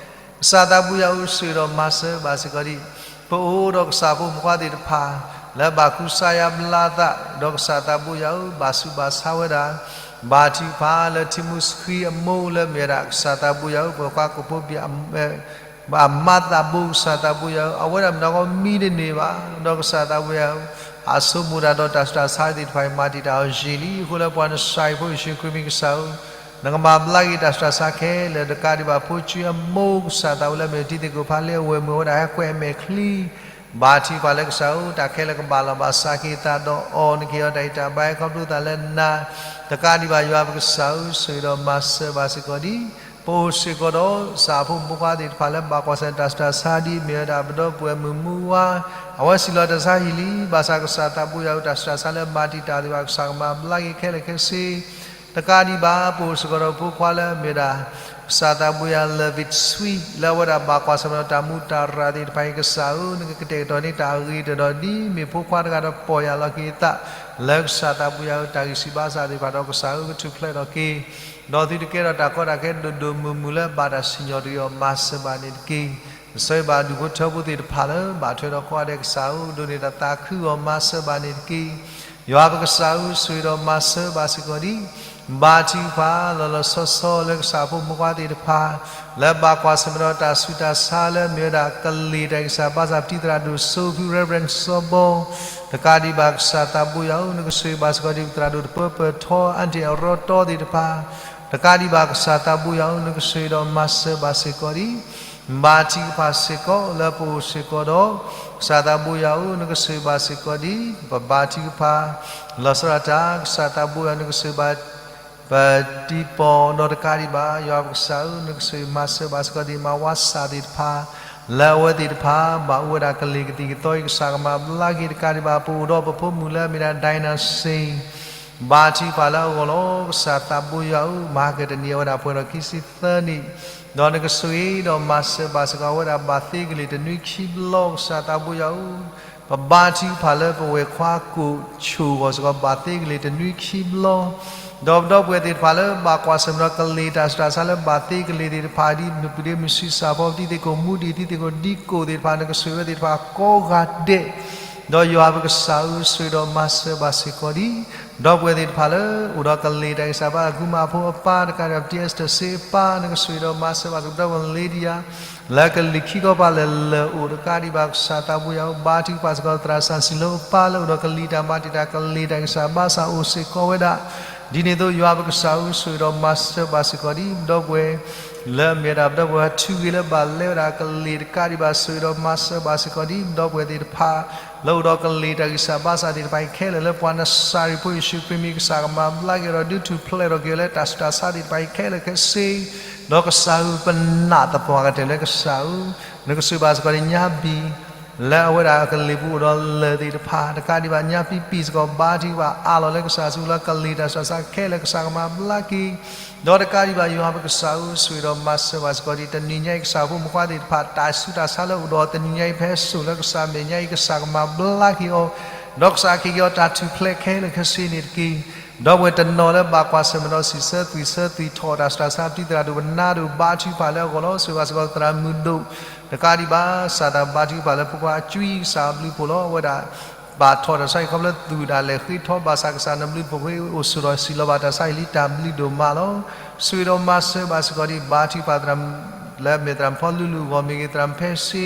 ကစၢ်သးဘိယွၤဧၢ ဆိၣ်ဂ့ၤဒီးမၤစၢၤဘၣ်စ့ၢ်ကီးဒ် ပအိၣ်ဒီးကစၢ်ဖိမုၣ်ခွါသ့ၣ်တဖၣ် လၢဘၣ်ကူစါယါဘျါသး ဒီးကစၢ်သးဘိယွၤဧၢ ဘၣ်ဆူးဘၣ်ဆါဝဲဒၣ် ဘါထုကဖၣ်လၢထံမိၢ်ဆှံအမိၢ်လၢမ့ၢ်ဝဲဒၣ် ကစၢ်သးဘိယွၤဧၢ ပှၤကွၢ်ကိးဖိဘံၣ် အမါသးဘိ ကစၢ်သးဘိယွၤဧၢ အဝဲဒၣ်မတၤဂီၢ်မံတန့ၢ်ဘၣ် ဒီးကစၢ်သးဘိယွၤဧၢ အစိမိၣ်တၢ်ဒီးတၢ်ဆူးတၢ်ဆါသ့ၣ်တဖၣ် ယမၤတံာ်တာ်အီၤယံာ်လံ အဃိလၢပှၤနစၢ်ဖိယ့ၣ်ၡူးခရံာ်အမံၤ ကစၢ်ဧၢ နကမၤဘျါက့ၤတၢ်ဆူးတၢ်ဆါခဲလၢာ် တကးဒံးဘၣ် ဖိဆှံအမိၢ် ကစၢ်သးဘိလၢမ့ၢ်တံၤသကိးဖးလ့ အဝဲၢ်မုၣ်ဝဲဒၣ်ဟဲကွဲးအမဲာ်ချံ ဘါထုကဖၣ်လၢကစၢ်ဧၢ တၢ်ခဲလၢာ်ကဘၣ်လီၤဘၣ်စးက့ၤသးဒီးအီၤ နကဟ့ၣ်အီၤတၢ်အံးတၢ်ဘါ ဟဲခီဖျိသးလၢနၤ တကးဒံးဘၣ် ယွၤပကစၢ်ဧၢ ဆိၣ်ဂ့ၤဒီးမၤစၢၤဘၣ်စ့ၢ်ကီးဒ် ပအိၣ်စ့ၢ်ကီးဒီး ကစၢ်ဖိမုၣ်ဖိခွါသ့ၣ်တဖၣ်လၢဘၣ်ကွၢ်ဆၢၣ်တၢ်ဆူးတၢ်ဆါဒ်မ့ၢ်ဝဲဒၣ် ပဒီပုၢ်ဝဲၢ်မုၣ်မူဝါ အဝဲစံးလီၤတၢ်ဆါဟံၣ်လံ ဘၣ်ဆၣ်ကစၢ်သးဘိယွၤဧၢ တၢ်ဆူးတၢ်ဆါလၢမၤတံာ်တာ်သ့ၣ်တဖၣ် ကစၢ်ကမၤဘျါက့ၤခဲလၢာ်ခဲဆ့ တကးဒံးဘၣ် ပအိၣ်စ့ၢ်ကီးဒီးဖိခွါလၢမ့ၢ်ဝဲဒၣ် ကစၢ်သးဘိယွၤ love it sweet လၢအဝဲဒၣ်ဘၣ်ကွၢ်ဆၢၣ်မဲာ်ဒီးတၢ်မူးတၢ်ရၣ်သ့ၣ်တဖၣ်အံၤ ကစၢ်ဧၢ, နကကတဲာ်ကတီၤန့ၢ်တၢ်အဂ့ၤတဒီးဒ်မ့ၢ်ဖိခွါတဂၤဒီးပီၢ်ယၢ်လီၤက့ၤအသး လၢကစၢ်သးဘိယွၤဧၢ တၢ်ဂံၢ်စၢ်ဘါစၢ်သ့ၣ်တဖၣ်ဒီးကစၢ်ဧၢ ကထူၣ်ဖျဲးထီၣ်က့ၤ ဒီးသုတကဲထီၣ်တၢ်ကီတၢ်ခဲဒိၣ်ဒိၣ်မုၢ်မုၢ်လၢဘၣ်တၢ်စံၣ်ညီၣ်တဂ့ၤအီၤ မၤစၢၤဘၣ်န့ၣ်တက့ၢ်. ကစၢ်ယွၤဘၣ်ဒူၣ်ဖိထၢဖိသ့ၣ်တဖၣ်လၢ ဘၣ်ထွဲဒီးကိးဂၤဒဲးကစၢ်ဧၢ ဒိးန့ၢ်တၢ်သးခုအီၤ မၤစၢၤဘၣ်န့ၣ်တက့ၢ်. ယွၤပကစၢ်ဧၢ ဆိၣ်ဂ့ၤဒီးမၤစၢၤဘၣ်စ့ၢ်ကီးဒံး ဘါထုကဖၣ်လီၤလီၤဆီဆီလၢကစၢ်ဖိမုၣ်ဖိခွါသ့ၣ်တဖၣ် လၢဘၣ်ကွၢ်ဆၢၣ်မဲာ်ဒီးတၢ်ဆူးတၢ်ဆါလၢအမ့ၢ်ဝဲဒၣ်ကလံၤတၢ်ဂံၢ်စၢ်ဘါစၢ် ပတံၤသရၣ်ဒိၣ်စိဖု Reverend စီၤဘီ တကးဒံးဘၣ်ကစၢ်သးဘိယွၤဧၢ နကဆိၣ်ဂ့ၤဘၣ်စ့ၢ်ကီးဒံး ပသရၣ်ဒိၣ်တပၢပၢၢ်ထီ အါတံၢ်အရီတီသ့ၣ်တဖၣ် တကးဒံးဘၣ်ကစၢ်သးဘိယွၤဧၢ နကဆိၣ်ဂ့ၤဒီးမၤစၢၤဘၣ်စ့ၢ်ကီးဒံး ဘါထုကဖၣ်စ့ၢ်ကီးလၢပအိၣ်စ့ၢ်ကီးဒီး ကစၢ်သးဘိယွၤဧၢ နကဆိၣ်ဂ့ၤဘၣ်စ့ၢ်ကီးဒံး ပဘါထုကဖၣ် လီၤဆီဒၣ်တၢ် ကစၢ်သးဘိယွၤ နကဆိၣ်ဂ့ၤဘၣ် ပတံၤပီၢ်ဒီးတကးဒံးဘၣ် ယွၤပကစၢ်ဧၢ နကဆိၣ်ဂ့ၤမၤစၢၤဘၣ်စ့ၢ်ကီးဒံး မၤဝါစၢ်သ့ၣ်တဖၣ် လၢအဝဲသ့ၣ်တဖၣ် ဘၣ်အိၣ်ဝဲဒၣ်ကလံၤကသံၣ်ကသီအံၤ ကစၢ်ကမၤဘျါက့ၤ တကးဒံးဘၣ် ပအိၣ်ဒီးပဖိမုၣ်လၢအမ့ၢ်ဒၣ် ဒိၣ်နၤစ့ ဘါထုကဖၣ်လၢအဂီၢ်လီၤ. ကစၢ်သးဘိယွၤဧၢ မဟါကတနံၤအဝဲဒၣ်ပှဲၤဒီးခံဆံသၢနံၣ် ဒီးနကဆိၣ်ဂ့ၤဒီးမၤစၢၤဘၣ်စ့ၢ်ကီး အဝဲဒၣ်ဘၣ်သ့ကလံၤတနွံခံဘျီ ကစၢ်သးဘိယွၤဧၢ ပဘါထုကဖၣ်လၢပဝဲၢ်ခွါကိးဆိၣ်အဂီၢ်စ့ၢ်ကီး ဘၣ်သ့ကလံၤတနွံခံဘျီ ဒီးပဒီပုၢ်ဝဲၢ်သ့ၣ်တဖၣ်လၢဘၣ်ကွၢ်ဆၢၣ်မဲာ်ဒီးကလံၤတၢ်ဆူးတၢ်ဆါလၢ ဘၣ်သ့ကလံၤသ့ၣ်တဖၣ် ဒ်မုၢ်ပှၢ်ဒ့မုၢ်ဆံးစၢ်ဖီ ပတံၤသကိးမူဒံး တံၤသကိးဒံကိးသ့ၣ်တဖၣ် နကဆိၣ်ဂ့ၤဝဲသ့ၣ်တဖၣ်ကိးဂၤဒဲး ဒီးယွၤပကစၢ်ဧၢ ဆိၣ်ဂ့ၤဒီးမၤစၢၤဘၣ်စ့ၢ်ကီးဒံး ဒီပုၢ်ဝဲၢ်သ့ၣ်တဖၣ်လၢ အိၣ်ဒီးကလံၤတၢ်ဂံၢ်စၢ်ဘါစၢ် ကုမၤဖိအပၢ် တကးဒံးဘၣ် ပတံၤအ့စတၢၢ်စ့အပၢ် နကဆိၣ်ဂ့ၤဒီးမၤစၢၤဘၣ်စ့ၢ်ကီး ဒီပုၢ်ဝဲၢ်လ့ဒံယါ လၢကလံၤခံခီပၤလၢာ်လၢာ်အိၣ် တကးဒံးဘၣ် ကစၢ်သးဘိယွၤဧၢ ဘါထုကဖၣ်စ့ၢ်ကီး သရၣ်စၢ်စံလိအပၢ်လၢအိၣ်ဒီးကလံၤတၢ်မၤတံာ်တာ် ကလံၤတၢ်ဂံၢ်စၢ်ဘါစၢ်အိၣ်စ့ၢ်ကီးဝဲဒၣ် ဒ်န့ၣ်အသိး ယွၤပကစၢ်ဧၢ ဆိၣ်ဂ့ၤဒီးမၤစၢၤဘၣ်စ့ၢ်ကီးဒံး ဒီပုၢ်ဝဲၢ် လၢအမ့ၢ်ဝဲဒၣ်ပဒီပုၢ်ဝဲၢ်ဟးထူဂ့ၤလၢဘၣ်လဲဝဲဒၣ်ကလံၤ တကးဒံးဘၣ် ဆိၣ်ဂ့ၤဒီးမၤစၢၤဘၣ်စ့ၢ်ကီးဒံး ဒီပုၢ်ဝဲၢ်သ့ၣ်တဖၣ် လၢအိၣ်ဒီးကလံၤတၢ်ဂံၢ်စၢ်ဘါစၢ်သ့ၣ်တဖၣ်အံၤခဲလၢာ် လၢပှၤနစၤရ့းဖိယ့ၣ်ၡူးခရံာ်မံၤ ကစၢ်ကမၤဘျါက့ၤဒီး ဒုးထူၣ်ဖျဲးထီၣ်က့ၤလၢတၢ်ဆူးတၢ်ဆါသ့ၣ်တဖၣ်အံၤခဲလၢာ်ခဲဆ့ ဒီးကစၢ်ဧၢ ပနာ်သပှၢ်ကတၢၢ်လၢကစၢ်ဧၢ နကဆိၣ်ဂ့ၤဘၣ်စ့ၢ်ကီးဒံးညါဘံၣ် လၢအဝဲဒၣ်ကလံၤပူၤအိၣ်ဒီးလၢၢ်သ့ၣ်တဖၣ် တကးဒံးဘၣ်ညါပံပံၢ်စ့ၢ်ကီး ဘါထုကဖၣ်အးလီၤလၢကစၢ်ဆူလၢကလံၤတၢ်ဆူးတၢ်ဆါခဲလၢာ် ကစၢ်ကမၤဘျါက့ၤ ဒီးတကးဒံးဘၣ် ယွၤပကစၢ်ဧၢ ဆိၣ်ဂ့ၤဒီးမၤစၢၤဘၣ်စ့ၢ်ကီးဒံး တနံၤညါအံၤ ကစၢ်ဖိမုၣ်ဖိခွါသ့ၣ်တဖၣ် တၢ်ဆူးတၢ်ဆါလၢအိၣ်ဒီးတနံၤညါအံၤ ဖဲစိၣ်လၢကစၢ်မဲာ်ညါအံၤ ကစၢ်ကမၤဘျါက့ၤအီၤ ဒီးကစၢ်က့ၤက့ၤအီၤတၢ်ထူၣ်ဖျဲးခဲလၢာ်ခဲဆ့န့ၣ်တက့ၢ်. ဒီပုၢ်ဝဲၢ်တနီၤလၢဘၣ်ကွၢ်ဆၢၣ်မဲာ်ဒီးစံးဆၢသွံၣ်ဆၢသွံၣ်ထီၣ်တၢ်ဆူးတၢ်ဆါ ပတံၤသရၣ်ဒိၣ် ပနါဒိၣ် ဘါထုကဖၣ်လၢအဂီၢ်လီၤ. ဆိၣ်ဂ့ၤဘၣ်စ့ၢ်ကီးသရၣ်မုၣ်ဒိၣ် တကးဒံးဘၣ် ကစၢ်သးဘါထုကဖၣ်လၢဖိခွါအကွံ ကစၢ်အဘျုးဖှိၣ်လီၤ. အဝဲဒၣ် ဘၣ်ထီၣ်တၢ်ဆါအံၤခီဖျိလၢသူၣ်ဒၣ်လဲာ်ဃ့ထီၣ်ဘၣ်ဆၣ် ကစၢ်နဘျုးဖှိၣ်ဃ့အိၣ်ဆိးထီၣ်စံးလီၤဘၣ်တၢ်ဆါအံၤလံ တၢ်ဘျုးဒိၣ်မးလီၤ. ဆိၣ်ဂ့ၤဒီးမၤစၢၤဘၣ်စ့ၢ်ကီးဒံး ဘါထုကဖၣ်သရၣ် လၢအမ့ၢ်သရၣ်မုၣ်ဖီလူလူအဂီၢ် မ့ၢ်ဂ့ၤ သရၣ်မုၣ်ဖဲစ့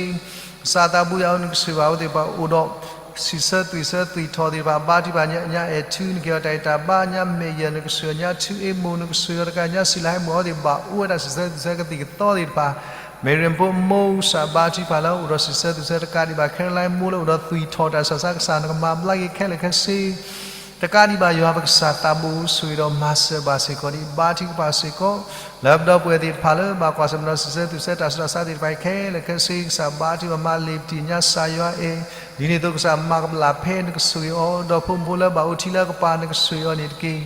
ကစၢ်သးဘိယွၤဧၢ နကဆိၣ်ဂ့ၤဘၣ်အဝဲသ့ၣ်တဖၣ်အိၣ်ဒီး စံးဆၢသွံၣ်ဆၢသွံၣ်ထီၣ်သ့ၣ်တဖၣ် ဘါထုကဖၣ်ညါအဲၣ်ထု နကဲအီၤတၢ်အံၤတၢ်ဘါ ညါမဲာ်ယၢၢ် နကဆိၣ်ဂ့ၤညါထု အ့မိၣ် နကဆိၣ်ဂ့ၤအီၤတကး ညါစံးလၢဟဲမိၢ်အဝဲသ့ၣ်ဘၣ်အိၣ်ဝဲဒၣ်စံးဆၢသွံၣ်ဆၢကသံၣ်ကသီသ့ၣ်တဖၣ် မ့ၢ်ရ့ၣ်ဖိမိၢ် ကစၢ်ဘါထုကဖၣ်လၢအိၣ်ဒီးစံးဆၢသွံၣ်ဆၢတကးဒံးဘၣ် ခဲလၢာ်မိၢ်လၢအိၣ်ဒီးသွံၣ်ထီၣ်တၢ်ဆူးတၢ်ဆါ ကစၢ်နကမၤဘျါက့ၤခဲလၢာ်ခဲဆ့ တကးဒံးဘၣ် ယွၤပကစၢ်သးဘိ ဆိၣ်ဂ့ၤဒီးမၤစၢၤဘၣ်စ့ၢ်ကီးဒံး ဘါထုကဖၣ်စ့ၢ်ကီး လၢပဒီပုၢ်ဝဲၢ်သ့ၣ်တဖၣ်လၢဘၣ်ကွၢ်ဆၢၣ်မဲာ်ဒီးစံးဆၢသွံၣ်ဆၢတၢ်ဆူးတၢ်ဆါသ့ၣ်တဖၣ်အံၤခဲလၢာ်ခဲဆ့ ကစၢ်ဘါထုကဖၣ်မၤလ့ၤပတံၢ်ညါစၢ်ယွၤအဲၣ် ဒ်န့ၣ်အသိးကစၢ်မၤကပျၢ်ဖဲနကဆိၣ်ဂ့ၤအီၤ ဒီးဖိမုၣ်ဖိလၢဘၣ်အိၣ်ထံလၢအကပၤနကဆိၣ်ဂ့ၤအီၤန့ၣ်တက့ၢ်.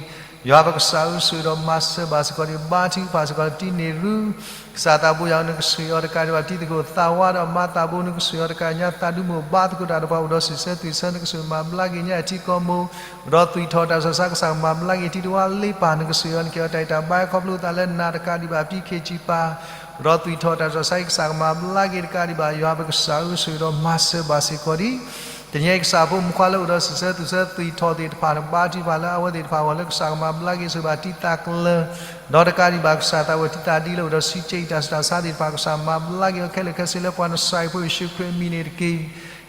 ယွၤပကစၢ်ဧၢ ဆိၣ်ဂ့ၤဒီးမၤစၢၤဘၣ်စ့ၢ်ကီးဒံး ဘါထုကဖၣ်စ့ၢ်ကီးတံၤန့ၣ်ရူ ကစၢ်သးဘိယွၤဧၢ နကဆိၣ်ဂ့ၤအီၤတကးဒံးဘၣ် တံၤသကိးသးဝါဒီးမၤသးဘိ နကဆိၣ်ဂ့ၤအီၤတကးညါသးဒူမိၢ်ဘါသကိးတၢ်ဒီးပှၤအိၣ်ဒီးစံးဆၢသွံၣ်ဆၢ နကဆိၣ်ဂ့ၤမၤဘျါက့ၤညါအထံကီၢ်မိၢ် ဒီးသွံၣ်ထီၣ်တၢ်ဆူးတၢ်ဆါ ကစၢ်ကမၤဘျါက့ၤ တံၤတဝါလ့ပၢ် နကဆိၣ်ဂ့ၤအီၤ နကဲအီၤတၢ်အံၤတၢ်ဘါ ခီဖျိသးလၢနၤတကးဒံးဘၣ်ပံခ့ၣ်ကၠံပၤ ဒီးသွံၣ်ထီၣ်တၢ်ဆူးတၢ်ဆါအံၤ ကစၢ်ကမၤဘျါက့ၤတကးဒံးဘၣ် ယွၤပကစၢ်ဧၢ ဆိၣ်ဂ့ၤဒီးမၤစၢၤဘၣ်စ့ၢ်ကီးဒံး တနံၤအံၤကစၢ်ဖိမုၣ်ဖိခွါလၢအိၣ်ဒီးစံးဆၢသွံၣ်ဆၢသွံၣ်ထီၣ်သ့ၣ်တဖၣ် နဘါထုကဖၣ်လၢအဝဲသ့ၣ်တဖၣ်အဂီၢ်လၢကစၢ်ကမၤဘျါက့ၤဆိၣ်ဂ့ၤဘၣ်တံၤသးကလၢၤ ဒီးတကးဒံးဘၣ်ကစၢ်သးဝဲတံၤသးဒ်လၢအိၣ်ဒီးစံးကၠံၣ်တၢ်ဆူးတၢ်ဆါသ့ၣ်တဖၣ် ကစၢ်မၤဘျါက့ၤအီၤခဲလၢာ်ခဲဆ့လၢပှၤနစၤရ့းဖိယ့ၣ်ၡူးခရံာ်အမံၤန့ၣ်တက့ၢ်.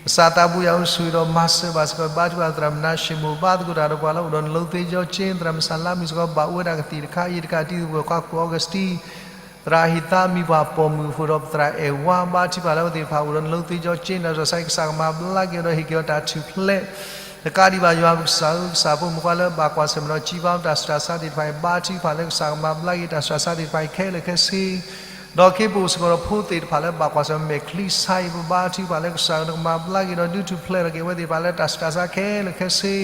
ကစၢ်သးဘိယွၤဧၢ ဆိၣ်ဂ့ၤဒီးမၤစၢၤဘၣ်စ့ၢ်ကီး ဘါထုကဖၣ်သရၣ်မုၣ်နါၡ့ၣ်မိၣ် ဘါသကိးတၢ်ဒီးပှၤလၢအိၣ်ဒီးနလိသ့ကၠီကၠ့ သရၣ်မုၣ်စၢ်လါမုၣ်စ့ၢ်ကီး ဘၣ်အိၣ်ဝဲဒၣ်ကသံၣ်တခါအံၤတခါ တံၤသကိးခွါကိၣ်အီကစတံ သရၣ်ဟ့ၣ်သါမံၤပှၢ်ပိာ်မုၣ်အဃိဒီး ပသရၣ်အဲၣ်ဝါ ဘါထုကဖၣ်လၢအဝဲသ့ၣ်တဖၣ်အိၣ်ဒီးနလိသ့ကၠီကၠ့ နၤစီၤဆါအံၤ ကစၢ်ကမၤဘျါက့ၤအီၤဒီးဟ့ၣ်က့ၤအီၤတၢ်ထူၣ်ဖျဲး တကးဒံးဘၣ်ယွၤပကစၢ်ဧၢ ကစၢ်ဖိမုၣ်ဖိခွါလၢဘၣ်ကွၢ်ဆၢၣ်မဲာ်ဒီးကံဘါတၢ်ဆူးတၢ်ဆါသ့ၣ်တဖၣ်အံၤ ဘါထုကဖၣ်လၢကစၢ်ကမၤဘျါက့ၤတၢ်ဆူးတၢ်ဆါသ့ၣ်တဖၣ်အံၤခဲလၢာ်ခဲဆ့ ဒီးခ့ပအိၣ်စ့ၢ်ကီးဒီးဖိသ့ၣ်တဖၣ်လၢဘၣ်ကွၢ်ဆၢၣ်မဲာ်မဲာ်ချံဆါအံၤ ပဘါထုကဖၣ်လၢကစၢ်ဧၢ နကမၤဘျါက့ၤဒီးဒုးထူၣ်ဖျဲးထီၣ်က့ၤအဝဲသ့ၣ်တဖၣ်လၢတၢ်ဆူးတၢ်ဆါခဲလၢာ်ခဲဆ့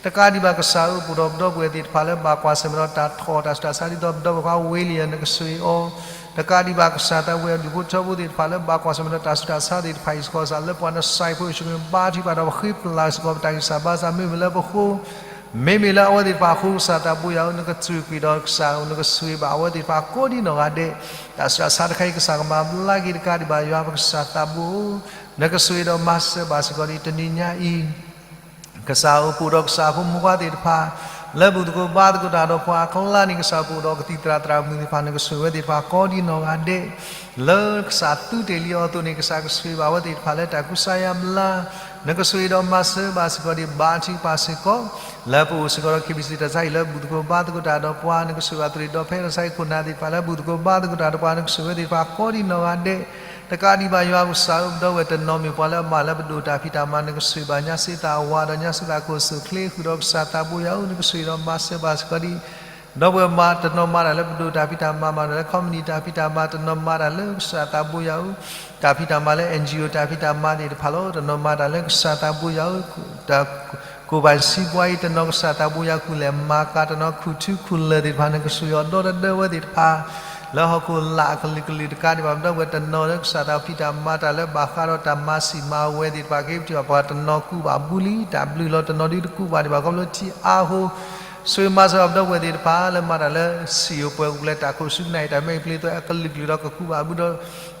တကးဒံးဘၣ်ကစၢ်ဧၢ ပအိၣ်ဒီးပဒီပုၢ်ဝဲၢ်သ့ၣ်တဖၣ်လၢဘၣ်ကွၢ်ဆၢၣ်မဲာ်ဒီးတၢ်ထီၣ်တၢ်ဆူးတၢ်ဆါဒ်သိးပဒီပုၢ်ဝဲၢ်ခွါဝ့လံယၤ နကဆိၣ်ဂ့ၤအီၤ, တကးဒံးဘၣ်ကစၢ်သးဘိယၤ ဒူၣ်ဖိထၢဖိသ့ၣ်တဖၣ်လၢဘၣ်ကွၢ်ဆၢၣ်မဲာ်ဒီးတၢ်ဆူးတၢ်ဆါသ့ၣ်တဖၣ်အံၤစ့ၢ်ကီး ကစၢ်လၢပှၤနစဲးဖိအံၤစ့ၢ်ကီး ဘါထုကဖၣ်ဒီးပဃ့ပလၤစ့ၢ်ကီးပတၢ်ဂံၢ်စၢ်ဘါစၢ် မ့မ့ၢ်လၢပဃိ မ့မ့ၢ်လၢအဝဲသ့ၣ်တဖၣ်အဃိ ကစၢ်သးဘိယၤဧၢ နကစူၢ်က့ၤဒီးကစၢ်ဧၢ နကဆိၣ်ဂ့ၤဘၣ်အဝဲသ့ၣ်တဖၣ်ကိးဒံနီၢ်ဂၤဒဲး, တၢ်ဆူးတၢ်ဆါတခါအံၤ ကစၢ်ကမၤဘျါက့ၤတကးဒံးဘၣ်ယွၤပကစၢ်သးဘိဧၢ, နကဆိၣ်ဂ့ၤဒီးမၤစၢၤဘၣ်စ့ၢ်ကီးဒံးတနံၤညါအံၤ ကစၢ်ဧၢ ပအိၣ်ဒီးကစၢ်ဖိမုၣ်ဖိခွါသ့ၣ်တဖၣ် လၢဘူၣ်သကိးဘါသကိးတၢ်ဒီးပှၤအကျါန့ၣ် ကစၢ်ပအိၣ်ဒီးကသံၣ်သရၣ်သရၣ်မုၣ်သ့ၣ်တဖၣ် နကဆိၣ်ဂ့ၤဝဲသ့ၣ်တဖၣ်ကိးဒံနီၢ်ဂၤဒဲး, လၢကစၢ်သုတ့ၢ်လံအီၤအသိးန့ၣ် ကစၢ်ကဆိၣ်ဂ့ၤဘၣ်အဝဲသ့ၣ်တဖၣ်လၢတၢ်ကူစါယါဘျါ, နကဆိၣ်ဂ့ၤဒီးမၤစၢၤဘၣ်စ့ၢ်ကီးဒံး ဘါထုကဖၣ်စ့ၢ်ကီး လၢပအိၣ်စ့ၢ်ကီးဒီး KBC တၢ်ဆါအံၤ လၢဘူၣ်သကိးဘါသကိးတၢ်ဒီးပှၤ နကဆိၣ်ဂ့ၤဘၣ်သရ့းဒီးဖဲဒီးဆါဟံၣ်ခိၣ်နၢ်သ့ၣ်တဖၣ် လၢဘူၣ်သကိးဘါသကိးတၢ်ဒီးပှၤ နကဆိၣ်ဂ့ၤဝဲသ့ၣ်တဖၣ်ကိးဒံနီၢ်ဂၤဒဲး, တကးဒံးဘၣ်ယွၤပကစၢ်ဧၢ ပဒီပုၢ်ဝဲၢ်တနီၤမ့ၢ်ပှၤလၢအမၤလၢပဒိၣ်တၢ်ဖံးတၢ်မၤ နကဆိၣ်ဂ့ၤဘၣ် ညါစ့သးဝါဒီး ညါစ့သးခိၣ်စိၣ်ချ့ဃုာ်ဒီး ကစၢ်သးဘိယၤဧၢ နကဆိၣ်ဂ့ၤဒီးမၤစၢၤဘၣ်စ့ၢ်ကီးဒံး ဒီပုၢ်ဝဲၢ်မၤတနီၤမၤတၢ်လၢပဒိၣ်တၢ်ဖံးတၢ်မၤ မၤတၢ်လၢ company တၢ်ဖံးတၢ်မၤ တနီၤမၤတၢ်လၢကစၢ်သးဘိယၤဧၢ, တၢ်ဖံးတၢ်မၤလၢ NGO တၢ်ဖံးတၢ်မၤသ့ၣ်တဖၣ်လီၤ. တနီၤမၤတၢ်လၢကစၢ်သးဘိယၤဧၢ, တၢ်ကိၢ်ဘၣ်စံးပှၤအံၤ တနီၤကစၢ်သးဘိယၤ ကူၣ်လဲၤမၤကၤ တနီၤခူၣ်ထူခူၣ်လၢာ်သ့ၣ်တဖၣ် နကဆိၣ်ဂ့ၤအီၤဒီတဒၢဝဲသ့ၣ်တဖၣ် လၢဟီၣ်ခိၣ်လာ်အကလုာ်ကလုာ်တကးဒံးဘၣ် ပဒီပုၢ်ဝဲၢ်တနီၤလၢကစၢ်သးဖံးတၢ်မၤတၢ်လၢဘၣ်ဃးဒီးတၢ်မၤစံာ်မၤဝဲသ့ၣ်တဖၣ် က့ၤပထံၣ်ဘၣ်ပှၤတနီၤကူးဘၣ်ဘူးလံ တၢ်ဘျုးလီၤ တနီၤဒုးတကူးဘၣ်ဒံးဘၣ် ခီဖျိထံအါဟိ ဆိၣ်ဂ့ၤမၤစၢၤဘၣ်ပဒီပုၢ်ဝဲၢ်သ့ၣ်တဖၣ် လၢမၤတၢ်လၢစံာ်အိၣ်ပှဲၤအိၣ်လၢတၢ်ခိၣ်ဆူကနၣ်အံၤ တၢ်မဲာ်ကျ့သိးအကလုာ်ကလုာ်ဒီးကကူးဘၣ်ဘူးဒီး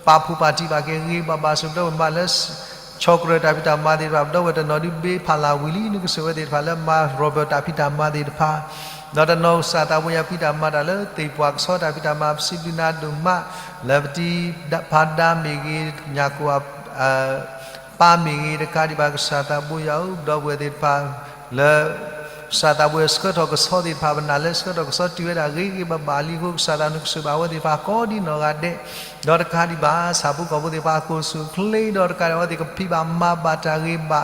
ပာ်ဖှိၣ်ပာ်တံၢ်ဘၣ်က့ၤဂ့ၤဂ့ၤဘၣ်ဘၣ် ဆိၣ်ဂ့ၤပဒီပုၢ်ဝဲၢ်မၤလၢ ဆီၣ်ကရၢၢ်တၢ်ဖံးတၢ်မၤသ့ၣ်တဖၣ် ပဒီပုၢ်ဝဲၢ်တနီၤဒုးဘ့ဖးလၢ်ဝံၤလံ နကဆိၣ်ဝဲသ့ၣ်တဖၣ်လၢမၤရီၣ်ဘၢၣ်တၢ်ဖံးတၢ်မၤသ့ၣ်တဖၣ် ဒီးတနီၤကစၢ်သးဘိယၤဖံးတၢ်မၤတၢ်လၢ သ့ၣ်ပှၢ်ကဆီတၢ်ဖံးတၢ်မၤ ပစံးဘျုးနၤဒိၣ်မး လၢပတံၤဖါဒါမ့ၢ်ဂ့ၤ ညၣ်ကိၣ် ပၢ်မ့ၢ်ဂ့ၤ တကးဒံးဘၣ်ကစၢ်သးဘိယၤဧၢ ပဒီပုၢ်ဝဲၢ်သ့ၣ်တဖၣ် လၢ ကစၢ်သးဘိယၤဆှၢထီၣ်ကဆီသ့ၣ်တဖၣ် ပနာ်လၢဆှၢထီၣ်ကဆီတုၤဝဲဒၣ်ဂ့ၤဂ့ၤဘၣ်ဘၣ်လံအဃိ ကစၢ်သးနကဆိၣ်ဂ့ၤဘၣ်အဝဲသ့ၣ်တဖၣ်ကိးဒံနီၢ်ဂၤဒဲး, ဒီးတကးဒံးဘၣ် ဆၣ်ဖိကီၢ်ဖိသ့ၣ်တဖၣ်အခိၣ်ဆူၣ်ချ့ဒီးတကးဒံးဘၣ် အဝဲသ့ၣ်ကဖံးဘၣ်မၤဘၣ်တၢ်ဂ့ၤဘၣ် ပှ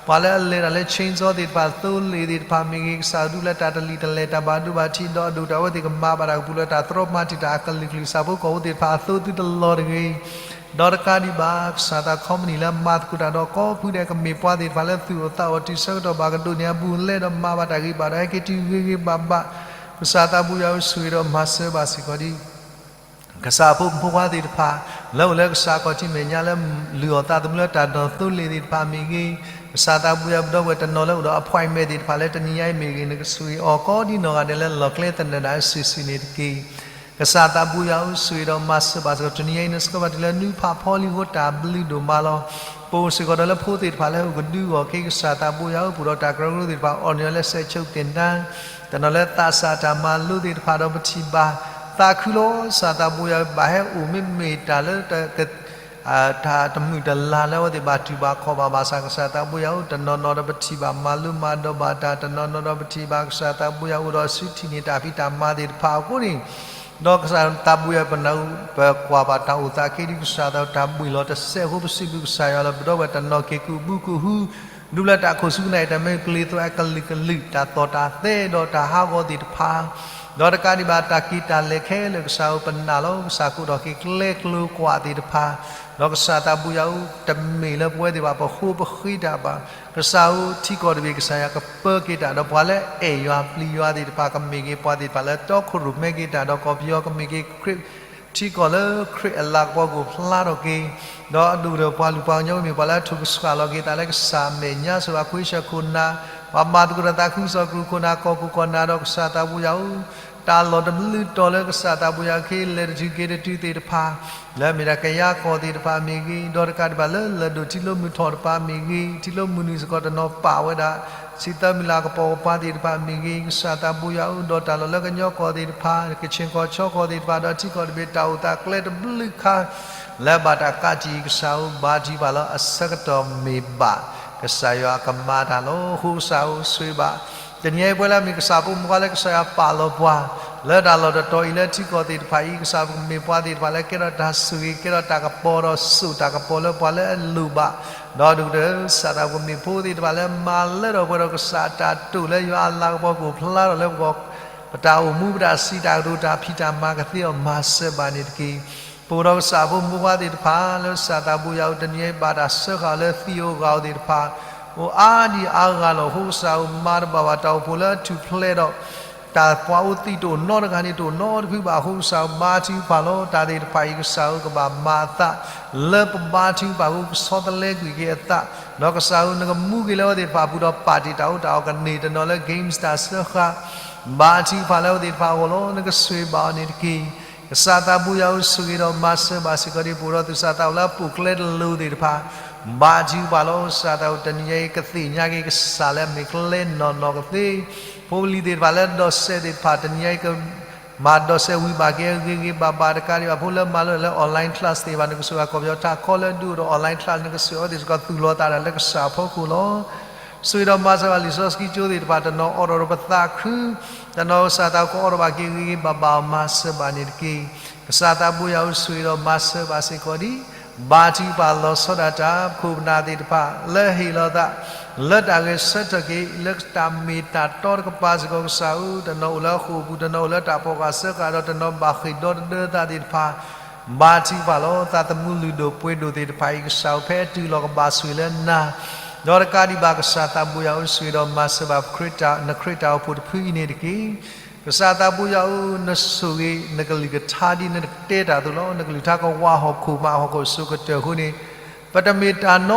ၤလၢအလဲၤတၢ်လၢ chainsaw သ့ၣ်တဖၣ် သိလ့ၣ်သ့ၣ်တဖၣ်မ့ၢ်ဂ့ၤ ကစၢ်ဒုးလၢတၢ်တလံၣ်တလဲၢ် တၢ်ဘၣ်ဒိဘၣ်ထံး ဒီးအဒိၣ်တၢ်အဝဲသ့ၣ်ကမၤဘၣ်တၢ်ကပူၤလၢတၢ်သရီ မၤတံာ်တာ်အကလုာ်ကလုာ် ဆၣ်ဖိကီၢ်ဖိသ့ၣ်တဖၣ်အသိသုတလီၤတဂ့ၤ ဒီးတကးဒံးဘၣ် ကစၢ်သး company လၢမၤသကိးတၢ်ဒီးကီၢ်ဖုဒဲး ကမ့ၢ်ပှၤသ့ၣ်တဖၣ်လၢသူၣ်အိၣ်သးအိၣ် တုၤဆၢကတီၢ်ဘၣ်ကဒိးန့ၢ်အဘူးအလဲဒီးမၤဘၣ်တၢ်ဂ့ၤဘၣ်ဒီး ဟဲက့ၤတုၤဂ့ၤဂ့ၤဘၣ်ဘၣ် ကစၢ်သးဘိယၤဧၢ ဆိၣ်ဂ့ၤဒီးမၤစၢၤဘၣ်စ့ၢ်ကီးဒံး ကစၢ်အဖိမုၣ်ဖိခွါသ့ၣ်တဖၣ် လၢအိၣ်လၢကစၢ်အခီၣ်ထံးမဲာ်ညါလၢ လုၢ်အီၣ်သးသမူလၢတၢ်ဒိးသိလ့ၣ်သ့ၣ်တဖၣ်မ့ၢ်ဂ့ၤ, ကစၢ်သးဘိယၤ ပဒီပုၢ်ဝဲၢ်တနီၤလၢအိၣ်ဒီး appointment သ့ၣ်တဖၣ်လၢတနံၤညါအံၤမ့ၢ်ဂ့ၤ နကဆိၣ်ဂ့ၤအီၤကိးဒံနီၢ်ဂၤဒဲးလၢလီၢ်ကျဲသနၢၣ်ဒၣ်စုာ်စုာ်န့ၣ်တက့ၢ်. ကစၢ်သးဘိယၤဧၢ ဆိၣ်ဂ့ၤဒီးမၤစၢၤဘၣ်စ့ၢ်ကီး တနံၤညါအံၤ နဆှၢဘၣ်တုၤလၢနွံဖးဖီလံအဃိ တၢ်ဘျုးဒိၣ်မးလီၤ. ပအိၣ်စ့ၢ်ကီးဒီးလၢဖိသ့ၣ်တဖၣ်လၢအအိၣ်ကဒုအဂီၢ်က့ၤ ကစၢ်သးဘိယၤဧၢ ပအိၣ်ဒီးတၢ်ကရၢကရိသ့ၣ်တဖၣ် အီၣ်န့ၢ်အီၤလၢ စဲးဆိးသ့ၣ်တၢ် တနီၤလၢသးစၢ်တၢ်မၤလိသ့ၣ်တဖၣ်ဒီးပထံၣ်ဘၣ် သးခုလီၤ ကစၢ်သးဘိယၤဧၢ ဘၣ်ဟဲအိၣ်မ့မ့ၢ်တၢ်လၢ တၢ်တမုာ်တလၤလၢအဝဲသ့ၣ်ဘၣ်တူၢ်ဘၣ်ခီၣ်ဘၣ်ဘၣ်ဆၣ် ကစၢ်သးဘိယၤဧၢ တနီၤနီၤဒီးပထံၣ်ဘၣ်မၤလိမၤဒိးဘၣ်တၢ် တနီၤနီၤဒီးပထံၣ်ဘၣ်ကစၢ်သးဘိယၤအိၣ်ဒီးစုထံၣ်န့ၢ်တၢ်ဖံးတၢ်မၤသ့ၣ်တဖၣ်အဃိန့ၣ် ဒီးကစၢ်သးဘိယၤပနၢ်ဟူ ပကွၢ်ဘၣ်တၢ်အိၣ်သးက့ၤဒ်ကစၢ်သးတၢ်ဘှံးလီၤတစဲးအဃိ ပစံးဘျုးကစၢ်ယွၤလီၤ. ပဒီပုၢ်ဝဲၢ်တနီၤက့ၤကူးဘုကူးဟု ဒူပလၢတၢ်ခိၣ်ဆူကနၣ်အံၤ တၢ်မ့ၢ်ကျ့သိးအကလုာ်ကလုာ် တၢ်သီၣ်တၢ်သဲဒီးတၢ်ဟးဂီၤသ့ၣ်တဖၣ် ဒီးတကးဒံးဘၣ်တၢ်က့ၤတၢ်လဲၤခဲလၢာ် ကစၢ်ဧၢ ပနာ်လီၤ ကစၢ်ကအိၣ်ဒီးက့ၤကျဲကျိၤကွာ်သ့ၣ်တဖၣ် ဒီးကစၢ်သးဘိယၤဧၢ တမ့ၢ်လၢပဝဲသ့ၣ်ဘၣ် ပဃိပဃ့တၢ်ဘၣ် ကစၢ်ဧၢ ထံကီၢ်တဘ့ၣ် ကစၢ်ယွၤကပၢက့ၤတၢ် ဒီးပှၤလၢအအဲၣ်ယွၤပျံၤယွၤသ့ၣ်တဖၣ် ကမ့ၢ်က့ၤပှၤသ့ၣ်တဖၣ်လၢတီခိၣ်ရိၣ်မဲက့ၤတၢ် ဒီးကီၢ်ပယီၤကမ့ၢ်က့ၤခရံာ် ထံကီၢ်လၢခရံာ်အလၤကပီၤကအိၣ်ဖျါထီၣ်က့ၤ ဒီးအဒိၣ်ကတၢၢ်ပှၤလုၢ်ပှၤကညီမ့ၢ်ပှၤလၢအထုးကဆှၣ်လီၤက့ၤသးလၢကစၢ်အမဲာ်ညါ စ့ၢ်ကီးပှၤခွ့ဆၢခိၣ်နၢ် ပှၤမၤသကိးတၢ်သးခုကစီၣ်ကရူၢ်ခိၣ်နၢ် ကီၢ်ခိၣ်ကီၢ်နၢ်ဒီးကစၢ်သးဘိယၤဧၢ တၢ်လီၢ်တဘျုးတီၤလၢကစၢ်သးဘိယၤက့ၤ လဲၤတတုၤက့ၤတတုၤသ့ၣ်တဖၣ် လၢအမ့ၢ်ဒၣ်ကယၤကီၢ်သ့ၣ်တဖၣ်မ့ၢ်ဂ့ၤ ဒီးတကးဒံးဘၣ်လၢလၢၢ်ဒိၣ်ထံကျိမုၢ်ထီၣ်တဖၣ်မ့ၢ်ဂ့ၤ ထံကျိမုၢ်နုာ်စ့ၢ်ကီးတနီၤပာ်ဝဲဒၣ် စံးသၢမုၢ်လၢ်ကပီၤကပၤသ့ၣ်တဖၣ်မ့ၢ်ဂ့ၤ ကစၢ်သးဘိယၤဧၢ ဒီးတၢ်လီၢ်လၢကညီကီၢ်သ့ၣ်တဖၣ် ကခ့ၣ်ကီၢ်ခၠီကီၢ်သ့ၣ်တဖၣ် ဒီးထံကီၢ်တဘ့ၣ်တၢ်အိၣ်သးကျဲတဘျုးခါ လၢဘၣ်တၢ်ကးတံာ်အံၤ ကစၢ်ဧၢ ဘါထုကဖၣ်လီၤ အဆၢကတီၢ်မ့ၢ်ဘၣ် ကစၢ်ယွၤကမၤတၢ်လီၤ. အဃိကစၢ်ဧၢ ဆိၣ်ဂ့ၤဘၣ် တနံၤအံၤပဝဲလၢအမ့ၢ်ကစၢ်ဖိမုၣ်ဖိခွါလၢကစၢ်ယွၤပာ်လီၤပှၤ လၢတၢ်လီၢ်တတီၤအံၤလၢထံကီၢ်သ့ၣ်တဖၣ်အံၤ ကစၢ်ပကမ့ၢ်ပှၤသ့ၣ်တဖၣ်လၢကဲထီၣ်တၢ်ဆိၣ်ဂ့ၤ ကဲထီၣ်တၢ်ကပီၤဒီးစိာ်တၢ်ကပီၤလၢပှၤလၢအလိၣ်ဘၣ် ဒီးဒိၣ်ကတၢၢ် ကစၢ်သးပကမ့ၢ်ဖိသ့ၣ်တဖၣ်လၢမၤလၢထီၣ်ပှဲၤဒီးကစၢ်အတၢ်တိာ်လၢယွၤအလၤကပီၤကအိၣ်ဖျါထီၣ်လၢပဂီၢ် ပတၢ်အိၣ်မူပတၢ်စံးတၢ်ကတိၤတၢ်ဖံးတၢ်မၤကသ့အီၤမၤစၢၤဘၣ်န့ၣ်တက့ၢ်. ပအိၣ်ဒီးကစၢ်ဖိမုၣ်ဖိခွါသ့ၣ်တဖၣ် လၢကစၢ်သးဘိယၤဧၢ တနံၤအံၤဘၣ်တၢ်စၢဃာ်အီၤလၢသံဧိၤဂၤဧိၤသ့ၣ်တဖၣ် အိၣ်အါဒံးအါဂၤလီၤ. အဃိကစၢ်ဧၢ မၤတဘၣ်ဘၣ် တၢ်အိၣ်ဖှိၣ်လၢအထူၣ်ဖျဲးဒီး တၢ်ပှၤအိၣ်သံးတအိၣ်နီတဂၤန့ၣ် တအိၣ်နီတဖုဘၣ်. အဃိကစၢ်ဧၢ ဘါထုကဖၣ်လီၤ. တၢ်သ့ၣ်တဖၣ်အံၤ ကစၢ်ဧၢ ကဘၣ်မၤအသး လၢပဘါထုကဖၣ်အဃိ ကဆီတလဲကွံာ်က့ၤအသး, ဒီးကစၢ်ဧၢ နကမူက့ၤလၢအဝဲသ့ၣ်တဖၣ်အပူၤဒီး ပာ်တ့ၢ်တၢ်အီၣ်တၢ်အီကန့ၢ်တနီၤလၢ games တၢ်စၢဃာ် ဘါထုကဖၣ်လၢအဝဲသ့ၣ်တဖၣ်အဂီၢ်လီၤ. နကဆိၣ်ဂ့ၤဘၣ်အီၤန့ၣ်တက့ၢ်. ကစၢ်သးဘိယွၤဧၢ ဆိၣ်ဂ့ၤဒီးမၤစၢၤဘၣ်စ့ၢ်ကီးဒံး ပအိၣ်ဒီးသူၣ်စၢ်သးဘိလၢအပိာ်ကျဲတလိၤသ့ၣ်တဖၣ် ဘါထုကဖၣ်လီၤ. ကစၢ်သးဘိ တနံၤညါအံၤ ကသ့ၣ်ညါက့ၤကစၢ်လၢအမ့ၢ်ကျဲနီၢ်နီၢ်ကသ့, ဖိပလံၤသ့ၣ်တဖၣ်လၢဒိးစဲးသ့ၣ်တဖၣ် တနံၤညါအံၤ ကမၤဒိးစဲးဝံၤဘၣ်က့ၤအဂ့ၤဂ့ၤဘၣ်ဘၣ်တကးဒံးဘၣ်. ဖိလၢမၤလိလၢ online class သ့ၣ်တဖၣ် နကဆိၣ်ဂ့ၤ ကီၢ်ပယီၤထးခီလၢဒုးအိၣ်ဒီး online class နကဆိၣ်ဂ့ၤအဝဲသ့ၣ်စ့ၢ်ကီး သူၣ်လီၤသးဒၣ်လၢကစၢ်အဖီခိၣ်လီၤ. ဆိၣ်ဂ့ၤဒီးမၤစၢၤဘၣ်လံာ်စီဆှံကၠိသ့ၣ်တဖၣ် တနီၤအိးထီၣ်ဒီးပသးခု, တနီၤကစၢ်သးကအိးထီၣ်ဘၣ်က့ၤဂ့ၤဂ့ၤဘၣ်ဘၣ်အီၤ မၤစၢၤဘၣ်န့ၣ်တက့ၢ်. ကစၢ်သးဘိယွၤဧၢ ဆိၣ်ဂ့ၤဒီးမၤစၢၤဘၣ်စ့ၢ်ကီးဒံး ဘါထုကဖၣ်လီၤဆီဒၣ်တၢ် ပခိၣ်ပနၢ်သ့ၣ်တဖၣ် လၢဟ့ၣ်လီၤသး လၢတၢ်ဂဲၤဆၢထၢၣ်က့ၤ လၢတၢ်မ့ၢ်တၢ်တီတကပၤစ့ၢ်ကီး ကစၢ်ဧၢ, တနီၤအိၣ်လၢဃိာ်ပူၤ, တနီၤအိၣ်လၢတၢ်ဖီၣ်ဃာ်စၢဃာ်ဒီး တနီၤဘၣ်ဃ့ၢ်ဒီသဒၢသးသ့ၣ်တဖၣ် ဘါထုကဖၣ်လီၤ. သးသမူလုၢ်ဒိၣ်ပှ့ၤဒိၣ်သ့ၣ်တဖၣ်အံၤ ကစၢ်ဧၢ ဖဲအတုၤလီၤကဘၣ်ဆိၣ်ဂ့ၤလၢနၤ, ဒီးတကးဒံးဘၣ် ကစၢ်သးဘိယွၤဧၢ ဆိၣ်ဂ့ၤဒီးမၤစၢၤဘၣ် နခရံာ်တၢ်အိၣ်ဖှိၣ်တဖုအံၤန့ၣ်တက့ၢ်. ကစၢ်သးဘိယွၤဧၢ, နဆိၣ်ဂ့ၤ နကလုၢ်ကထါဒ်နတဲတၢ်အသိးလီၤ. နကလုၢ်ကထါကဝးဟီၣ်ခိၣ်မး ဟီၣ်ခိၣ်အစိၤကတၢၢ်အဃိန့ၣ်, ပတမ့ၢ်တၢ်န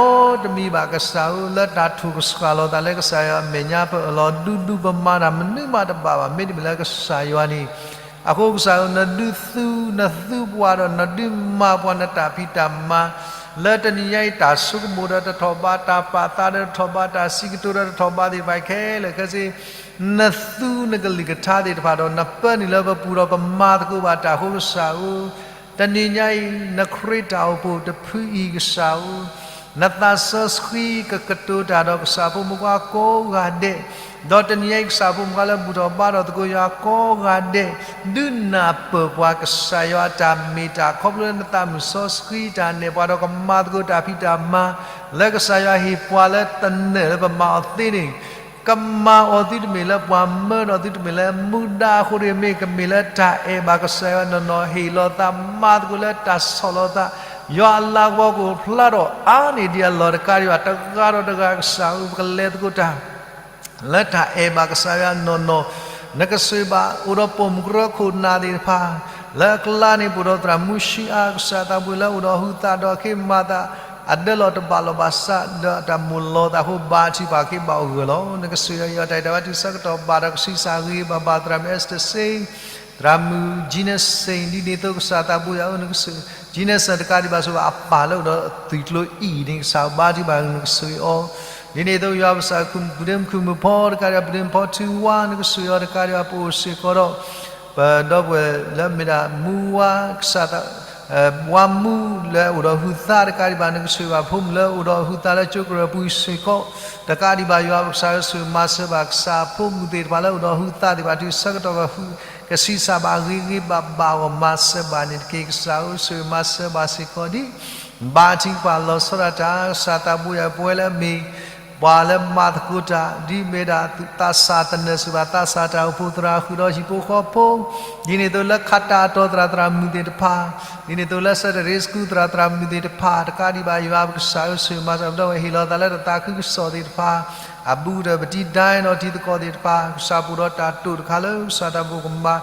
ီတမံၤဘၣ် ကစၢ်ဧၢ, လၢတၢ်ထိၣ်ကစှၤလီၤသးလၢကစၢ်ယွၤအမဲာ်ညါ ပအၢၣ်လီၤဒုးဒုးပမၤတၢ်မနုၤမးတဘၣ်ဘၣ် မ့တမ့ၢ်လၢကစၢ်ယွၤန့ၣ်. အဃိကစၢ်ဧၢ, နဒုးသူ နသူပှၤဒီး နဒုးမၤပှၤ နတၢ်ဖံးတၢ်မၤ လၢတနံၤညါအံၤ တၢ်ဆိကမိၣ်ဒီးတထီၣ်ဘး, တၢ်ပာ်သးဒီးတထီၣ်ဘး, တၢ်စံးကတိၤဒီးတထီၣ်ဘးသ့ၣ်တဖၣ်ခဲလၢာ်ခဲဆ့, နသူနကလုၢ်ကထါသ့ၣ်တဖၣ်ဒီး နပၢနုာ်လၢပပူၤဒီး ပမၤသကိးဘၣ်တၢ်အဃိ ကစၢ်ဧၢ, တနံၤညါအံၤ နခရံာ်တၢ်အိၣ်ဖှိၣ်တဖုအံၤ ကစၢ်ဧၢ, နသးစီဆှံကကတိၤတၢ်ဒီးကစၢ်ဖိမုၣ်ဖိခွါကိးဂၤဒဲး, ဒီးတနံၤညါအံၤ ကစၢ်ဖိမုၣ်ဖိခွါလၢဘူၣ်ထီၣ်ဘါထီၣ်သကိးယွၤကိးဂၤဒဲး, ဒုးနၢ်ပၢၢ်ပှၤ ကစၢ်ယွၤအတၢ်မ့ၢ်တၢ် ခီဖျိလၢနသးမုၢ်စီဆှံတၢ်နဲၣ်ပှၤဒီး ကမၤသကိးတၢ်ဖံးတၢ်မၤ လၢကစၢ်ယွၤဟ့ၣ်ပှၤလၢတနၢၣ်လၢပမၤအီၤသ့န့ၣ်, ကမၤအီၤသုတမ့ၢ်လၢပှၤမၢဒီး သုတမ့ၢ်လၢမူဒါအဃိတဂ့ၤ, မ့ၢ်ကမ့ၢ်လၢတၢ်အဲၣ်ဘၣ်ကစၢ်ယွၤနီၢ်နီၢ် ဟ့ၣ်လီၤသး မၤသကိးလၢတၢ်ဆီၣ်လီၤသး, ယွၤအလၤကပီၤကအိၣ်ဖျါထီၣ်အါန့ၢ်ဒံးအလီၢ်တကးဒံးဘၣ် တဂၤဒီးတဂၤ ကစၢ်ဧၢ ပကလဲၤသကိးတၢ် လၢတၢ်အဲၣ်ဘၣ်ကစၢ်ယွၤနီၢ်နီၢ်, နကဆိၣ်ဂ့ၤဘၣ် အိၣ်ဒီးပိာ်မုၣ်ကရၢခိၣ်နၢ်သ့ၣ်တဖၣ်, လၢအကျါန့ၣ် ပအိၣ်ဒီးသရၣ်မုၣ်ဆံးအါ ကစၢ်သးဘိယွၤလၢအိၣ်ဒီးဟုသးဒီးအခ့မၤသး, အဒၢလီၤတဘၣ်လီၤဘၣ်စး ဒီးအတၢ်မိၣ်လီၤသးအဃိ ဘါထုကဖၣ်က့ၤဘၣ်အီၤဂၢၢ်လီၤ. နကဆိၣ်ဂ့ၤအီၤ ယွၤတၢ်အဲၣ်တၢ်ဝဲတုၤဆၢကတီၢ်ဘၣ်ဒီး ကဆံးစၢ်ဂ့ၤဘၣ်ဘၣ် သရၣ်မုၣ် Esther Singh, သရၣ်မုၣ် Jeanette Singh, ဒ်န့ၣ်အသိး ကစၢ်သးဘိယွၤဧၢ နကဆိၣ် Jeanette Singh တကးဒံးဘၣ် ဆိၣ်ဂ့ၤဘၣ်အပၢ်လၢအိၣ်ဒီးသွံၣ်ကျိအံၤန့ၣ် ကစၢ်ဘါထုကဖၣ် နကဆိၣ်ဂ့ၤအီၤ, ဒ်န့ၣ်အသိး ယွၤပကစၢ် ပုၢ်ဒ့မုၣ် ခုၣ်မုၣ်ဖီ တကးဒံးဘၣ် ပုၢ်ဒ့မုၣ်ဖီထူဝါ နကဆိၣ်ဂ့ၤအီၤ တကးဒံးဘၣ် ပအိၣ်စ့ၢ်ကီးဒီး ပဒီပုၢ်ဝဲၢ်လၢမ့ၢ်ဒၣ်မူဝါ ကစၢ်သး ဝါမူလၢအိၣ်ဒီးဟုသး တကးဒံးဘၣ် နကဆိၣ်ဂ့ၤဘၣ် ဖိမုၣ်လၢအိၣ်ဒီးဟုသးလၢကၠိကရၢၢ်ပူၤစ့ၢ်ကီး, တကးဒံးဘၣ် ယွၤပကစၢ်ဧၢ ဆိၣ်ဂ့ၤမၤစၢၤဘၣ် ကစၢ်ဖိမုၣ်သ့ၣ်တဖၣ်လၢအိၣ်ဒီးဟုသးသ့ၣ်တဖၣ် တုၤဆၢကတီၢ်ကဟု ကဆံးစၢ်ဘၣ်ဂ့ၤဂ့ၤဘၣ်ဘၣ်အဂီၢ် မၤစၢၤဘၣ်န့ၣ်တက့ၢ်. ကစၢ်ဧၢ ဆိၣ်ဂ့ၤမၤစၢၤဘၣ်စ့ၢ်ကီးဒံး ဘါထုကဖၣ်လီၤဆီဒၣ်တၢ် ကစၢ်သးဘိယွၤ ပဝဲလၢအမ့ၢ် ပှၤလၢမၤသကိးတၢ် ဒ်မ့ၢ်ဒၣ်သးစၢ်သနၢၣ်စ့ၢ်ဘၣ် သးစၢ်တၢ်အိၣ်ဖှိၣ်သရၣ်ဃုာ်ဒီးဟံၣ်ဖိဃီဖိ, ဒ်န့ၣ်အသိးလၢခးတၢ်အတီၤသရၣ်သရၣ်မုၣ်သ့ၣ်တဖၣ်, ဒ်န့ၣ်အသိးလၢ Saturday School သရၣ်သရၣ်မုၣ်သ့ၣ်တဖၣ် တကးဒံးဘၣ် ယွၤပကစၢ်ဧၢ ဆိၣ်ဂ့ၤမၤစၢၤ ပဒီပုၢ်ဝဲၢ်ဟ့ၣ်လီၤသးလၢတၢ်သးခုကစီၣ်သ့ၣ်တဖၣ် အဘူးကတၢၢ် ပတံၤဒါအ့ၣ်ဒီးတံၤသကိးသ့ၣ်တဖၣ် ကစၢ်ပူၤဒီးတၢ်တိာ်တခါလၢ ကစၢ်တၢ်ဘိကမၤ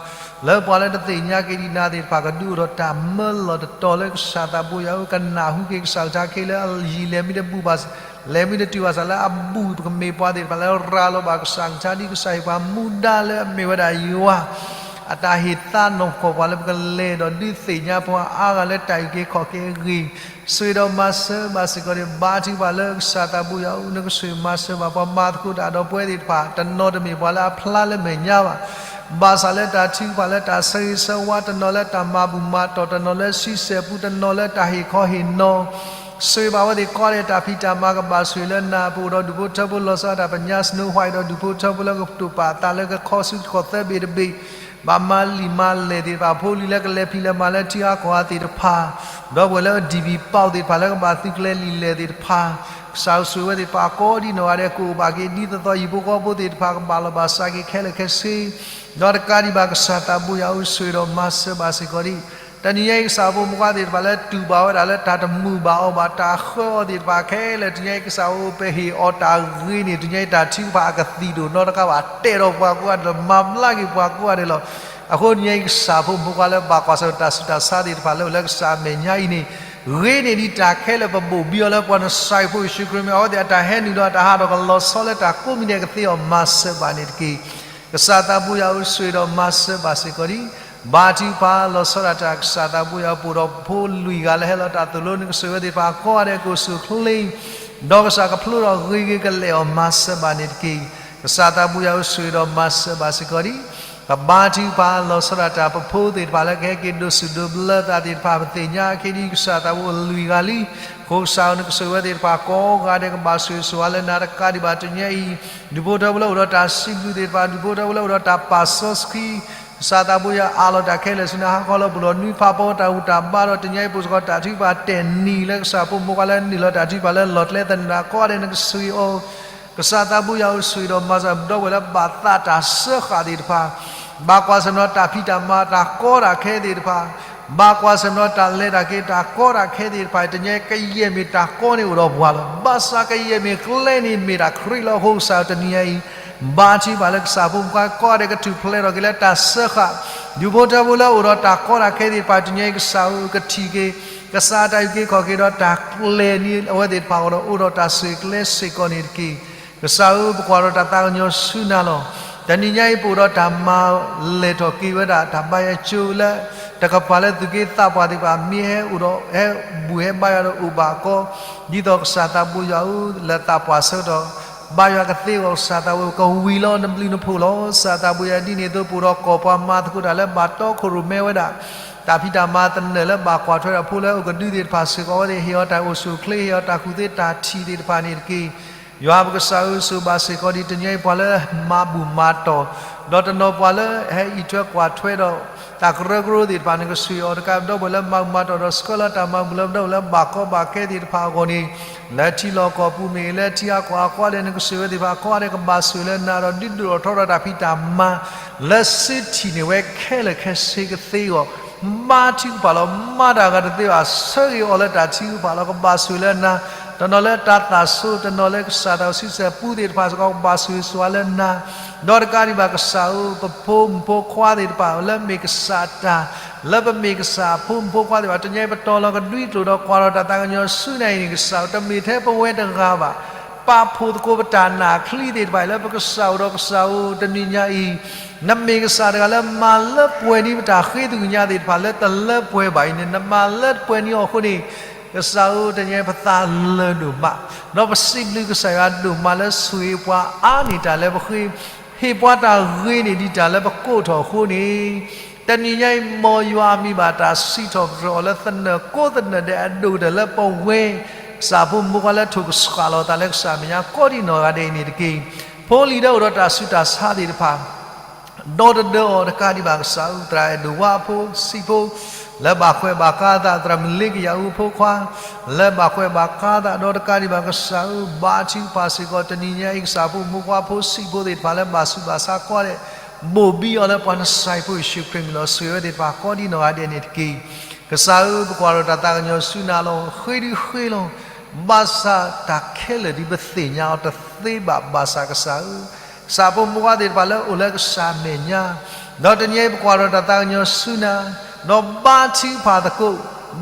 လၢပှၤလၢတသ့ၣ်ညါက့ၤဒံးနၤသ့ၣ်တဖၣ် ကဒုးအိၣ်ဒီးတၢ်မၢလီၤတတီၤလၢ ကစၢ်သးဘိယွၤဧၢ ကနၢ်ဟူက့ၤကစၢ်ကထါခဲလၢာ် အယံာ်လဲၤမ့ၢ်တဘူၣ်ဘၣ် လဲၤမ့ၢ်တတုၤဘၣ်ဆၣ်လၢအဘူၣ် ပကမ့ၢ်ပှၤသ့ၣ်တဖၣ်လၢရၤလီၤဘၣ်ကစၢ်ကထါ ဒ်ကစၢ်ဟ့ၣ်ပှၤမူဒါလၢအမ့ၢ်ဝဲဒၣ်ယွၤ အတၢ်ဟ့ၣ်သးနီၢ်ကီၢ်ပှၤလၢပကလဲၤဒီး ဒုးသ့ၣ်ညါပှၤအါဂၤလၢတၢ်အုၣ်က့ၤခီၣ်က့ၤအဂ့ၢ် ဆိၣ်ဂ့ၤဒီးမၤစၢၤဘၣ်စ့ၢ်ကီးန့ၣ် ဘါထုကဖၣ်လၢကစၢ်သးဘိယွၤဧၢ နကဆိၣ်ဂ့ၤမၤစၢၤဘၣ် ပှၤမၤသကိးတၢ်ဒီးပဝဲသ့ၣ်တဖၣ် တနီၤတမ့ၢ်ပှၤလၢအဖျါလၢမဲာ်ညါဘၣ် ဘၣ်ဆၣ်လၢတၢ်ထုကဖၣ်လၢတၢ်ဆၢဂ့ၤဆၢဝါ တနီၤလၢတၢ်မၤဘူၣ်မၤတီၢ် တနီၤလၢဆံဆဲၣ်ပူ တနီၤလၢတၢ်ဟ့ၣ်ခီဟ့ၣ်နီၤ ဆိၣ်ဂ့ၤဘၣ်ဝဲသ့ၣ်ကိးဂၤဒဲး တၢ်ဖံးတၢ်မၤကဘၣ်ဆိၣ်ဂ့ၤလၢနၤ ပအိၣ်ဒီးဒူၣ်ဖိထၢဖိလီၤဆီဒၣ်တၢ် ပညါ Snow White ဒီးဒူၣ်ဖိထၢဖိလၢကတိာ်ပာ်အသးလၢကခီဆူတခီၣ်သၢဘ့ၣ်တဘ့ၣ် ဘၣ်မၤလံာ်မၤလဲၢ်သ့ၣ်တဖၣ် ဖိလံၤလၢကလဲၤဖံးလဲၤမၤလၢထံအါကီၢ်အါသ့ၣ်တဖၣ် ဒီပုၢ်ဝဲၢ်လၢဒံၣ်ဘံၣ်ပီၣ်သ့ၣ်တဖၣ်လၢကဘၣ်သုးကျဲၤလံာ်လဲၢ်သ့ၣ်တဖၣ် ကစၢ်ဧၢ ဆိၣ်ဂ့ၤဝဲသ့ၣ်တဖၣ်ကိးဒံနီၢ်ဂၤဒဲး ကအိၣ်ဘၣ်က့ၤဒ်သိးသိး ဟံၣ်ဖိဃီဖိသ့ၣ်တဖၣ်ကဘၣ်လီၤဘၣ်စးက့ၤခဲလၢာ်ခဲဆ့ ဒီးတကးဒံးဘၣ် ကစၢ်သးဘိယွၤဧၢ ဆိၣ်ဂ့ၤဒီးမၤစၢၤဘၣ်စ့ၢ်ကီးဒံး တနံၤညါအံၤ ကစၢ်ဖိမုၣ်ဖိခွါသ့ၣ်တဖၣ်လၢတူၢ်ဘၣ်ဝဲဒၣ်လၢတၢ်တမုာ်ဘၣ်အီၤဘၣ် တၢ်ဃၢအီၤသ့ၣ်တဖၣ်ခဲလၢာ် တနံၤညါအံၤ ကစၢ်ဧၢ ပဟ့ၣ်အီၤတၢ်ဂ့ၤန့ၣ် တနံၤညါအံၤ တၢ်ထုကဖၣ်အကသံၣ်ဒိၣ်နီတဂၤဘၣ် တဲာ်ဒီးပှၤကိးဂၤဒဲးလီၤ, မၤဘျါက့ၤပှၤကိးဂၤဒဲးလီၤ. အဃိတနံၤညါအံၤ ကစၢ်ဖိမုၣ်ဖိခွါလၢဘၣ်ကွၢ်ဆၢၣ်တၢ်ဆူးတၢ်ဆါသ့ၣ်တဖၣ်လၢအိၣ်လၢကစၢ်အမဲာ်ညါအံၤန့ၣ် ဂ့ၤန့ၢ်ဒံးတၢ်ခဲလၢာ် ပဘိၣ်ဘံအီၤလၢပှၤနစၤရ့းဖိယ့ၣ်ၡူးခရံာ်မ့ၢ်အဝဲသ့ၣ်အတၢ်ဟဲနုာ်ဒီးအတၢ်ဟးထီၣ်ကလီၤဆီလၢတၢ်ကိးမံၤဒဲးကသ့အီၤ မၤစၢၤဘၣ်န့ၣ်တက့ၢ်. ကစၢ်သးဘိယွၤဧၢ ဆိၣ်ဂ့ၤဒီးမၤစၢၤဘၣ်စ့ၢ်ကီးဒံး ဘါထုကဖၣ်လီၤဆီဒၣ်တၢ် ကစၢ်သးဘိယွၤဧၢ ပအိၣ်ဒီးဖိလွံၢ်ဂၤလၢဟဲလီၤတၢ်သိၣ်လိနကစၢၢ်ဝဲသ့ၣ်တဖၣ်ကိးဂၤဒဲး ကအိၣ်ဆူၣ်အိၣ်ချ့ ဒီးကစၢ်ကဖျိထီၣ်ဂ့ၤဂ့ၤကလဲာ်အီၤ မၤစၢၤဘၣ်န့ၣ်တက့ၢ်. ကစၢ်သးဘိယွၤဧၢ ဆိၣ်ဂ့ၤဒီးမၤစၢၤဘၣ်စ့ၢ်ကီးဒံး ပဘါထုကဖၣ်လီၤဆီဒၣ်တၢ် ပဖိသ့ၣ်တဖၣ်လၢကဟဲက့ၤဒိးဆူၣ်ဒိးဘျၢသးသ့ၣ်တဖၣ် ပသ့ၣ်ညါအခံဒံး ကစၢ်သးဘိယွၤဧၢ လွံၢ်ဂၤလံ. အဃိကစၢ်ဧၢ နကစၢၢ်ဝဲသ့ၣ်တဖၣ်ကိးဂၤဒဲး ကဘၣ်ဆိၣ်ဂ့ၤဆိၣ်ဝါလၢနၤတကးဒံးဘၣ် တနံၤညါအံၤ ဒူၣ်ဖိထၢဖိလၢအိၣ်ဒီးတၢ်စံးဘျုးသ့ၣ်တဖၣ် ဒူၣ်ဖိထၢဖိလၢအိၣ်ဒီးတၢ်ပာ်စီဆှံ ကစၢ်သးဘိယွၤ အးလီၤတၢ်ခဲလၢာ်ဆူနၤ ဟါခီလၢပူၤလီၤနွံဖးပီ တၢ်ဂူၢ်တၢ်ဘါဒီး တနံၤညါအံၤ ပစိာ်ဃီၤတၢ်ထုကဖၣ်တဲာ်နံၤလၢကစၢ်ဖိမုၣ်ဖိခွါလၢနုာ်လီၤတၢ်ထုကဖၣ်လၢလီၢ်ကျဲသနၢၣ်ကိးဂၤဒဲး နကဆိၣ်ဂ့ၤအီၤ ကစၢ်သးဘိယွၤဧၢ ဆိၣ်ဂ့ၤဒီးမၤစၢၤ ဒီပုၢ်ဝဲၢ်လၢဘၣ်သးတၢ်စၢဃာ်သ့ၣ်တဖၣ် ဘၣ်ကွၢ်ဆၢၣ်မဲာ်ဒီးတၢ်ဖံးတၢ်မၤတၢ်ကီတၢ်ခဲသ့ၣ်တဖၣ် ဘၣ်ကွၢ်ဆၢၣ်မဲာ်ဒီးတၢ်လဲၤတၢ်က့ၤတၢ်ကီတၢ်ခဲသ့ၣ်တဖၣ် တနံၤညါအံၤကယဲၢ်မ့ၢ်တၢ်ကီန့ၣ်အိၣ်ဒီးပှၤလီၤ. ဘၣ်ဆၣ်ကယဲၢ်မ့ၢ်ကျဲန့ၣ်မ့ၢ်တၢ်ခရံာ်လီၤ. အဃိကစၢ်ဧၢ တနံၤညါအံၤ ဘါထုကဖၣ်လၢကစၢ်ဖိမုၣ်ဖိခွါကိးဂၤဒဲး ကထူၣ်ဖျဲးထီၣ်က့ၤလၢတၢ်စၢဃာ် ဒူၣ်ဖိထၢဖိလၢအိၣ်ဒီးတၢ်ကီတၢ်ခဲသ့ၣ်တဖၣ် တနံၤညါအံၤ ကစၢ်ဧၢ ကထံၣ်က့ၤ ကစၢ်တၢ်အုၣ်က့ၤခီၣ်က့ၤဒီးတၢ်ကျဲၤန့ၢ်အဝဲသ့ၣ်တဖၣ်အဂီၢ်ဒီး အိၣ်ဒီးတၢ်ဆိၣ်ဂ့ၤကျဲစ့ၢ်ကီးန့ၣ်တက့ၢ်. ကစၢ်ဧၢ ပကွၢ်ဒီးတၢ်သးကညီၤဆူနၤလီၤ. တနံၤညါအံၤ ပအိၣ်ဒီးတၢ်မၤလဲၢ်ထီၣ်က့ၤဝဲဒၣ် တၢ်ဘါယွၤကၠိလၢ တကပၤလၢသူၣ်က့သးပှၢ်သ့ၣ်တဖၣ် မ့ၢ်ဟဲအိၣ်ဒီး ဟဲဘူၣ်ဟဲဘါယွၤဒီးအိၣ်ဘၣ်အကီ ဒ်သိးကစၢ်သးဘိယွၤဧၢ လၢသးပှၢ်ဆၢကတီၢ် ဘါယွၤကသ့အဂီၢ် ကစၢ်သးဘိ ကဝံၤလီၤနဘျုးနဖှိၣ်လီၤ. ကစၢ်သးဘိယွၤ ဒ်န့ၣ်အသိး ပအိၣ်ဒီးကီၢ်ပှၤမၤသကိးတၢ်လၢဘၣ်တီခိၣ်ရိၣ်မဲဝဲဒၣ် တၢ်ဖံးတၢ်မၤသနၢၣ်လၢဘၣ်ကွၢ်ထွဲဒီးဖိလၢအကဒုသ့ၣ်တဖၣ်စ့ၢ်ကီး အဝဲသ့ၣ်ဟ့ၣ်အီၤတၢ်အိၣ်ဆူၣ်အိၣ်ချ့ ဟ့ၣ်အီၤတၢ်ကူၣ်သ့တၢ်ထံၣ်သ့ၣ်တဖၣ်န့ၣ်တက့ၢ်. ယွၤပကစၢ်ဧၢ ဆိၣ်ဘၣ်စ့ၢ်ကီးဒံး တနံၤညါအံၤပှၤလၢမၤဘူၣ်မၤတီၢ် ဒီးတနီၤပှၤလၢဟဲအံးထွဲကွၢ်ထွဲဒီး တၢ်ကရၢကရိသ့ၣ်တဖၣ်န့ၣ် ကဆိၣ်ဂ့ၤအီၤတကး ဒီပုၢ်ဝဲၢ်လၢမၤဘူၣ်မၤတီၢ်ဒီး ဆှၢလီၤတၢ်မၤဘူၣ်လၢပဒီပုၢ်ဝဲၢ်လၢဘၣ်ကီဘၣ်ခဲသ့ၣ်တဖၣ်အဂီၢ်န့ၣ် လၢထံလီၢ်ကီၢ်ပူၤမ့ၢ်ဂ့ၤ လၢထံအါကီၢ်အါ ကိးဂၤဒဲး နကဆိၣ်ဂ့ၤဝဲသ့ၣ်တဖၣ် ကိးဂၤဒဲးကဘၣ်ဆိၣ်ဂ့ၤလၢနၤဒီး ဒုးဒိၣ်ထီၣ်ထီထီၣ်တၢ်ဖံးတၢ်မၤ လၢစုထံၣ်န့ၢ်ဝဲခဲလၢာ်ခဲဆ့ကသ့အဂီၢ် ဘါထုကဖၣ်လီၤ. မၤတၢ်ဂၤတသ့ဘၣ် ဆၢဂ့ၤအီၤလၢတၢ်ထုကဖၣ်လီၤ. ကဘၣ်ဆိၣ်ဂ့ၤလၢနၤ တနီၤလၢတၢ်သၣ်ဆိ တနီၤလၢကစၢ်သးစီဆှံစဲးပူသ့ၣ်တဖၣ်စ့ၢ်ကီး ကဘၣ်ဆိၣ်ဂ့ၤဆိၣ်ဝါလၢနၤ ဒီးတကးဒံးဘၣ်ကစၢ်ဧၢ ပဖိမုၣ်ဖိခွါသ့ၣ်တဖၣ် လၢမ့ၢ်ကစၢ်တၢ် လၢပမ့ၢ်ကစၢ်အဖိမုၣ်ဖိခွါသ့ၣ်တဖၣ် တနံၤညါအံၤ ပတီၢ်လီၤကဒွံကျိာ်ဒီးကွၢ်ထီၣ်တၢ်သးကညီၤဆူနၤအံၤန့ၣ် ကစၢ်ဧၢ တမ့ၢ်ထဲပဝဲတဂၤဘၣ် ပာ်ဖှိၣ်သကိးပတၢ်နာ်ချံသ့ၣ်တဖၣ်အံၤ လၢပကစၢ်အိၣ်ဒီးကစၢ်ဧၢ တနံၤညါအံၤ နမ့ၢ်ကစၢ်တဂၤလၢမၤလၢပှဲၤန့ၢ်ပတၢ်ဃ့သကွံာ်ညါသ့ၣ်တဖၣ် လၢတလၢပှဲၤဘၣ်အံၤန့ၣ် နမၤလၢပှဲၤန့ၢ်အီၤအဃိန့ၣ် ကစၢ်ဧၢ တနံၤညါအံၤ ပသးလၢာ်ဒိၣ်မး ဒီးပစံးဘျုးကစၢ်ယွၤဒိၣ်မးလၢဆိၣ်ဂ့ၤပှၤအါန့ၢ်တၢ်လၢပဃ့ ဟ့ၣ်ပှၤတၢ်ဂ့ၤန့ၢ်ဒံးတၢ်လၢပကိးထီၣ်အဃိန့ၣ် တနံၤညါအံၤ မ်ယွၤအမံၤဘၣ်တၢ်စံးထီၣ်ပတြၢၤအီၤလၢသနၢၣ်ကိးသနၢၣ်ဒဲးအဒိၣ်ကတၢၢ်လၢပဝဲ ကစၢ်ဖိမုၣ်ဖိခွါလၢထိၣ်ကဆှၣ်လီၤသးလၢကစၢ်အမဲာ်ညါ ကိးဒံးနီၢ်ဂၤဒဲးအံၤန့ၣ်တက့ၢ်. ဖိလံၤလၢအိၣ်ဒီးတၢ်ဆူးတၢ်ဆါသ့ၣ်တဖၣ် ဒီတဒၢအီၤတကးဒံးဘၣ်ကစၢ်ဧၢ သရၣ်အဲၣ်ဒိးဝါအဖိ ဆံးဖိ လၢဘၣ်ခွဲးဘၣ်ဃါသး သရၣ်မုၣ်လ့ကယၤအူဖိခွါ လၢဘၣ်ခွဲးဘၣ်ဃါသး ဒီးတကးဒံးဘၣ်ကစၢ်ဧၢ ဘါထုကဖၣ်စ့ၢ်ကီး တနံၤညါအံၤ ကစၢ်ဖိမုၣ်ဖိခွါဖိ ဆံးဖိသ့ၣ်တဖၣ်လၢဘၣ်ဆူးဘၣ်ဆါကိးဂၤဒဲး ဘိၣ်ဘံအီၤလၢပှၤနစၤရ့းဖိယ့ၣ်ၡူးခရံာ်အမံၤလီၤ. ဆိၣ်ဂ့ၤဝဲသ့ၣ်တဖၣ်ကိးဒံးနီၢ်ဂၤဒဲးန့ၣ်တက့ၢ်. ကစၢ်ဧၢ ပကွၢ်ထီၣ်တၢ်သးကညီၤဆူနၤလီၤ. ဃ့ဒုဃ့လီၤ. ဘၣ်ဆၣ်တၢ်ခဲလၢာ်ဒ်ပသ့ၣ်ညါအီၤတသ့ဘၣ် ဘၣ်ဆၣ်ကစၢ်ဧၢ ကစၢ်ဖိမုၣ်ဖိခွါသ့ၣ်တဖၣ်လၢအိၣ်လၢကစၢ်အမဲာ်ညါ ဒီးတနံၤအံၤပကွၢ်ထီၣ်တၢ်သးကညီၤဆူနၤ ဒီးဘါထုကဖၣ်သကိး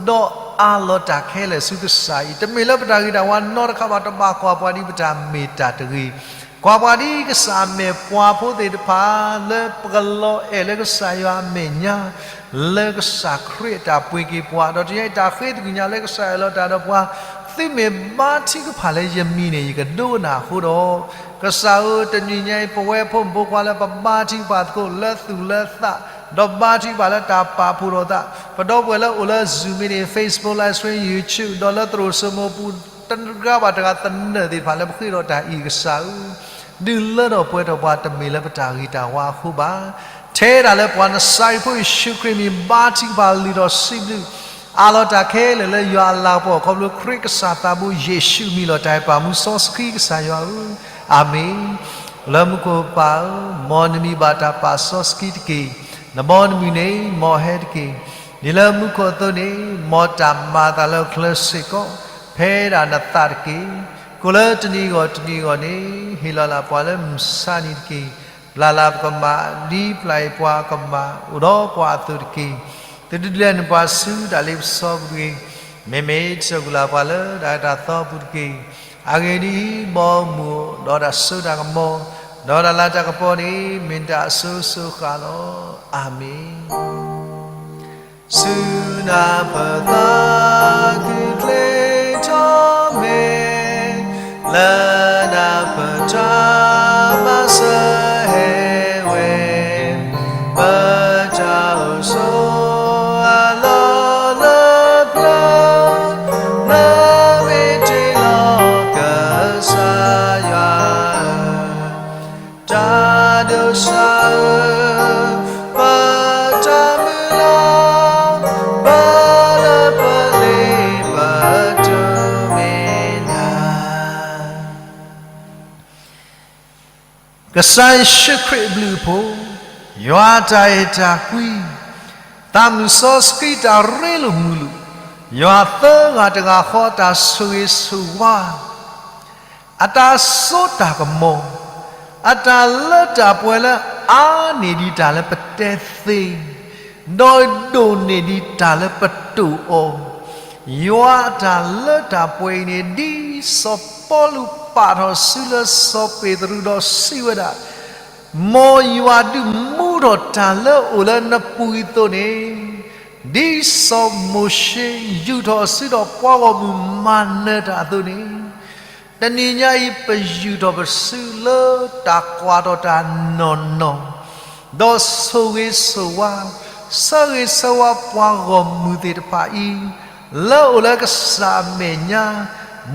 ဒီးအးလီၤတၢ်ခဲလၢာ်ဆူကစၢ်အံၤ တမ့ၢ်လၢပတၢ်ဂ့ၤတၢ်ဝါနီတခါဘၣ် တဘၣ်ကွၢ်ပှၤဒ်ပတၢ်မ့ၢ်တၢ်တဂ့ၤ ကွၢ်ပှၤဒ်ကစၢ်အမဲာ်ပှၤဖိသ့ၣ်တဖၣ် လၢပကလီၤအဲၣ်လၢကစၢ်ယွၤအမဲာ်ညါ လၢကစၢ်ခရံာ်အတၢ်ပှ့ၤက့ၤပှၤ ဒီးတနံၤအံၤတၢ်ဃ့သကွံာ်ညါလၢကစၢ်အဲၣ်လီၤတၢ်ဒီးပှၤ သုမ့ၢ်ဘါထုကဖၣ်လၢယမံၤန့ၣ် ယကဒိကနၣ်အဃိဒီး ကစၢ်ဧၢ တနံၤညါအံၤ ပဝဲဖိမုၣ်ဖိခွါလၢပဘါထုကဖၣ်သကိးလၢသူၣ်လၢသး ဒီးဘါထုကဖၣ်လၢတၢ်ပာ်ဖှိၣ်ထီၣ်သး ပဒီပုၢ်ဝဲၢ်လၢအိၣ်လၢ Zoom မ့ၢ်န့ၣ် Facebook Live Stream YouTube ဒီးလၢသရိာ်စိမိၤပူၤ တဂၤဘၣ်တဂၤသနၢၣ်သ့ၣ်တဖၣ်လၢပဃ့ထီၣ်တၢ်အံၤကစၢ်ဧၢ ဒုးလၢထီၣ်ပှဲၤထီၣ်ပှၤတမ့ၢ်လၢပတၢ်ဂ့ၤတၢ်ဝါအဃိဘၣ်. ထဲဒၣ်လၢပှၤနစၤရ့းဖိယ့ၣ်ၡူးခရံာ်အမံၤ ဘါထုကဖၣ်လုၢ်ထီၣ်စံးဘျုး အးလီၤတၢ်ခဲလၢာ်လၢယွၤအလၤကပီၤ ခီဖျိခရံာ်ကစၢ်သးဘိယ့ၣ်ၡူးအမံၤလီၤ. တၢ်အဲၣ်ပာ်မူစီဆှံကစၢ်ယွၤဧၢ, အၤမ့ၣ်. လၢမူခိၣ်ပၢ်ဧၢ, မ်နမံၤဘၣ်တၢ်ပာ်စီဆှံတက့ၢ်. နဘီနမုၢ်န့ၣ် မ်အဟဲတက့ၢ်. ဒ်လၢမူခိၣ်အသိးန့ၣ်, မ်တၢ်မၤအသးလၢဟီၣ်ခိၣ်ချၢစ့ၢ်ကီး, ဖဲဒၣ်နသးတက့ၢ်. ကိၣ်လၢတနံၤအဂီၢ်တနံၤအဂီၢ်န့ၣ်, ဟ့ၣ်လီၤလၢပှၤလၢမုၢ်ဆါနံၤတက့ၢ်. ပျၢ်လၢပကမၣ်, ဒ်ပျၢ်အံၤပှၤကမၣ်အိၣ်ဒီးပှၤအသိးတက့ၢ်. သုတဒုးလဲနပှၤဆူတၢ်လ့ပစီပူၤတဂ့ၤ. မ့မ့ၢ်တၢ်ကူၣ်လၢပှၤလၢဒၣ်တၢ်သီပူၤတက့ၢ်. အဂ့ၢ်ဒ်အံၤ, ဘီမုၢ်ဒီးတၢ်စိတၢ်ကမီၤ, ဒီးတၢ်လၤတၢ်ကပီၤန့ၣ်, မ့ၢ်တၢ်အစိၤစိၤဃၣ်လီၤ. အၤမ့ၣ်. ဆူနၢ်ပၢၢ်သးခုကျ့ထီၣ်မဲာ်, လၢနၢ်ပၢၢ်တၢ်မၤစၢၤဟဲဝဲ, ပတၢ်အိၣ်ဆိးအလီၢ်လၢပျၢၤ, နမ့ၢ်တ့လီၤကစၢ်ယွၤဧၢ, တၢ်ဒိးစၢ်ဧၢ, ပတၢ်မုၢ်လၢ်, ဘၣ်လၢပလ့ပတုၤမ့ၢ်နၤ. ကစၢ်ယ့ၣ်ၡူးခရံာ်အဘျုးအဖှိၣ်, ယွၤအတၢ်အဲၣ်တၢ်ကွံ, သးမုၢ်စီဆှံတၢ်ရ့လိာ်မုာ်လိာ်, ယွၤသၢဂၤတဂၤဃီတၢ်ဆိၣ်ဂ့ၤဆိၣ်ဝါ အတၢ်စိတၢ်ကမီၤ, အတၢ်လၢတၢ်ပှဲၤလၢအါန့ၢ်ဒံးတၢ်လၢပတဲသ့, ဒီးဒိၣ်န့ၢ်ဒံးတၢ်လၢပတိာ်အီၤ, ယွၤအတၢ်လၢတၢ်ပှဲၤအံၤန့ၣ် ဒ်စီၤပီလူးပာ်ထီၣ်စုလၢစီၤပ့းတရူးဒီးစံးဝဲဒၣ်, မ်ယွၤဒုးမူထီၣ်တၢ်လၢအအိၣ်လၢနပူၤအံၤအသိးန့ၣ်, ဒ်စီၤမိၤၡ့ယူာ်ထီၣ်အစုဒီးပှၤဂီၢ်မုၢ်မၤနၢၤတၢ်အသိးန့ၣ်, တနံၤညါအံၤပယူာ်ထီၣ်ပစုလၢတၢ်ကွၢ်ထီၣ်တၢ်နီၢ်နီၢ်, ဒီးဆိၣ်ဂ့ၤဆိၣ်ဝါ, ဆၢဂ့ၤဆၢဝါပှၤဂီၢ်မုၢ်သ့ၣ်တဖၣ်အံၤ, လၢအအိၣ်လၢကစၢ်အမဲာ်ညါ,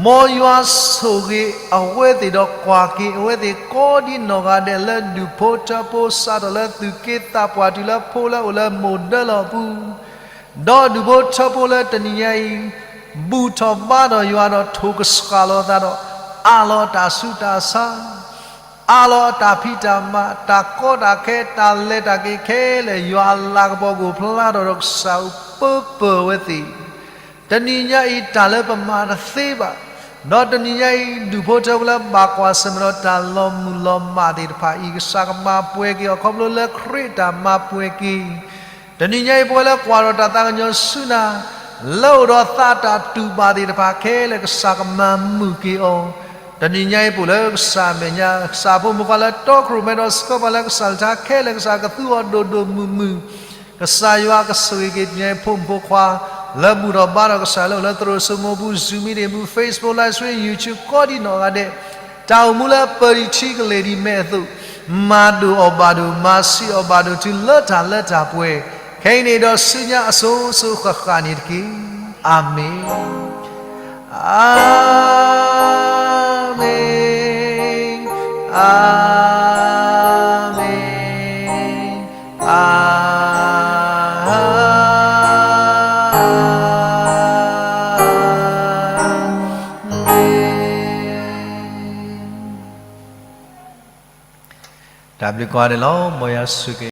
မ်ယွၤဆိၣ်ဂ့ၤအဝဲသ့ၣ်ဒီးကွၢ်က့ၤအဝဲသ့ၣ်ကိးဒံးနီၢ်ဂၤဒဲး လၢဒူၣ်ဖိထၢဖိစးထီၣ်လၢသူၣ်က့သးပှၢ်တုၤလၢဖိလၢအိၣ်လၢမိၢ်ဒၢလီၢ်အပူၤ, ဒီးဒူၣ်ဖိထၢဖိလၢတနံၤညါအံၤ, ဘူၣ်ထီၣ်ဘါထီၣ်ယွၤဒီးထိၣ်ကစှၤလီၤသးဒီး, အးလီၤတၢ်ဆူးတၢ်ဆါ, အးလီၤတၢ်ဖံးတၢ်မၤ, တၢ်ကီတၢ်ခဲ, တၢ်လဲၤတၢ်က့ၤခဲလၢာ် ယွၤအလၤကပီၤကအိၣ်ဖျါထီၣ်ဒီးကစၢ်အိၣ်ပၢပၢၢ်ဝဲသ့ၣ် တနံၤညါအံၤတၢ်လၢပမၤတသ့ဘၣ်, ဒီးတနံၤညါအံၤ ဒူၣ်ဖိထၢဖိလၢဘၣ်ကွၢ်ဆၢၣ်မဲာ်ဒီးတၢ်လီၤမုၢ်လီၤမးသ့ၣ်တဖၣ်အံၤ ကစၢ်ကမၤပှဲၤက့ၤအီၤခီဖျိလၢခရံာ်တၢ်မၤပှဲၤက့ၤ, တနံၤညါအံၤပဝဲလၢကွၢ်ထီၣ်တၢ်သးကညီၤဆူနၤ, လၢအိၣ်ဒီးသးတၢ်တူၢ်ဘၣ်သ့ၣ်တဖၣ်ခဲလၢာ် ကစၢ်ကမၤမုာ်က့ၤအီၤ, တနံၤညါအံၤပအိၣ်လၢကစၢ်အမဲာ်ညါ ကစၢ်ဖိမုၣ်ဖိလၢတီခိၣ်ရိၣ်မဲဒီးဆှၢပှၤလၢကစၢ်လၢ်ထါခဲလၢာ် ကစၢ်ကသူအီၤဒိၣ်ဒိၣ်မုၢ်မုၢ်, ကစၢ်ယွၤကဆိၣ်ဂ့ၤက့ၤတနံၤညါအံၤဖိမုၣ်ဖိခွါ, လၢဘူၣ်ထီၣ်ဘါထီၣ်ကစၢ်လၢအိၣ်လၢသရိာ်စိမိပူၤ Zoom meeting ပူၤ Facebook live stream YouTube ကိးဒံးနီၢ်ဂၤဒဲး, တၢ်အိၣ်မူလၢပၢၤဒံးထံကလဲၤဒံးမဲအသိး, မၤဒိၣ်အီၣ်ဘၣ်ဒိၣ် မၤဆံးအီၣ်ဘၣ်ဒိၣ်တုၤလၢတၢ်လၢတၢ်ပှဲၤ, ခဲအံၤန့ၣ်ဒီးဆူညါအစိၤစိၤဃၣ်ဃၣ်န့ၣ်တက့ၢ်. အၤမ့ၣ်. အၤမ့ၣ်, အၤမ့ၣ်, အၤမ့ၣ်. တၢ်ဘျုးကိးဂၤဒဲးလီၤ. မ်ယွၤဆိၣ်ဂ့ၤ